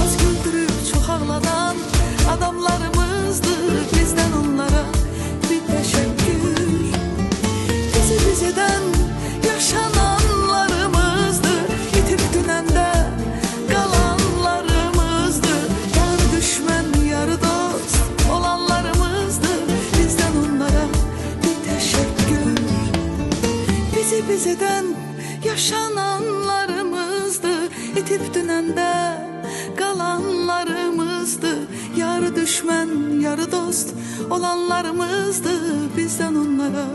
Speaker 5: Az güldürüb çox ağladan adamlarımızdı. Bizdən onlara bir təşəkkür. Bizi biz eden yaşananlarımızdı. İtip dünəndə qalanlarımızdı. Yarı düşmən, yarı dost olanlarımızdı. Bizdən onlara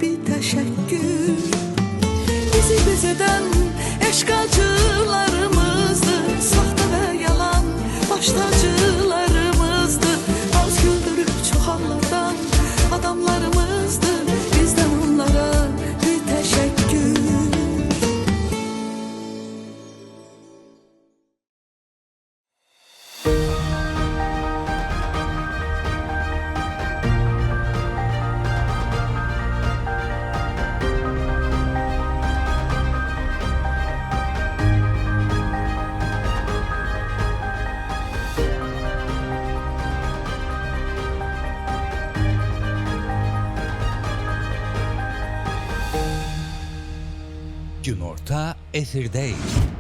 Speaker 5: bir təşəkkür. Bizi biz edən eşq acılarımızdı. Saxta və yalan baş tacılarımızdı. Az güldürüb çox ağladan adamlarımızdı. Bizdən onlara bir təşəkkür.
Speaker 7: Günorta efirdəyik.